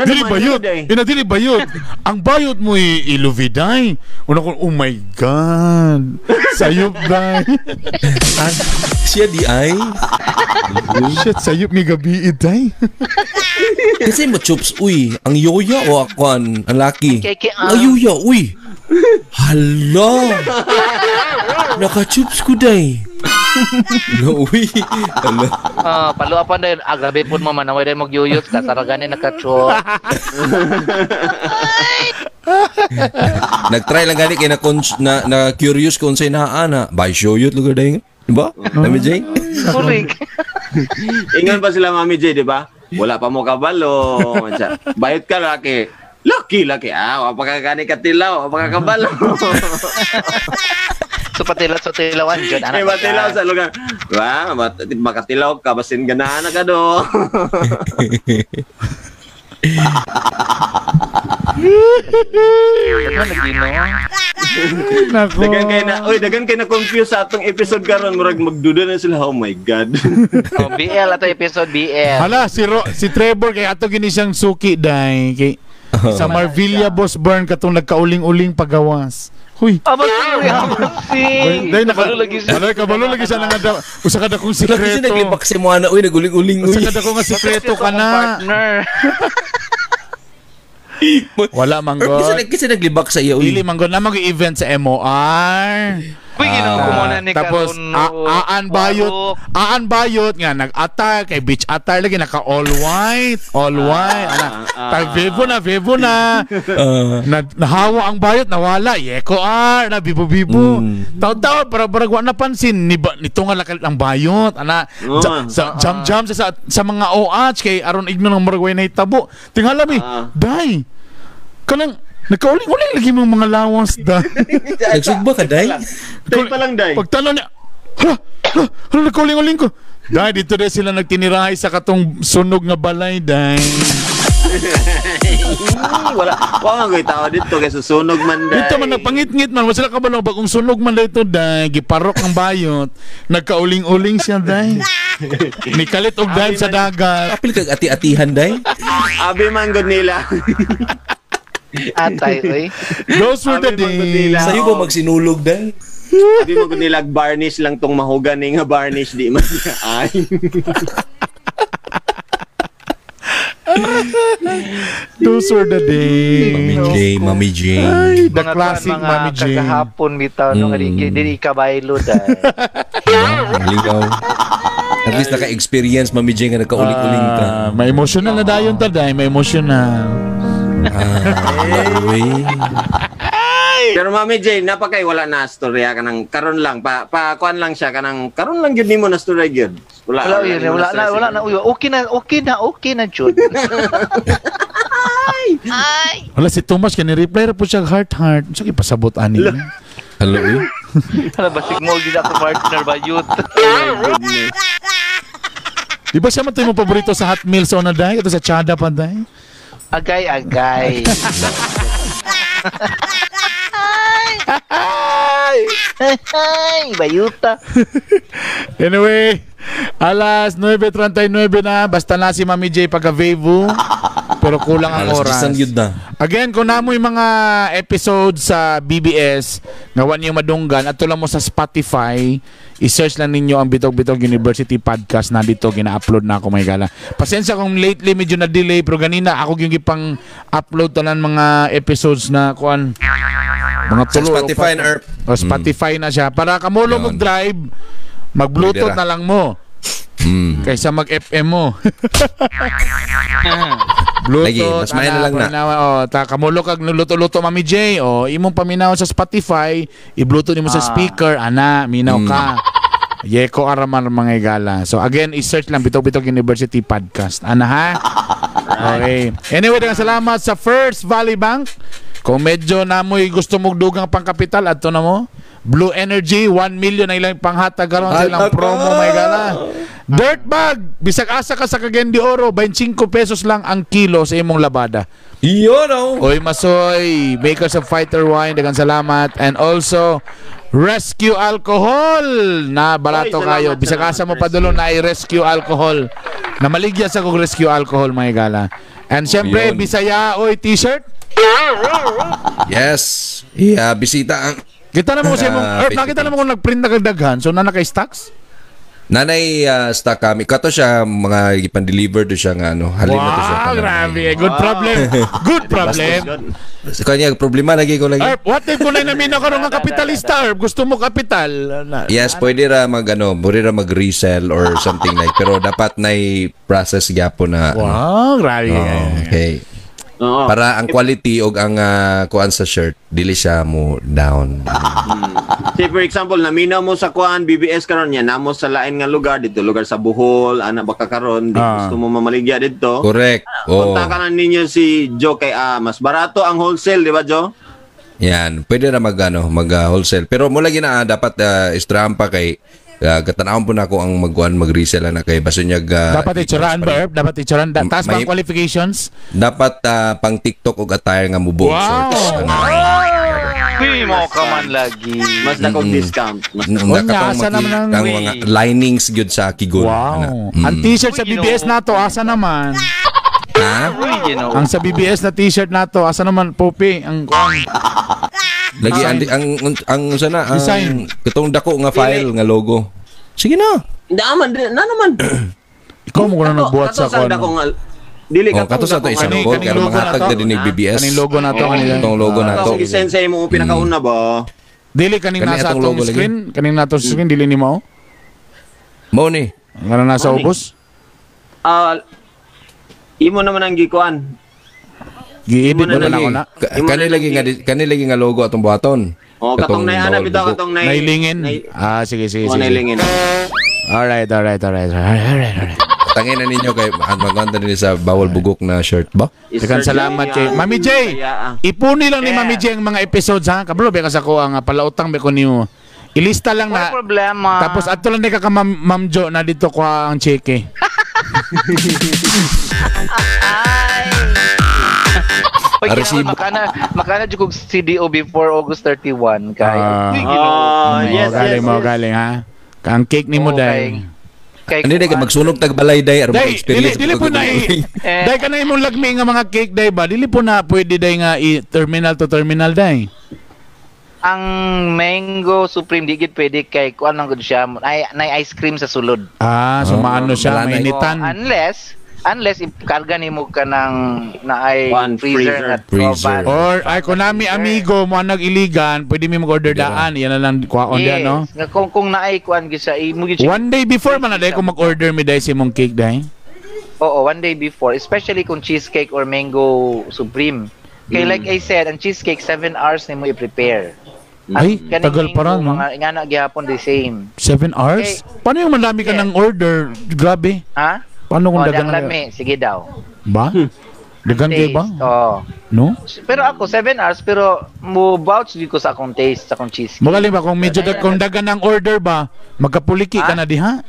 S2: dili bayot. Ina dili bayot. Ang bayot mo iluviday. Una ko, oh my God. Sayop day.
S5: Siya di ay.
S2: Shit, sayop mi gabi day.
S5: Kasi mo chups, uy, ang yoya o akuan, ang laki. Ang yoya, uy. Hala. Naka-chups ko day. No, uy. Hala.
S3: Paluapan dahil. Ah, grabe po mo man. Naway dahil magyuyot ka. Saragani naka-chop.
S5: Nag-try lang gani kay na curious kung sa'yo naana. By shoyot lugar dahil. Diba? Mami J?
S3: Correct.
S1: Ingon pa sila Mami J, diba? Wala pa mo kabalo. Bayot ka, laki. Laki. Ah, wala pa kagani katilaw. Wala pa kakabalo.
S3: So patilaw sa tilawan dyan.
S1: Eh, patilaw sa lugar. Diba? Makatilaw ka, basin ganahan na ka do. Dagan kay na confuse sa atong episode karon, murag magduda na sila. Oh my God.
S3: Oh, BL ato episode BL.
S2: Hala si Trevor kay ato gini siyang suki day kay sa Marvilla Boss Burn katong nagkauling-uling pagawas. Huy.
S3: Day
S2: kabalo lagi siya nga usa ka dakong sikreto.
S5: Lagi siya naglibak si Moana, uy naguling-uling uy.
S2: Usa ka dakong nga sikreto ka na. Wala manggod.
S5: Kasi naglibak sa iya uy.
S2: Dili manggod na mag-event sa MOR.
S3: Uy, ginoo ko muna ni
S2: tapos aan bayot nga nag-attire kay beach attire lagi naka all white, ana. Tag vivo na. Nahawa ang bayot nawala, yeko ar na bibo-bibo. Taw-taw para barag wa napansin ni nito nga lakal ang bayot ana. Sa jam sa mga OH kay aron igno ng murag way nahitabo. Tingala mi, day. Kanang nagkauling-uling lagi mong mga lawas, day.
S5: Nagsugba ka, day?
S1: Day pa lang, day.
S2: Pagtanaw niya, hala, nagkauling-uling ko. Day, dito day sila nagtinirahay sa katong sunog nga balay, day.
S1: Wala nga ko'y tao dito kay susunog man, day.
S2: Dito man, nagpangit-ngit man. Wala sila kabalo, bagong sunog man dito, day. Giparok ang bayot. Nagkauling-uling siya, day. Nikalit og dive sa dagat.
S5: Apil kag ati-atihan, day.
S1: Abi man gud nila.
S3: Atay, oy.
S2: Those were the days.
S5: Sa'yo ba magsinulog, day?
S1: Abi mo gud nila varnish lang tong mahugan ni nga varnish di man ay.
S2: Those were the days.
S5: Mami J.
S2: Ay, the classic Mami J.
S3: Kagahapon bitaw no nga dili kabaylo day.
S5: Ligaw. At least naka-experience Mami J nga nagkauling-uling ka.
S2: May emotional na dayon ta day, may emotional.
S1: Pero Mami J, napakay wala na storya kanang karon lang pa kuan lang siya kanang karon lang gyud nimo na storya gyud. Wala
S3: na. Okay na jud. Ay.
S2: Wala si Tomas kani reply ra po siya heart. Unsa kay pasabot ani?
S5: Hello.
S3: Hala basig mo gid ako partner ba youth.
S2: Di ba siya man to imong paborito sa Hot Meals sa una day? Ito sa Chada pa day?
S3: Agay. Ay, bayuta.
S2: Anyway, alas 9:39 na. Basta na si Mami J pagka-vevo. Pero kulang ang
S5: Alas
S2: oras.
S5: 10 yun na.
S2: Again, kung namoy mga episodes sa BBS nga wa niyo madunggan, at lang mo sa Spotify, i-search lang ninyo ang Bitog Bitog University Podcast na dito, gina-upload na ako may gala. Pasensya kung lately medyo na-delay, pero ganina ako yung ipang upload tanan mga episodes na kuan mga
S5: Sa
S2: tulo.
S5: Spotify na, Erp.
S2: O Spotify na siya. Para kamulo
S5: Yun.
S2: mag-drive, mag-Bluetooth
S5: Pwede ra.
S2: na lang mo. Kaysa mag-FM mo. Bluetooth.
S5: Lagi, mas maayo na lang na.
S2: Paminawa, oh, ta kamulo kag luto-luto Mami J, oh, imong paminaw sa Spotify, i-bluetooth nimo sa speaker, ana, minaw ka. Yeko araman mga igala. So again, i-search lang Bitog Bitog University Podcast. Ana ha? Okay. Anyway, daghang salamat sa First Valley Bank. Kung medyo namoy gusto mong dugang pangkapital, adto na mo. Blue Energy, 1 million na ilang panghatag karon sa ilang
S5: Hatag
S2: promo
S5: ka!
S2: may gala. Dirtbag, bisag asa ka sa Cagayan de Oro, 25 pesos lang ang kilo sa imong labada.
S5: Yun, oh.
S2: Oy Masoy, makers of Fighter Wine, daghang salamat. And also, Rescue Alcohol na barato
S1: Oy, salamat,
S2: kayo. Bisag
S1: salamat,
S2: asa mo padulong na ay Rescue Alcohol. Na maligya sa kog Rescue Alcohol mga gala. And syempre,
S5: Yun.
S2: Bisaya oy t-shirt.
S5: Yes. Yeah, bisita ang
S2: Kita na mo sa imong,
S5: Ah,
S2: Erp, nakita na mo kung nagprint na kagdaghan. So na naka-stocks?
S5: Nanay stock kami. Kato siya mga ipan-deliver do siya nga ano. Halin na to siya.
S2: Wow, grabe. Good problem. Good problem.
S5: Sa kanya problema lagi ko lagi.
S2: Erp, what if kung namin ako nga kapitalista, Erp? Gusto mo kapital?
S5: Yes, pwede ra mag ano, pwede ra mag-resell or something like pero dapat nay process gyapon na ano.
S2: Wow, grabe.
S5: Oo, okay.
S1: Oo.
S5: Para ang quality og ang kuan sa shirt dili siya mo down.
S1: Say for example, naminaw mo sa kuan BBS karon niya, namo sa lain nga lugar dito, lugar sa Bohol, ana baka karon, di gusto mo mamaligya dito.
S5: Correct. Oh.
S1: Kontakan na ninyo si Joe kay mas barato ang wholesale, di ba Joe?
S5: Yan, pwede ra mag ano, mag wholesale. Pero mo lagi na dapat istrahan pa kay katanawon po na ako ang magkuan mag-resell na kay baso niya
S2: Dapat itsuraan ba, Erp? Dapat itsuraan. Taas ba ang qualifications?
S5: Dapat pang TikTok og attire nga mubo
S2: Wow!
S5: shorts. Ano.
S3: Uy, mo ka man lagi.
S1: Mas dakong discount. Mas
S2: Unya,
S5: Katong
S2: asa naman
S5: ang mga linings gyud sa kigon.
S2: Wow.
S5: Ana.
S2: Ang t-shirt sa
S3: Uy,
S2: BBS
S3: Ginoo.
S2: nato, asa naman?
S5: Ha?
S3: Uy, Ginoo.
S2: Ang sa BBS na t-shirt nato, asa naman, Pupi? Ang
S5: Lagi ang ang ang sana ang
S2: Design.
S5: katong dako nga file nga logo. Sige na.
S1: Daaman, na naman.
S2: Ikaw mo ko na nagbuhat sa
S1: Kato sa
S2: kuan.
S1: dakong dili
S5: Oh, kato sa to
S1: dakong
S5: isang
S2: Kaning-
S5: call
S2: kaning
S5: kay
S2: logo
S5: mga
S2: na
S5: hatag
S2: to.
S5: na din ni BBS.
S2: Kaning logo na to kanila.
S5: Itong logo na to.
S1: Kato sa send sa imo pinakauna ba?
S2: Dili kaning
S5: Kani
S2: nasa
S5: atong
S2: atong
S5: logo lagi.
S2: screen, kaning nato sa screen dili nimo.
S5: Mao ni.
S2: Nga na nasa
S1: Mao ni.
S2: ubos.
S1: Imo naman ang gikuan.
S2: Gi-edit
S1: Imo
S2: mo na
S1: na
S2: lang
S1: lagi.
S2: ako na.
S1: Imo
S5: Kani
S1: na
S5: lagi nga kani lagi nga logo atong buhaton.
S1: Oh, katong nay ana
S5: bawal
S1: bitaw
S5: bugok.
S1: katong nay
S2: Nailingin. Ah, sige, sige,
S1: Oh,
S2: sige.
S1: nailingin.
S2: Alright, alright, alright. Alright, alright, alright.
S5: Tangin na ninyo kay ang maganda din sa bawal bugok na shirt ba?
S2: Daghang salamat kay Mami J. Ipuni lang ni Mami J ang mga episodes ha. Kablo ba ka sa ko ang palautang ba ko niyo. Ilista lang
S3: Wala
S2: na.
S3: problema.
S2: Tapos ato lang ni ka ka Ma'am Ma'am Jo na dito ko ang cheque.
S3: Ay! Oy,
S5: Ah, resibo.
S3: makana jud kog CDO before August 31 kay. Uy, Ginoo.
S1: Ah, yes,
S2: mo galing
S1: yes,
S2: mo
S1: yes.
S2: galing ha. Ang cake ni mo
S3: Oo,
S2: dai.
S3: Kay
S5: Ano kay magsunog tag balay day aron
S2: Day, dili
S5: experience.
S2: dili po na
S3: Eh.
S2: Day ka na imong lagmi nga mga cake day ba? Dili po na pwede day nga i terminal to terminal day.
S3: Ang mango supreme di gid pwede kay kuan lang gud siya ay nay ice cream sa sulod.
S2: Ah, so
S5: Oh,
S2: maano siya,
S5: wala na.
S2: mainitan.
S3: Oh, unless ikarga nimo ka ng naay
S1: One
S3: freezer,
S1: freezer.
S3: na
S5: Freezer.
S3: oven.
S2: Or ay kunami amigo mo ang nag-iligan, pwede mi mag-order
S5: Dira.
S2: daan. Yan na lang kuhaon
S3: Yes.
S2: diyan, no?
S3: Nga kung naay kuan gyud siya imo gyud siya.
S2: One day before man na day kung mag-order mi day si mong cake day.
S3: Oo, one day before, especially kung cheesecake or mango supreme. Kay like I said, ang cheesecake 7 hours nimo i-prepare.
S2: Ay,
S3: Kaning
S2: tagal pa rin,
S3: mango,
S2: no?
S3: Mga ingana gihapon the same.
S2: 7 hours? Paano yung madami ka
S3: Yes.
S2: ng order? Grabe.
S3: Ha?
S2: Paano kung
S3: Oh,
S2: dagan
S3: ang lami, sige daw.
S2: Ba? Dagan kay ba?
S3: Taste, Oo.
S2: No?
S3: Pero ako 7 hours pero mo vouch gyud ko sa akong taste, sa akong cheesecake.
S2: Magaling ba kung medyo kung dagan ng order ba, magkapuliki ka
S3: Ha?
S2: na diha?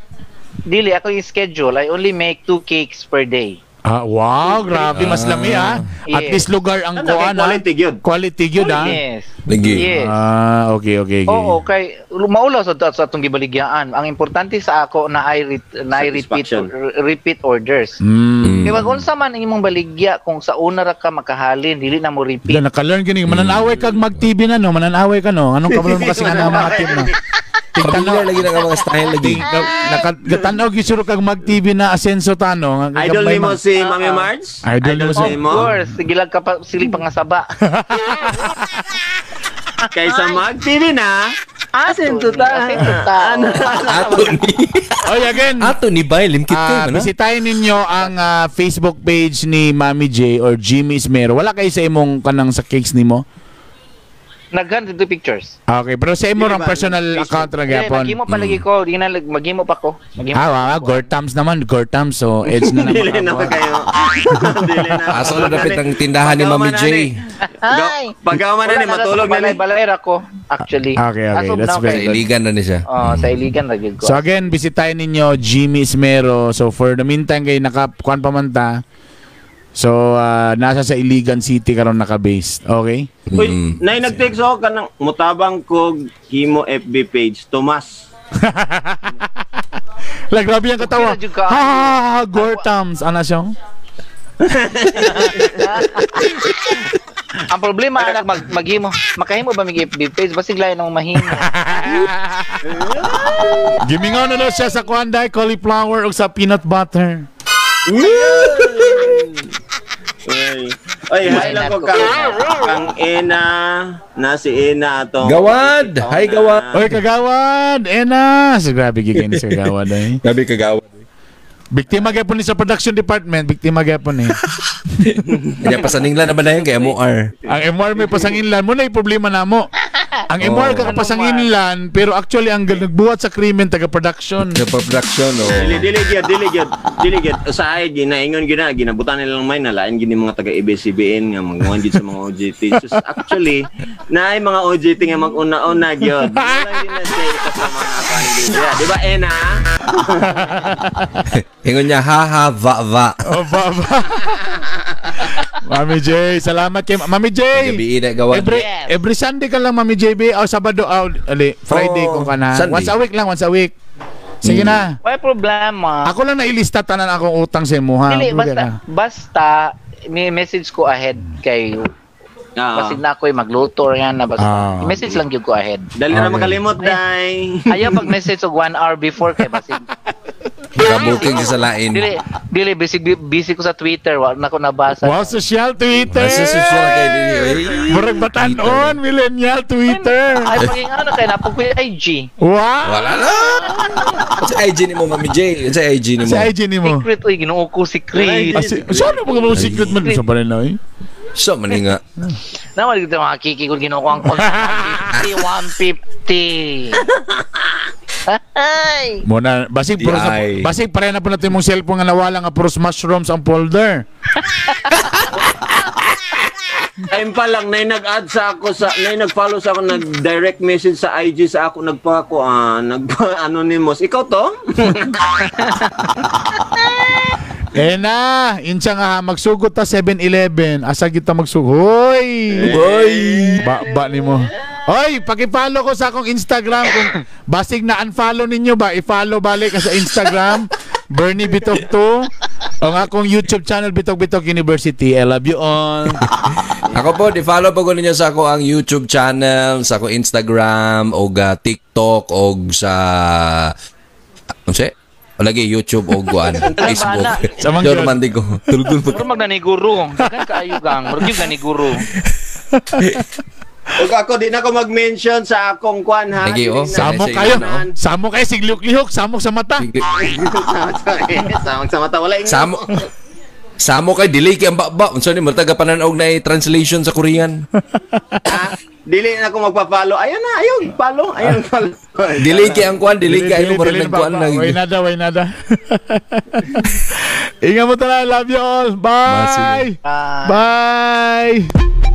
S3: Dili ako yung schedule, I only make 2 cakes per day.
S2: Ah, wow, grabe mas lami ah. At
S3: Yes.
S2: least lugar ang
S1: Ano,
S2: kuan ah.
S1: quality gyud.
S2: Quality gyud ah.
S3: Yes.
S5: Lagi.
S3: Yes.
S2: Ah, okay.
S3: Oo, kay maulaw sa atong gibaligyaan. Ang importante sa ako na ay repeat
S1: Satisfaction.
S3: repeat orders. Kay wag unsa man ang imong baligya kung sa una ra ka makahalin, dili na mo repeat.
S2: Wala, naka-learn gini. Mananaway kag mag-TV na no, mananaway ka no. Anong kabalo mo kasi nga ng mga team na?
S5: Familiar lagi na ka mga style lagi.
S2: Gatanaw gisuro kag mag-TV na Asenso Tano.
S1: Idol nimo si Mami Marge?
S2: Idol nimo si-
S3: Of course, sige lang ka pa, sige pa nga saba.
S1: Kaysa mag-TV na.
S3: Asin to ta. Asin to ta.
S5: Ato ni.
S2: Oy, again.
S5: Ato ni bay limkit kayo na.
S2: Bisitahin ninyo ang Facebook page ni Mami J or Jimmy Ismero. Wala kayo sa imong kanang sa cakes nimo?
S3: Naghan dito pictures.
S2: Okay, pero sa imo
S1: Dili
S2: rang
S1: ba,
S2: personal
S1: Facebook?
S2: account ra
S3: Dili,
S2: gyapon.
S3: maghimo pa lagi ko, di na maghimo pa ko. Maghimo.
S2: Ah, wow, Gortams naman, Gortams. So, edge na naman.
S1: Dili na kayo. Dili na.
S5: Asa na dapat ang tindahan ni Mami J?
S3: Ay.
S1: Pagkaman na ni matulog na ni.
S3: Balay ra ko actually.
S2: Okay,
S3: As of
S2: that's
S3: now,
S2: very
S5: Sa
S3: kay-
S5: iligan na ni siya.
S3: Oh, sa iligan ra gyud ko.
S2: So again, bisitahin ninyo Jimmy Ismero. So for the meantime kay naka kuan pa man ta. So nasa sa Iligan City karon naka-based. Okay?
S1: Uy, nay nag-text ako kanang mutabang kog himo FB page Tomas.
S2: Like grabe ang katawa.
S3: Okay na jud ka.
S2: Ha ha ha, ha Gortams ana siya.
S3: Ang problema anak maghimo, makahimo ba mig FB page basig lain ang mahimo.
S2: Gimingaw na daw siya sa kuan dai cauliflower ug sa peanut butter.
S1: Uy. Oy, hi lang ko kang Ena, na si Ena atong.
S5: Gawad! Hi, Gawad!
S2: Oy kagawad, Ena. So grabe gigin sa kagawad ay.
S5: Grabe kagawad.
S2: Biktima gyapon ni sa production department, biktima gyapon ni.
S5: Kaya pasaninglan naman na yun kay MOR.
S2: Ang MR may pasanginlan mo na yung problema na mo. Ang MR
S5: Oh.
S2: kakapasanginlan pero actually ang nagbuhat sa krimen taga production.
S5: Sa production, oh.
S1: Dili dili gyud, dili gyud, dili gyud. Usahay ginaingon gyud na ginabutan nila lang may nalain gini mga taga ABS-CBN nga manguan gyud sa mga OJT. Sus, actually, naay mga OJT nga mag-una-una gyud. Wala gyud na siya isa sa mga kuan gyud. Yeah, di ba Ena?
S5: Ingon niya, ha ha, va va.
S2: Oh, ba, ba. Mami J, salamat kay Mami J.
S5: Gabi na gawad.
S2: Every
S3: Yes.
S2: every Sunday ka lang Mami JB o Sabado o ali, Friday
S5: Oh,
S2: kung ka na.
S5: Sunday.
S2: Once a week lang, once a week. Sige na.
S3: Why problema?
S2: Ako lang nailista tanan akong utang sa imo ha.
S3: Dili
S2: Ano
S3: basta
S2: ka?
S3: basta may message ko ahead kay
S1: Ah.
S3: basig na ako'y magluto or yan na basta.
S2: Ah.
S3: Message lang gyud ko ahead.
S1: Dali na
S2: Okay.
S1: makalimot day.
S3: Ayaw pag message og 1 hour before kay basig.
S5: Nakabuking siya sa lain.
S3: Dili dili busy busy ko sa Twitter, wa na ko nabasa.
S2: Wow, social Twitter.
S5: Asa social kay dili.
S2: Murag batanon, millennial Twitter.
S3: Ay paging ano kay napog ko yung IG.
S2: Wow.
S5: Wala na. Sa IG ni mo, Mami J. Sa IG ni mo.
S2: Sa IG nimo.
S3: Secret oy Ginoo ko secret.
S2: Ah, saan mo mga secret man sa balay na eh?
S5: So, mani nga.
S3: Nawal gid mga kiki ko Ginoo ko ang 150 150. Ay.
S2: Muna, basig puro sa,
S5: Di ay.
S2: basig pare na po natin mong cellphone nga nawala nga puros mushrooms ang folder.
S1: Time pa lang nay nag-add sa ako sa nay nag-follow sa ako nag-direct message sa IG sa ako nagpa ako nagpa anonymous. Ikaw to?
S2: Eh na, insa nga ha, magsugot ta 7-Eleven. Asa kita magsugot? Hoy!
S5: Boy!
S2: Ba, ba nimo. Hoy, paki-follow ko sa akong Instagram kung basig na unfollow ninyo ba, i-follow balik ka sa Instagram Bernie Bitok 2 ang akong YouTube channel Bitok Bitok University. I love you all.
S5: Ako po, di-follow po ko ninyo sa ako ang YouTube channel, sa ako Instagram, og TikTok, og sa... Ano siya? O lagi YouTube og kuan, Facebook.
S2: Sa mga
S5: Yo romantic ko. Tulgon po.
S3: Murag magnaniguro. Daghan kaayo gang. Murag yung ganiguro.
S1: Ug ako di na ko mag-mention sa akong kwan ha.
S5: Lagi, oh.
S1: Dili na-
S2: Samo
S5: Sa
S2: kayo.
S5: inyo, no?
S2: Samo kayo siglihok-lihok, samok sa mata.
S1: Samok sa mata wala ingon.
S5: Samo Samo kay delay kay ang baba. Unsa ni murtaga panan-og na translation sa Korean.
S1: Ha? Dili na ako magpa-follow. Ayun na, ayun, follow, ayun, follow.
S5: Delay kay ang kuan, delay kay ayo murag
S2: Dili,
S5: nagkuan
S2: ba, ba. Way
S5: nag.
S2: nada, way nada. Ingat mo tanan. Love you all. Bye.
S3: Bye.
S2: Bye.